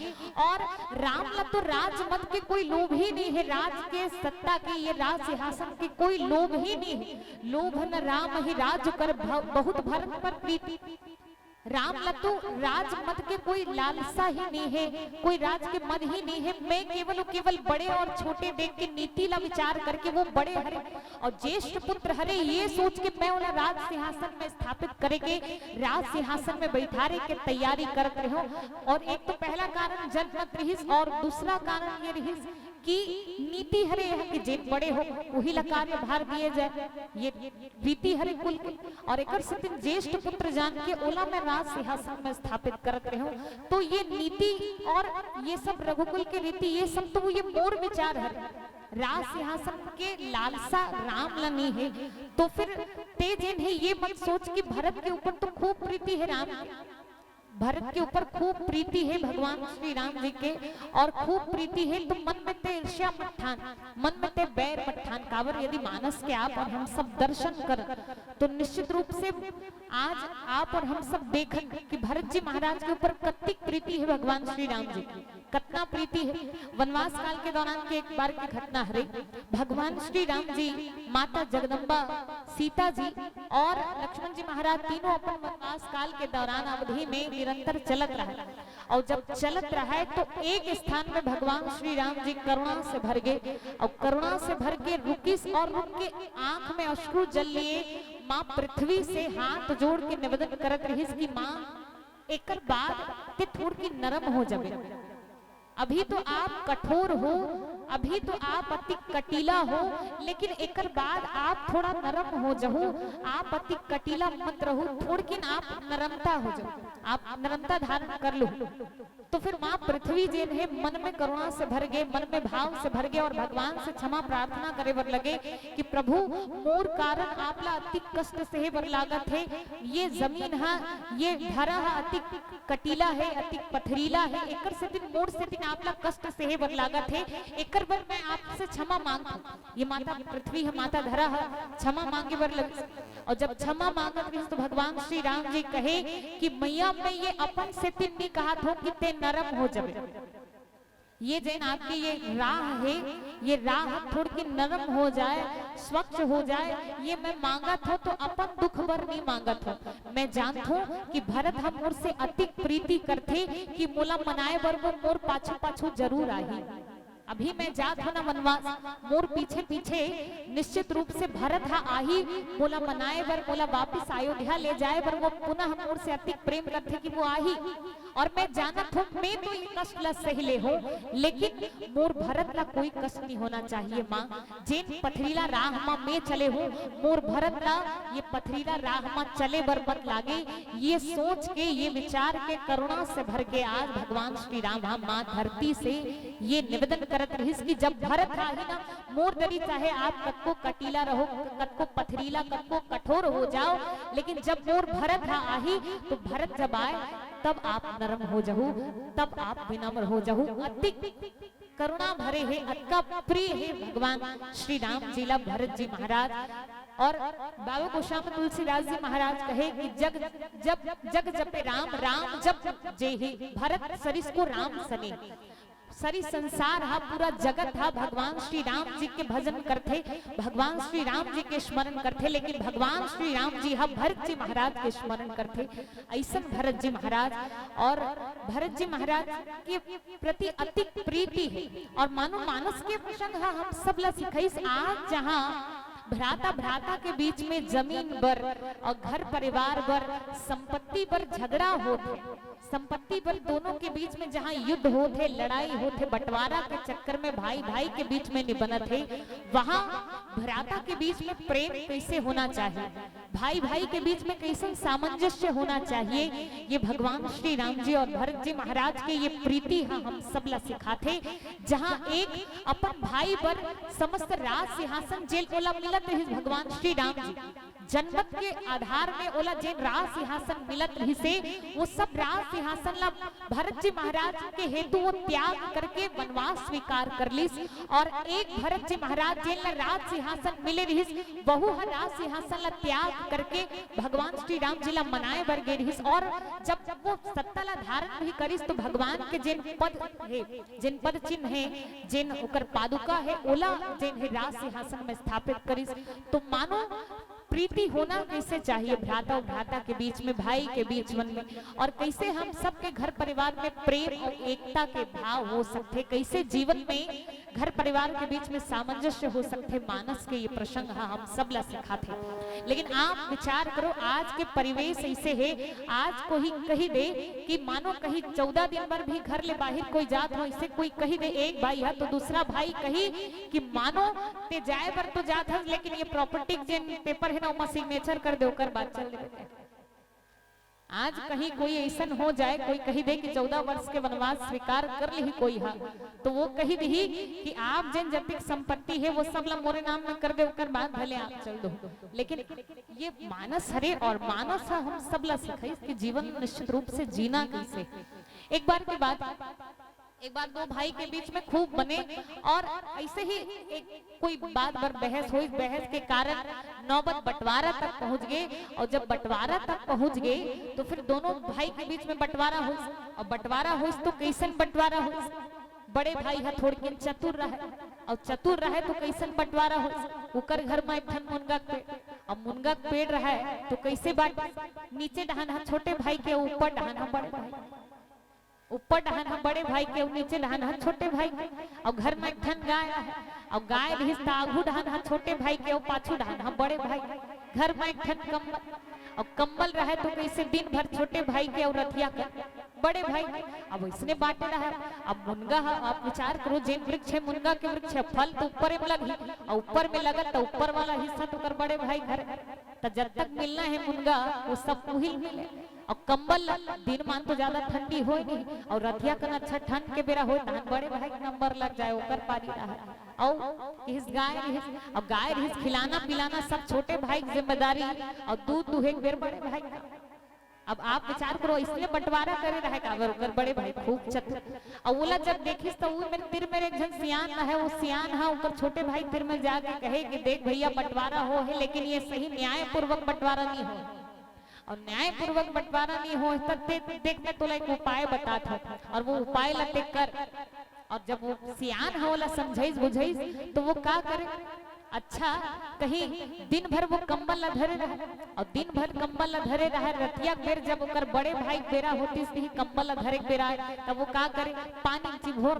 और राम ला तो राज मद के कोई लोभ ही नहीं है, राज के सत्ता के, ये राज सिंहासन के कोई लोभ ही नहीं है। लोभ न राम ही राज कर भ-, बहुत भरत पर प्रीति। राम ला तो राज मद के कोई लालसा ही नहीं है, कोई राज के मद ही नहीं है। मैं केवल, केवल बड़े और छोटे देख के नीति ला विचार करके वो बड़े हरे और ज्येष्ठ पुत्र हरे, ये सोच के मैं ओला राज सिंहासन में स्थापित करे के, राज सिंहासन में बैठारे के तैयारी करत रहे हूँ। और एक तो पहला कारण जनमत रिहिस और दूसरा कारण ये रिहिस कि नीति हरे यह कि जेन बड़े हो, उही ला कार्यभार दिए जाए, ये रीति हरे कुल के। और एकर सेती ज्येष्ठ पुत्र जान के ओला मैं राज सिंहासन में स्थापित करत रहूं। तो ये नीति और ये सब रघुकुल के रीति, ये सब तो ये मोर विचार हरे। राज सिंहासन के लालसा राम ला नी हे, तो फिर ते जेन हे ये मत सोच कि भरत के ऊपर तो खूब प्रीति हे राम के। भरत के ऊपर खूब प्रीति हे भगवान श्री राम जी के, और खूब प्रीति हे तो मन में ते ईर्ष्या मत ठान, मन में ते बैर मत ठान। काबर यदि मानस के आप और हम सब दर्शन कर, तो निश्चित रूप से आज आप और हम सब देखन कि भरत जी महाराज के ऊपर कतिक प्रीति हे भगवान श्री राम जी की, कतना प्रीति हे। वनवास काल के दौरान के एक बार की घटना हरे। भगवान श्री राम जी, माता जगदम्बा, सीता जी और लक्ष्मण जी महाराज तीनों अपन वनवास काल के दौरान अवधि में निरंतर चलत रहे। और जब चलत रहे तो एक स्थान में भगवान श्री राम जी करुणा से भर गए, और करुणा से भर के रुकिस और रुक के आंख में अश्रु जल लिए माँ पृथ्वी से हाथ जोड़ के निवेदन करत रहिस कि माँ, एकर बाद ते थोड़की नरम हो जाबे। अभी तो आप कठोर हो, अभी तो आप अति कटीला हो, लेकिन एकर बाद आप थोड़ा नरम हो जहू। आप अति कटीला मत रहू, थोड़किन आप नरमता हो जाऊ, आप नरमता धारण कर लू। तो फिर माँ पृथ्वी जेन हे मन में करुणा से भर गए, मन में भाव से भर गए और भगवान से क्षमा प्रार्थना करे बर लगे कि प्रभु, मोर कारण आप ला अति कष्ट सहे बर लागत हे, ये जमीन हा, ये धरा हा अति कटीला हे, अति पथरीला हे, एकर सेतिन मोर सेतिन आप ला कष्ट सहे बर लागत हे, एकर बर मैं आपसे क्षमा मांगथंव। ये माता पृथ्वी ह, माता धरा ह, क्षमा मांगे बर लगिस। और जब क्षमा मांगत रहिस तो भगवान श्री राम जी कहे कि मैया, मैं ये अपन सेतिन नी कहत हंव कि ते नरम हो जाबे। ये जेन आपके ये राह हे, ये राह थोड़की नरम हो जाए, स्वच्छ हो जाए, ये मैं मांगत हंव तो अपन दुख बर नी मांगत हंव। मैं जानत हंव कि भरत ह मोर से अतिक प्रीति करथे कि मोला मनाए बर वो मोर पाछू पाछू जरूर आही। अभी मैं जात हंव ना वनवास, मोर पीछे पीछे निश्चित रूप से भरत ह आही, मोला मनाए बर, मोला वापिस अयोध्या ले जाए बर वो पुनः मोर से अतिक प्रेम करथे कि वो आही। और मैं जानत हंव, मैं तो ये कष्ट ला सह ले हंव, लेकिन मोर भरत ला कोई कष्ट नहीं होना चाहिए माँ। जेन पथरीला राह म मैं चले हंव, मोर भरत ला ये पथरीला राह म चले बर मत लागे। ये सोच के, ये विचार के, करुणा से भर के आज भगवान श्री राम ह माँ धरती से ये निवेदन करत रहिस कि जब भरत ह आही ना, मोर दरी चाहे आप कतको कटीला रहो, कतको पथरीला, कतको कठोर हो जाओ, लेकिन जब मोर भरत ह आही, तो भरत जब आए, तब आप नरम हो जहू, तब आप विनम्र हो जहू। अतिक करुणा भरे हे, अतका प्रिय हे भगवान श्री राम जी ला भरत जी महाराज। और बाबा गोस्वामी तुलसीदास जी महाराज कहे कि जग, जब जग जपे राम, राम जप जेहि, भरत सरिस को राम सने। सरी संसार ह, पूरा जगत ह भगवान श्री राम जी के भजन करथे, भगवान श्री राम जी के स्मरण करथे, लेकिन भगवान श्री राम जी ह भरत जी महाराज के स्मरण करथे। अइसन भरत जी महाराज, और भरत जी महाराज के प्रति अतिक प्रीति हे। और मानो मानस के प्रसंग ह हम सब ला सिखाइस। आज जहाँ भ्राता भ्राता के बीच में जमीन बर और घर परिवार बर, संपत्ति बर झगड़ा होत हे, संपत्ति बर दोनों के बीच में जहाँ युद्ध होत हे, लड़ाई होत हे, बंटवारा के चक्कर में भाई भाई के बीच में नहीं बनत हे, वहाँ भ्राता के बीच में प्रेम कैसे होना चाहिए, भाई भाई के बीच में कैसन सामंजस्य होना चाहिए, ये भगवान श्री राम जी और भरत जी महाराज के ये प्रीति ह हम सब ला सिखाथे। जहाँ एक अपन भाई बर समस्त राज सिंहासन जेन ओला मिलत रहिस भगवान श्री राम जी, जनमत के आधार में ओला जेन राज सिंहासन मिलत रहिस हे, वो सब राज सिंहासन ला भरत जी महाराज के हेतु वो त्याग करके वनवास स्वीकार कर लिस। और एक भरत जी महाराज जेन ला राज सिंहासन मिले रहिस, वहू ह राज सिंहासन ला त्याग करके भगवान श्री राम जी ला मनाए बर गे रहिस। और जब वो सत्ता ला धारण भी करिस, तो भगवान के जेन पद हे, जेन पद चिन्ह हे, जेन ओकर पादुका हे, ओला जेन हे राज सिंहासन में स्थापित करिस। तो मानो प्रीति होना कैसे चाहिए भ्राता और भ्राता के बीच में, भाई के बीच मन में, और कैसे हम सबके घर परिवार में प्रेम और एकता के भाव हो सकथे, कैसे जीवन में घर परिवार के बीच में सामंजस्य हो सकथे, मानस के ये प्रसंग ह हम सब ला सिखाथे। लेकिन आप विचार करो, आज के परिवेश ऐसे हे, आज कोई कही दे कि मानो कहीं चौदह दिन बर भी घर ले बाहर कोई जात हो, ऐसे कोई कही दे एक भाई ह, तो दूसरा भाई कही कि मानो ते जाए बर तो जात हस, लेकिन ये प्रॉपर्टी के जेन पेपर है ना, ओमा सिग्नेचर कर दे, ओकर बाद चल दे बेटा। आज कहीं कोई ऐसन हो जाए, कोई कही दे कि चौदह वर्ष के वनवास स्वीकार कर लिही कोई हा, तो वो कही दिही कि आप जेन जतिक संपत्ति है, वो सब ला मोरे नाम में कर दे, ओकर बाद भले आप चल दो। लेकिन ये मानस हरे, और मानस ह हम सब ला सिखाइस कि जीवन निश्चित रूप से जीना कैसे। एक बार की बात, एक बार दो भाई के बीच में खूब बने, और ऐसे ही एक कोई बात पर बहस हुई, बहस के कारण नौबत बंटवारा तक पहुंच गए। और जब बंटवारा तक पहुंच गए, तो फिर दोनों भाई के बीच में बंटवारा हुई। और बंटवारा हुई तो कैसन बंटवारा हुई? बड़े भाई ह थोड़किन चतुर रहे, और चतुर रहे तो कैसन बंटवारा हुई? ओकर घर में एक ठन मुनगा के पेड़, अब मुनगा के पेड़ रहे तो कैसे बांट? नीचे डहान ह छोटे भाई के, ऊपर डहान ह बड़े भाई, ऊपर डहान ह बड़े भाई के, अउ नीचे डहान ह छोटे भाई के। अउ घर में एक ठन गाय रहे, अउ गाय रहिस त आगू डहान ह छोटे भाई के, अउ पाछू डहान ह बड़े भाई के। घर में एक ठन कंबल, अउ कंबल रहे तो कैसे दिन भर छोटे भाई के अउ रतिया के बड़े भाई के। अब इसने बांटे रहे। अब मुनगा ह, आप विचार करो, जेन वृक्ष है मुनगा के वृक्ष है, फल तो ऊपर में लगही, अउ ऊपर में लगत त ऊपर वाला हिस्सा तो ओकर बड़े भाई घर, त जब तक मिलना है मुनगा, वो सब उहिल मिले। अउ कंबल, दिन मान तो ज्यादा ठंडी होय नहीं, अउ रतिया कन अच्छा ठंड के बेरा होय, तहन बड़े भाई के नंबर लग जाए, ओकर पारी रहा। अउ इस गाय रहिस, अब गाय रहिस, खिलाना पिलाना सब छोटे भाई की जिम्मेदारी, अउ दूध दुहे के बेर बड़े भाई का। अब आप विचार करो, इसने बंटवारा करे रहे काबर, ओकर बड़े भाई खूब चतुर। अउ ओला जब देखिस त उ मेर तीर मेर एक झन सियान रहे, वो सियान ह ओकर छोटे भाई तीर में जाके कहे कि देख भैया, बंटवारा हो है, लेकिन ये सही न्यायपूर्वक बंटवारा नहीं हो। और न्यायपूर्वक बंटवारा नहीं हो त ते, देख, मैं तोला एक उपाय बतात हूँ, और वो उपाय ला ते कर। और जब वो सियान ह ओला समझाइस बुझाइस, तो वो का करे? अच्छा, कहीं दिन भर वो कंबल ला धरे रहे, और दिन भर कंबल ला धरे रहे, रतिया के बेर जब ओकर बड़े भाई के बेरा होतिस, नहीं कंबल ला धरे के बेरा आए, तब वो का करे? पानी में चिभोर,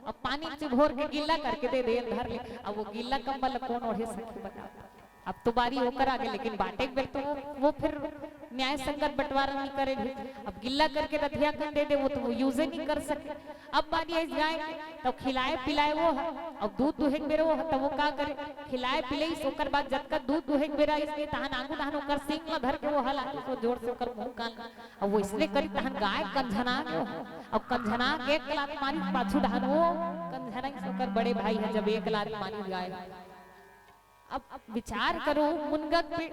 और पानी में चिभोर के गीला करके दे दे, धर ले। अब वो गीला कंबल ला कौन ओढ़े सखी, बताओ? अब तो बारी ओकर आगे, लेकिन बांटे के बेर तो वो, वो फिर न्याय संगत बंटवारा नहीं करे भी। अब गिल्ला करके रतिया कन दे दे, वो तो वो यूजे नहीं कर सके। अब बारी आइस गाय के, तब खिलाए पिलाए वो ह, अब दूध दुहे के बेरा वो ह, तब वो का करे? खिलाए पिलाइस, ओकर बाद जतका दूध दुहे के बेरा आइस के, तहन आगू डहन ओकर सींग ला धर के वो हला के सो जोर से ओकर मुंह कान ला। अब वो इसने करी, तहन गाय कंझना के वो, अब कंझना के एक लात मारी, पाछू डहन वो कंझनाइस, ओकर बड़े भाई ह जब एक लात मारी गाय। अब विचार करो, मुनगा के पेड़,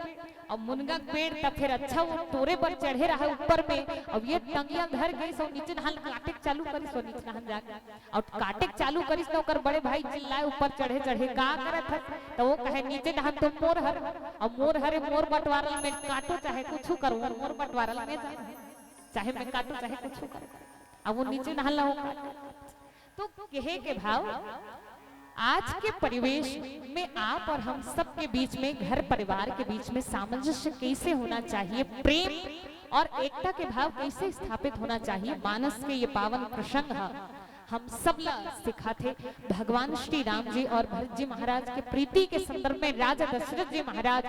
अब मुनगा के पेड़ त फिर अच्छा वो तोरे बर चढ़े रहा ऊपर में, अब ये टंगिया धर गई सो नीचे डहन काटे के चालू करिस, सो नीचे डहन जाके, और काटे के चालू करिस त ओकर बड़े भाई चिल्लाए, ऊपर चढ़े चढ़े, "का करत हस?" त वो कहे, "नीचे डहन तो मोर हर, अब मोर हरे, मोर बंटवारा ल मैं काटो चाहे कुछ करूँ, मोर बंटवारा ल मैं जाऊँ, चाहे मैं काटो चाहे कुछ करूँ।" अब वो नीचे डहन ला वो काटे। तो कहे के भाव, आज के परिवेश में आप और हम सबके बीच में, घर परिवार के बीच में सामंजस्य कैसे होना चाहिए, प्रेम और एकता के भाव कैसे स्थापित होना चाहिए, मानस के ये पावन प्रसंग ह हम सब ला सिखाथे। भगवान श्री राम जी और भरत जी महाराज के प्रीति के संदर्भ में राजा दशरथ जी महाराज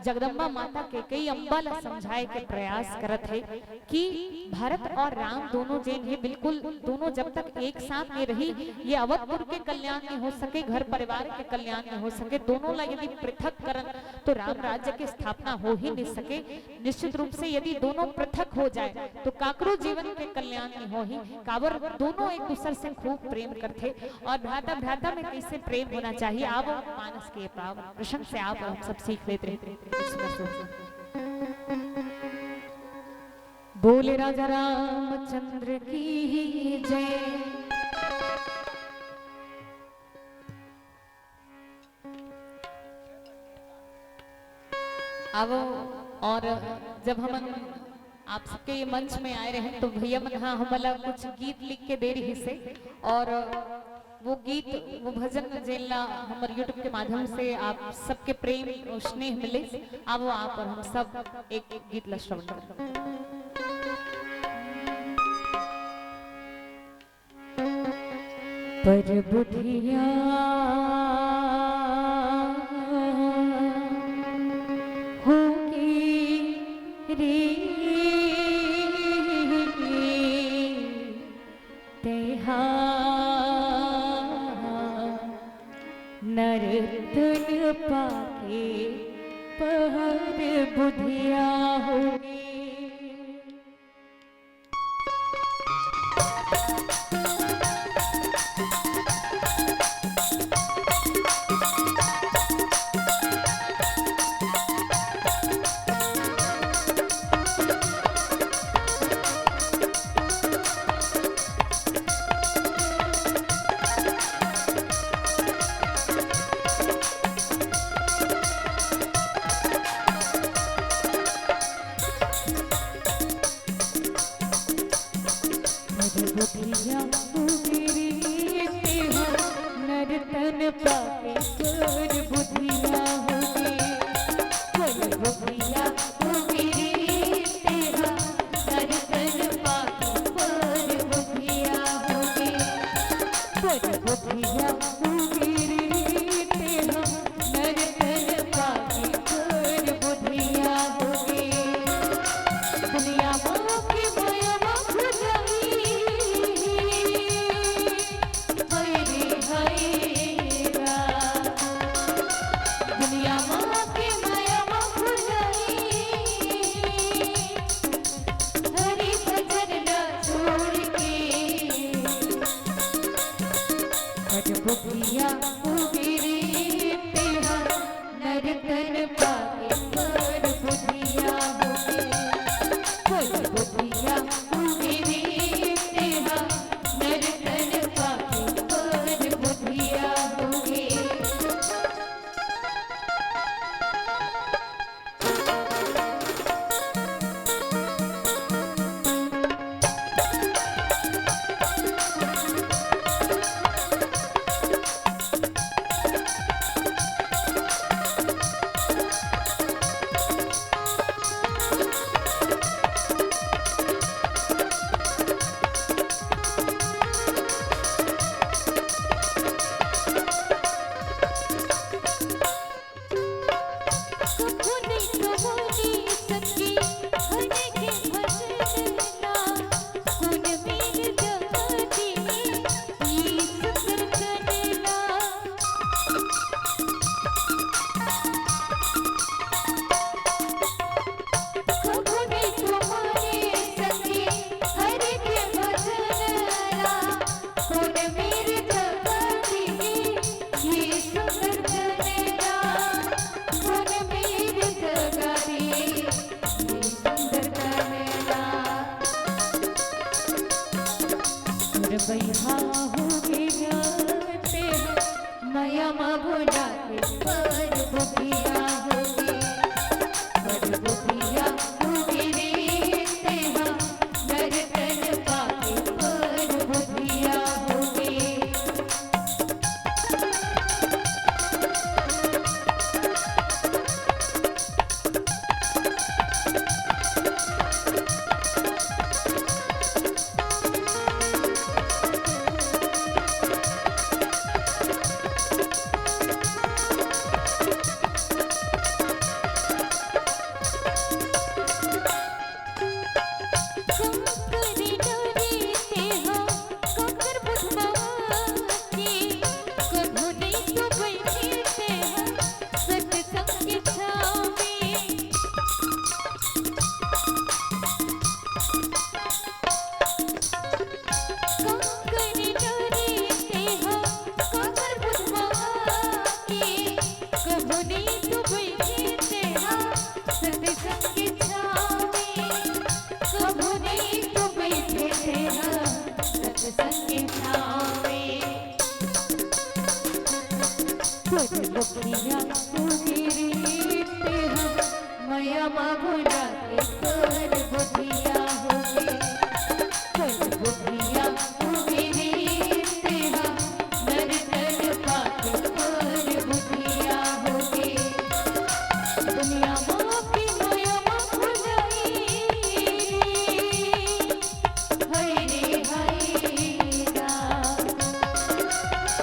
जगदम्बा माता कैकेयी अम्बा ला समझाए के प्रयास करत हे कि भरत और राम दोनों जेन हे, बिल्कुल दोनों जब तक एक साथ नहीं रही, ये अवधपुर के कल्याण नहीं हो सके, घर परिवार के कल्याण नहीं हो सके। दोनों ला यदि पृथक करन तो राम राज्य की स्थापना हो ही नहीं सके। निश्चित रूप से यदि दोनों पृथक हो जाए तो काकरो जीवन के कल्याण नहीं हो ही, काबर दोनों एक दूसर से खूब प्रेम करथे। और भ्राता भ्राता में कैसे प्रेम होना चाहिए, आप मानस के पावन प्रसंग से आप हम सब सीख लेते हैं। बोले राजा रामचंद्र की जय। अब और जब हमन आप सबके ये मंच में आए रहे तो भैया मन हा हमला कुछ गीत लिख के दे रही से, और वो गीत, वो भजन जेन ला हमर YouTube के माध्यम से आप सबके प्रेम और स्नेह मिले, आवो आप और हम सब एक गीत ला श्रवण करें। पर बुधिया होगे रे तेहा नरतन पाके पर बुधिया होगे। पर बुधिया होगे रे तेहा नरतन पाके पर बुधिया होगे। पर बुधिया होगे रे तेहा नरतन पाके पर बुधिया होगे। पर बुधिया होगे रे तेहा नरतन पाके पर बुधिया होगे। दुनिया मोह के माया मा भुलाई, हाय रे हाय रा। दुनिया मोह के माया मा भुलाई, हरि भजन ला छोड़ के। पर बुधिया होगे रे तेहा नरतन पाके पर बुधिया होगे। पर बुधिया होगे रे तेहा नरतन पाके पर बुधिया होगे। मया मा भुला के पर बुधिया होगे। पर बुधिया होगे रे तेहा नरतन पाके पर बुधिया होगे।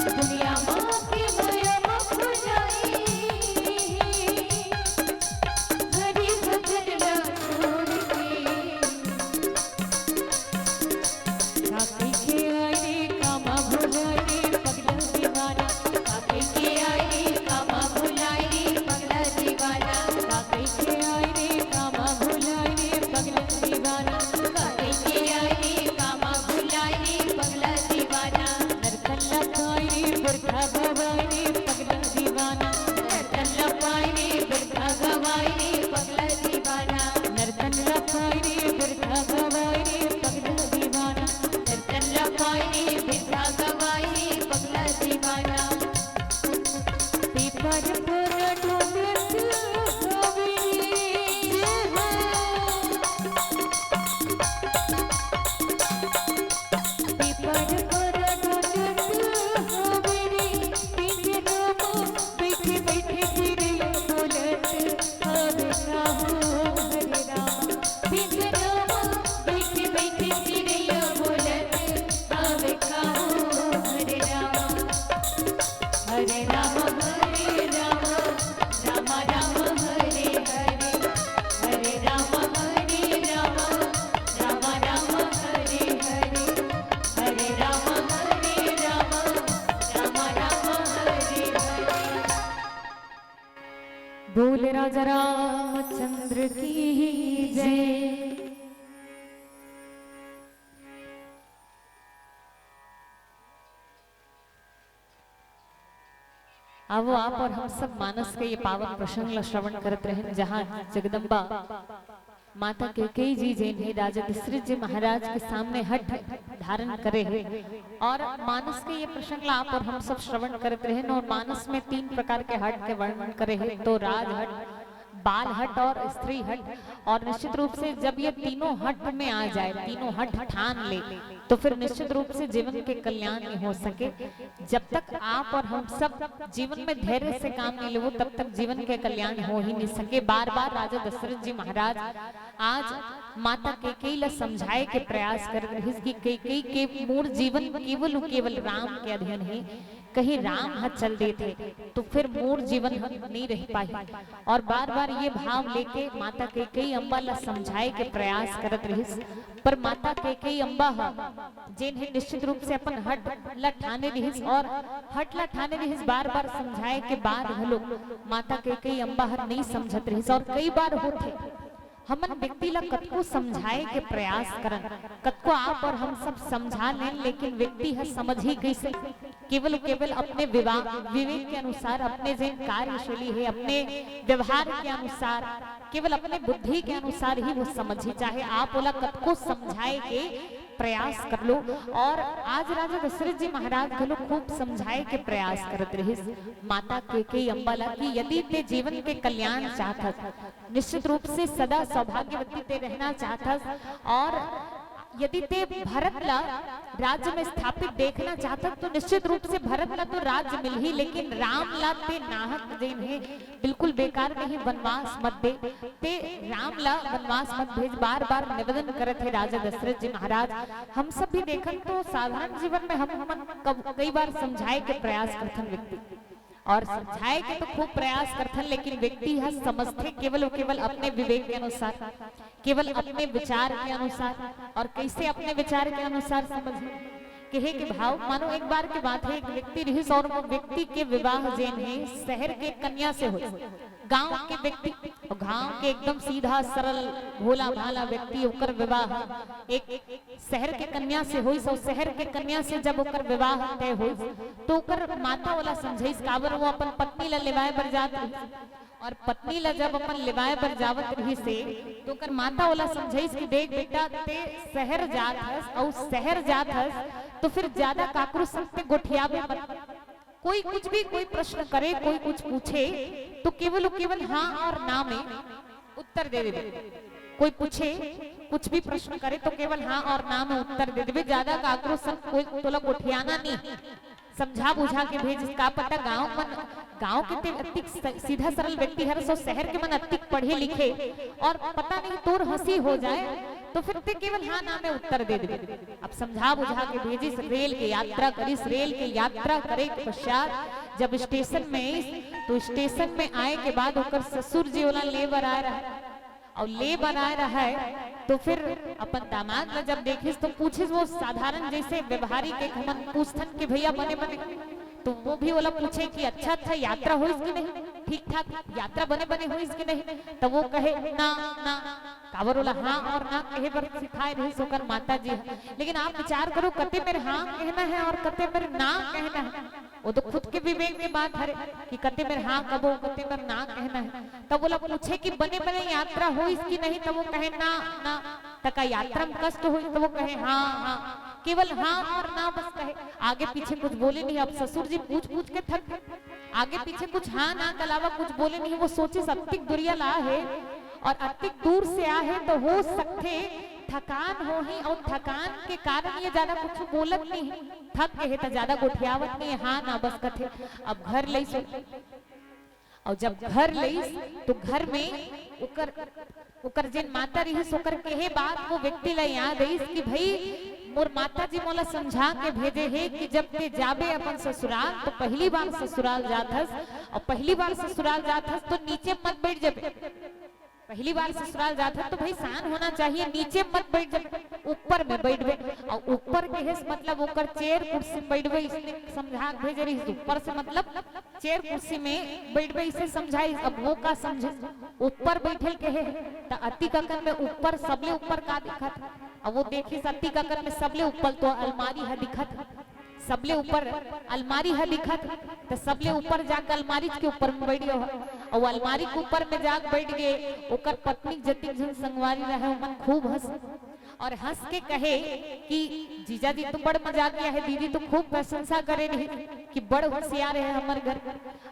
दुनिया माँ के माया मा खो जाए, हरि भजन ला छोड़ के। का कहिके आए रे, का मा भुलाए रे, पगला दीवाना। का कहिके आए रे, का मा भुलाए रे, पगला दीवाना। का कहिके आए रे, का मा भुलाए रे, पगला दीवाना। का कहिके आए रे, का मा भुलाए रे, पगला दीवाना। नर्तन ला पाए रे, बिरथा गवाए रे, पगला दीवाना। नर्तन ला पाए रे, बिरथा गवाए रे, पगला दीवाना। नर्तन ला पाए रे, बिरथा गवाए रे, पगला दीवाना। नर्तन ला पाए रे, बिरथा गवाए रे, पगला दीवाना। पीपर पर डोलत हवे रे। पीपर पर डोलत हवे रे, पिंजरा मा बइठे बइठे चिरैया बोलत हवे का हो हरे राम। पिंजरा मा बइठे बइठे चिरैया बोलत हवे का हो हरे राम। हरे राम हरे राम, राम राम हरे हरे। हरे राम हरे राम, राम राम हरे हरे। हरे राम हरे राम, राम राम हरे हरे। बोल राजा रामचंद्र की जय। आवो आप और हम सब मानस के ये पावन प्रसंग ला श्रवण करत रहेन, जहाँ जगदम्बा माता कैकेयी जी जेन हे राजा दशरथ जी महाराज के सामने हठ धारण करे हे और मानस के ये प्रसंग ला आप और हम सब श्रवण करत रहेन और मानस में तीन प्रकार के हठ के वर्णन करे हे, तो राज हठ, बाल हठ और स्त्री हठ। और निश्चित रूप से जब ये तीनों हठ में आ जाए, तीनों हठ ठान ले, तो फिर निश्चित रूप से जीवन के कल्याण नहीं हो सके। जब तक आप और हम सब जीवन में धैर्य से काम नहीं लेवो, तब तक जीवन के कल्याण हो ही नहीं सके। बार बार राजा दशरथ जी महाराज आज माता कैकेयी ला समझाए के प्रयास करत रहिस कि कैकेयी के मूल जीवन केवल अउ केवल राम के अधीन हे। कहीं राम ह चल देथे तो फिर मोर जीवन ह नइ रह पाही। और बार-बार ये भाव लेके माता कैकेयी अम्बा ला समझाए के प्रयास करत रहिस, पर माता कैकेयी अम्बा ह जेन हे निश्चित रूप से अपन हठ ला ठाने रहिस और हठ ला ठाने रहिस, बार-बार समझाए के बाद घलो माता कैकेयी अम्बा ह नइ समझत रहिस। और कई बार होथे हमन व्यक्ति ला कतको समझाए के प्रयास करन, कतको आप और हम सब समझा लेन, लेकिन व्यक्ति ह समझही कइसे? केवल, केवल अपने विवा-, विवेक के अनुसार, अपने जेन कार्यशैली हे, अपने व्यवहार के अनुसार, केवल अपने बुद्धि के अनुसार ही वो समझही, चाहे आप ओला कतको समझाए के प्रयास कर लो। और आज राजा दशरथ जी महाराज घलो खूब समझाए के प्रयास करत रहिस माता कैकेयी अम्बा ला कि यदि ते जीवन के कल्याण चाहत हस, निश्चित रूप से सदा सौभाग्यवती ते रहना चाहत हस और यदि ते भरत ला राज्य में स्थापित देखना चाहत हस, तो निश्चित रूप से भरत ला तो राज्य मिलही, लेकिन राम ला ते नाहक जेन हे, बिल्कुल बेकार में ही वनवास मत दे, ते राम ला वनवास मत भेज। बार-बार निवेदन करत हे राजा दशरथ जी महाराज। हम सब भी देखन तो साधारण जीवन में हम मन कब-, कई बार समझाए के प्रयास करथन व्यक्ति, और समझाए के तो खूब प्रयास करथन, लेकिन व्यक्ति ह समझथे केवल अउ केवल अपने विवेक के अनुसार, केवल अपने विचार के अनुसार। और कइसे अपने विचार के अनुसार समझे? कहे के भाव, मानो एक बार के बात हे, एक व्यक्ति रहिस और वो व्यक्ति के विवाह जेन हे शहर के कन्या से होइस। गांव के व्यक्ति, गांव के एकदम सीधा सरल भोला भाला व्यक्ति, ओकर विवाह एक शहर के कन्या से होइस, अउ शहर के कन्या से जब ओकर विवाह तय होइस, तो ओकर माता ओला समझाइस, काबर वो अपन पत्नी ला लेवाए बर जात रहिस। और पत्नी ला जब अपन लेवाए बर जावत रहिस हे, तो ओकर माता ओला समझाइस कि देख बेटा, ते शहर जात हस, अउ शहर जात हस, तो फिर ज्यादा काकरो संग ते गोठियाबे मत। कोई कुछ भी, कोई प्रश्न करे, कोई कुछ पूछे, तो केवल, केवल हाँ और ना में उत्तर दे देबे। कोई पूछे, कुछ भी प्रश्न करे, तो केवल हाँ और ना में उत्तर दे देबे। ज्यादा काकरो संग कोई तोला गोठियाना नहीं। समझा बुझा के भेज। का पता गांव मन, गांव के ते अतिक स-, सीधा सरल व्यक्ति हरस, शहर के मन अतिक पढ़े लिखे, और पता नहीं तोर हंसी हो जाए, तो फिर ते केवल हाँ ना में उत्तर दे देबे। अब समझा बुझा के भेजिस, रेल के यात्रा करिस, रेल के यात्रा करे के पश्चात जब स्टेशन में आइस, तो स्टेशन में आए के बाद ओकर ससुर जी ओला ले बर आए रहय, अउ ले बर आए रहय, तो फिर अपन दामाद ला जब देखिस तो पूछिस, वो साधारण जैसे व्यवहारिक एक हमन पूछथन कि भैया बने बने, तो वो भी ओला पूछे कि अच्छा अच्छा यात्रा होइस कि नहीं, ठीक ठाक यात्रा बने बने होइस कि नहीं, तो वो कहे ना ना, काबर ओला हाँ और ना कहे बर सिखाए रहिस ओकर माता जी ह। लेकिन आप विचार करो, कते मेर हाँ कहना है और कते मेर ना कहना है। वो तो खुद के विवेक के बात हरे कि कते मेर हाँ कबो, कते मेर ना कहना है। तब ओला पूछे कि बने बने यात्रा होइस कि नहीं, तब वो कहे ना ना। त का यात्रा में कष्ट होइस? तब वो कहे हाँ हाँ, केवल हाँ और ना बस कहे, आगे पीछे कुछ बोले नहीं। अब ससुर जी पूछ पूछ के थक गए, आगे पीछे कुछ हाँ ना के अलावा कुछ बोले नहीं। वो सोचिस अतिक दुरिहा ले आहे और अतिक दूर से आहे, तो हो सकथे थकान होही और थकान के कारण ये ज्यादा कुछ बोलत नहीं, थक गए हे त ज्यादा गोठियावत नहीं, हाँ ना बस कथे। अब घर लइस, और जब घर लइस तो घर में ओकर ओकर जेन माता रहिस, ओकर कहे बात वो व्यक्ति ला याद आइस कि भाई, मोर माता जी मोला समझा के भेजे हे कि जब ते जाबे अपन ससुराल, तो पहली बार ससुराल जात हस, और पहली बार ससुराल जात हस तो नीचे मत बैठ जाबे। पहली बार ससुराल जात हस तो भाई, शान होना चाहिए, नीचे मत बैठ जाबे, ऊपर में बैठबे। और ऊपर कहे से मतलब ओकर चेयर कुर्सी में बैठबे, इसने समझा के भेजे रहिस। ऊपर से मतलब चेयर कुर्सी में बैठबे, इसे समझाइस। अब वो का समझे, ऊपर बैठे ल कहे हे, त अतिक अकन में ऊपर, सबले ऊपर का दिखत? अब वो देखिस अतिक अकन में सबले ऊपर तो अलमारी ह दिखत, सबले ऊपर अलमारी ह दिखत, त सबले ऊपर जाके अलमारी के ऊपर में बैठ गयो ह। अउ अलमारी के ऊपर में जाके बैठ गे, ओकर पत्नी जतिक झन संगवारी रहे, ओमन खूब हंस और हंस के कहे कि जीजा जी तो बड़ मजाकिया है, दीदी तो खूब प्रशंसा करे रही कि बड़ होशियार है हमर घर।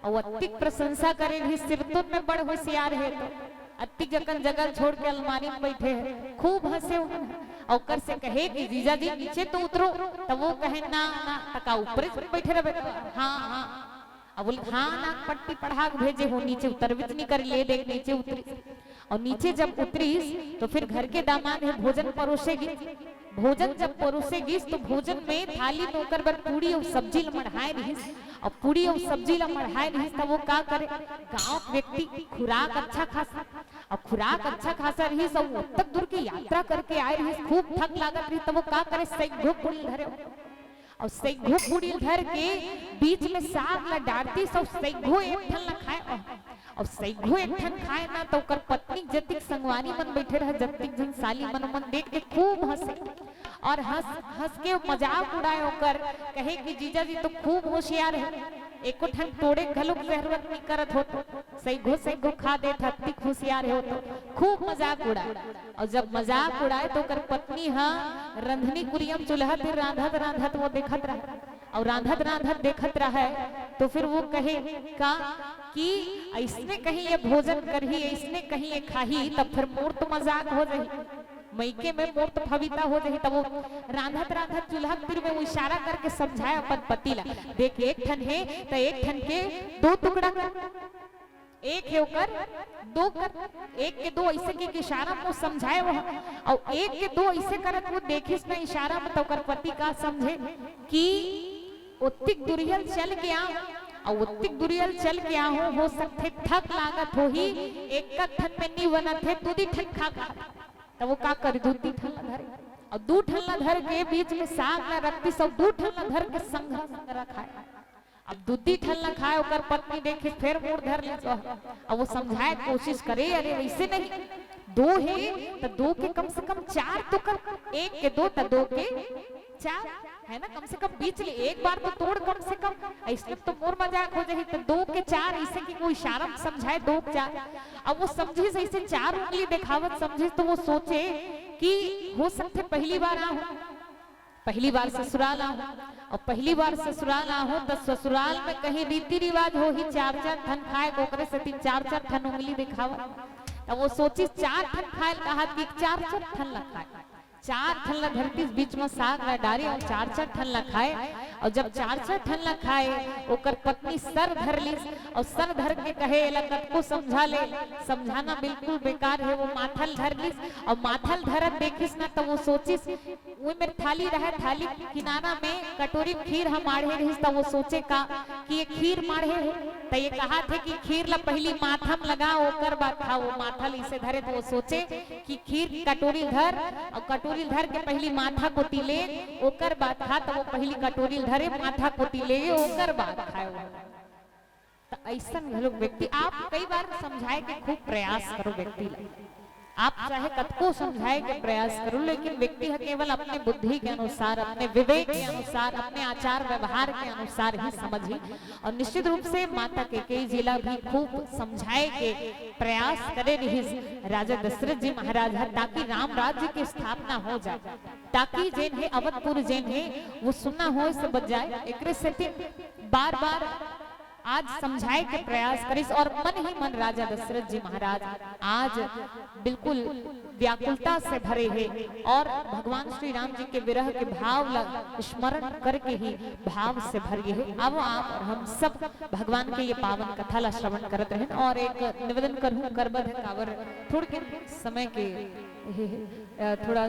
अउ अतिक प्रशंसा करे रही, सिरतुन में बड़ होशियार है, तो अतिक जकन जगह छोड़ के अलमारी में बैठे है, खूब हंसे उमन। अउ ओकर से कहे कि जीजा जी नीचे तो उतरो, तब वो कहे ना ना, त का ऊपरे से बैठे रहबे? तो हाँ हाँ। अब बोले हाँ ना, पट्टी पढ़ा के भेजे हो, नीचे उतरबे नहीं करे, ले देख नीचे उतरी। और नीचे जब उतरिस तो फिर घर के दामाद हे भोजन परोसे गिस। भोजन जब परोसे गिस तो भोजन में थाली में ओकर बर पूड़ी अउ सब्जी ल मढ़ाए रहिस। और पूड़ी अउ सब्जी ल मढ़ाए रहिस त वो का करे, गांव के व्यक्ति खुराक अच्छा खासा, और खुराक अच्छा खासा रहिस, और ओतक दूर के यात्रा करके आए रहिस, खूब थक लागत रहिस, त वो का करे, सैगो पूड़ी ल धरे। अउ सैगो पूड़ी ल धर के बीच में साग ल डारतिस अउ सैगो एक ठन ल खाए। अउ सैगो एक ठन खाए ना, त ओकर पत्नी जतिक संगवारी मन बैठे रहे, जतिक झन साली मन, मन देख के खूब हंसे और हंस हंस के मजाक उड़ाए ओकर, कहे कि जीजा जी तो खूब होशियार है, एको ठन टोड़े घलोक जरूरत नहीं करत होत, सैगो सैगो खा देत, अतिक होशियार है, तो खूब मजाक उड़ाए। और जब मजाक उड़ाए तो ओकर पत्नी ह रंधनी कुरियम चूल्हा तीर रांधत रांधत वो देखत रहे। और रांधत रांधत देखत रहे तो फिर वो कहे का कि ऐसने कहीं ये भोजन करही, ऐसने कहीं ये खाही, तब फिर मोर तो मजाक हो जाही, मइके में मोर तो फविता हो जाही। तब वो रांधत रांधत चूल्हा तीर में वो इशारा करके समझाए अपन पति ला, देख एक ठन हे त एक ठन के दो टुकड़ा कर, एक हे ओकर दो कर, एक के दो, ऐसे के इशारा में समझाए वो। अउ एक के दो ऐसे करत वो देखिस ना इशारा में, त ओकर पति का समझे कि ओतिक दुरिहा ल चल के आ, अउ ओतिक दुरिहा ल चल के आ हो, हो सकथे थक लागत होही, एक ठन में नी बनत हे, दूदी ठन खा खा। त वो का करे, दूदी ठन ला धरे, अउ दू ठन ला धर के बीच में साग ला रखतिस, अउ दू ठन ला धर के संघरा संघरा खाए। अब दूदी ठन ला खाए, ओकर पत्नी देखे, फेर मुड़ धर ले। अब वो समझाए कोशिश करे, अरे वैसे नहीं, दो हे त दो के कम से कम चार तो कर, एक के दो त दो के चार, है ना, कम से कम बीच ले एक बार तो तोड़ कम से कम, ऐसने तो मोर मजाक हो जाही। त दो के चार, ऐसे कि वो इशारा में समझाए दो के चार। अब वो समझिस ऐसे चार उंगली देखावत समझिस, तो वो सोचे कि हो सकथे पहली बार आहूं, पहली बार ससुराल आहूं, अउ पहली बार ससुराल आहूं त ससुराल में कहीं रीति रिवाज होही, चार चार ठन खाए के, ओकरे सेती चार चार ठन उंगली देखावत। त वो सोचिस चार ठन खाए ल कहा कि चार चार ठन ला खाए। चार ठन ला धरतिस, बीच म साग ला डारे अउ चार चार ठन ला खाए। अउ जब चार चार ठन ला खाए, ओकर पत्नी सर धर लिस अउ सर धर के कहे, "एला कतको समझा ले, समझाना बिल्कुल बेकार हे।" वो माथा ल धर लिस अउ माथा ल धरत देखिस ना, त वो सोचिस, उही मेर थाली रहय, थाली किनारा में कटोरी म खीर ह माढ़े रहिस, त वो सोचे का कि ये खीर माढ़े हे, त ये कहाथे कि खीर ला पहिली माथा म लगा, ओकर बाद खा। वो माथा ल इसे धरे, त वो सोचे कि खीर कटोरी ल धर, अउ कटोरी ल धर के पहिली माथा कोती ले, ओकर बाद खा। त वो पहिली कटोरी ल धरे, माथा कोती ले, ओकर बाद खाए। त अइसन घलोक व्यक्ति, आप कई बार समझाए के खूब प्रयास करो व्यक्ति ला, आप चाहे कतको समझाए के प्रयास करो, लेकिन व्यक्ति ह केवल अपने बुद्धि के अनुसार, अपने विवेक के अनुसार, अपने आचार व्यवहार के अनुसार ही समझही। अउ निश्चित रूप से माता कैकेयी जी ला भी खूब समझाए के प्रयास करे रिहिस राजा दशरथ जी महाराज ह, ताकि राम राज्य के स्थापना हो जाए, ताकि जेन हे अवधपुर जेन हे वो सुन्ना होए से बच जाए। एकरे सेती बार-बार आज समझाए के प्रयास करिस अउ मन ही मन राजा दशरथ जी महाराज आज बिल्कुल व्याकुलता से भरे हे अउ भगवान श्री राम जी के विरह के भाव ला स्मरण करके ही भाव से भर गे हे। अब आप अउ हम सब भगवान के ये पावन कथा ला श्रवण करत रहेन अउ एक निवेदन करहूँ, करबद्ध हे काबर थोड़के समय के, अ, थोड़ा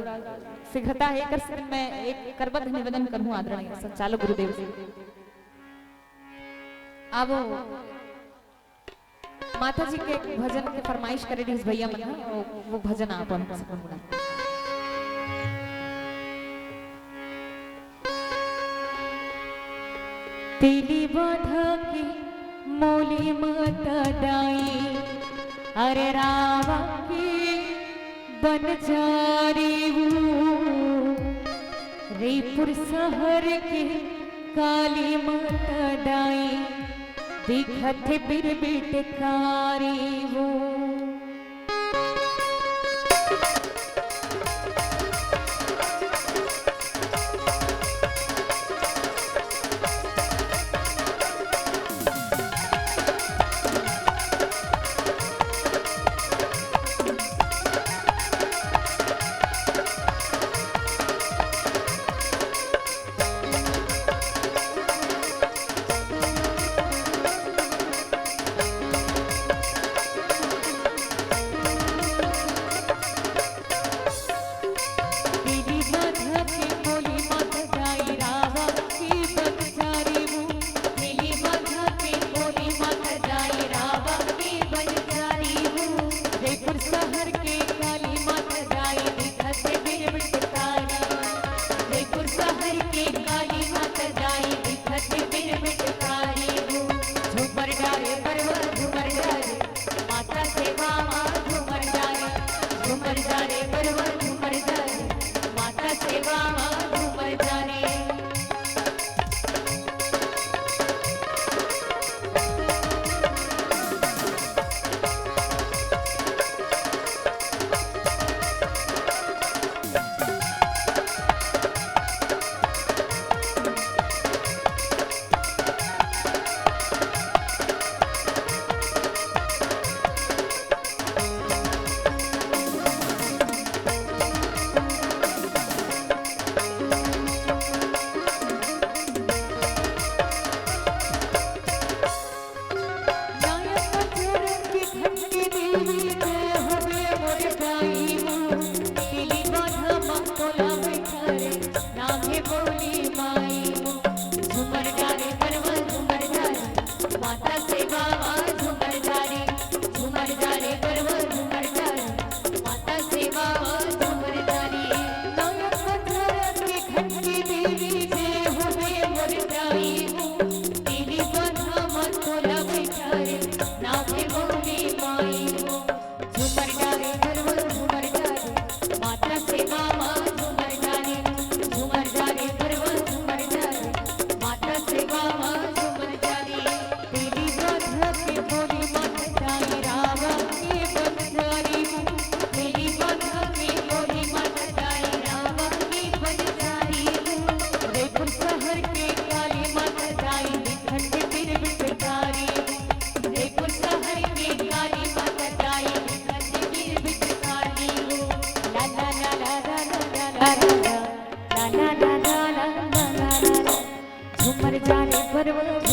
शीघ्रता हे, एकर सेती मैं एक करबद्ध निवेदन करहूँ आदरणीय संचालक गुरुदेव से। अब माता जी के एक भजन के फरमाइश करे रिहिस भैया मन ह, वो, वो भजन आप मन सब गुनगुना। तेली बांधा के मोली माता दाई, अरे रावा के बन जा रे वो, रईपुर शहर के काली माता दाई, दिखत हे बिरबिट कारी वो।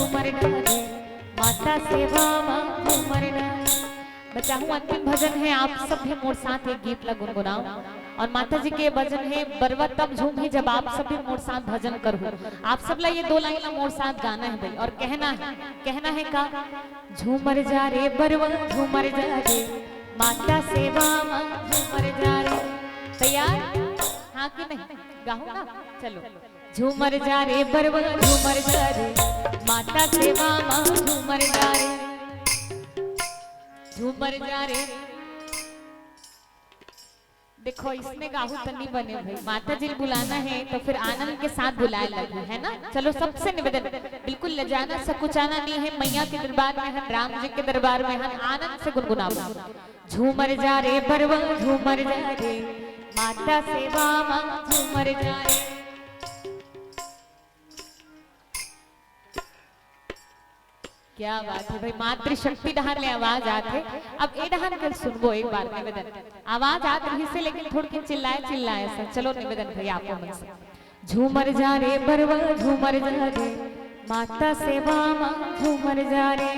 झूमर डारे, माता सेवा मा झूमर डारे। बचाहूँ अंतिम भजन है, आप सब भी मोर साथ एक गीत ला गुनगुनाओ। और माता जी के भजन है बरवा तब झूमही, जब आप सब भी मोर साथ भजन करहू। आप सब ला ये दो लाइन ला मोर साथ गाना है भाई, और कहना है, कहना है का? झूमर जा रे बरवा, झूमर जा रे, माता सेवा मा झूमर जा रे। तैयार? हाँ कि नहीं? गाहू ना? चलो। झूमर जा रे बरवा, झूमर जा रे, माता सेवा मा झूमर जा रे, झूमर जा रे। देखो, इसने गाहू त नहीं बने भाई, माता जी बुलाना है तो फिर आनंद के साथ बुलाए लगी, है ना? चलो, सबसे निवेदन, बिल्कुल लजाना सकुचाना नहीं है, मैया के दरबार में हन, राम जी के दरबार में हन, आनंद से गुनगुनाओ। झूमर जा रे बरवा, झूमर जा रे, माता सेवा मा झूमर जा रे। क्या बात है भाई, मातृशक्ति डहार ले आवाज आत है। अब ए डहार कर सुनबो एक बार निवेदन। आवाज आत रही से, लेकिन थोड़किन चिल्लाए चिल्लाए से। चलो निवेदन भैया आप मन से। झूमर जा रे बरवा, झूमर जा रे, माता सेवा मा झूमर जा रे।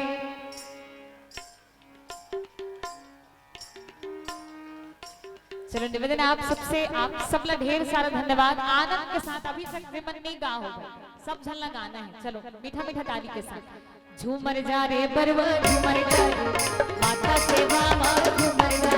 चलो निवेदन आप सबसे, आप सबला ढेर सारा धन्यवाद। आनंद के साथ अभी तक जे मन नहीं गा हो, सब झन ला गाना है। चलो मीठा मीठा ताली के साथ। झूमर जा रे बरवा, झूमर जा रे, माता सेवा मा झूमर जा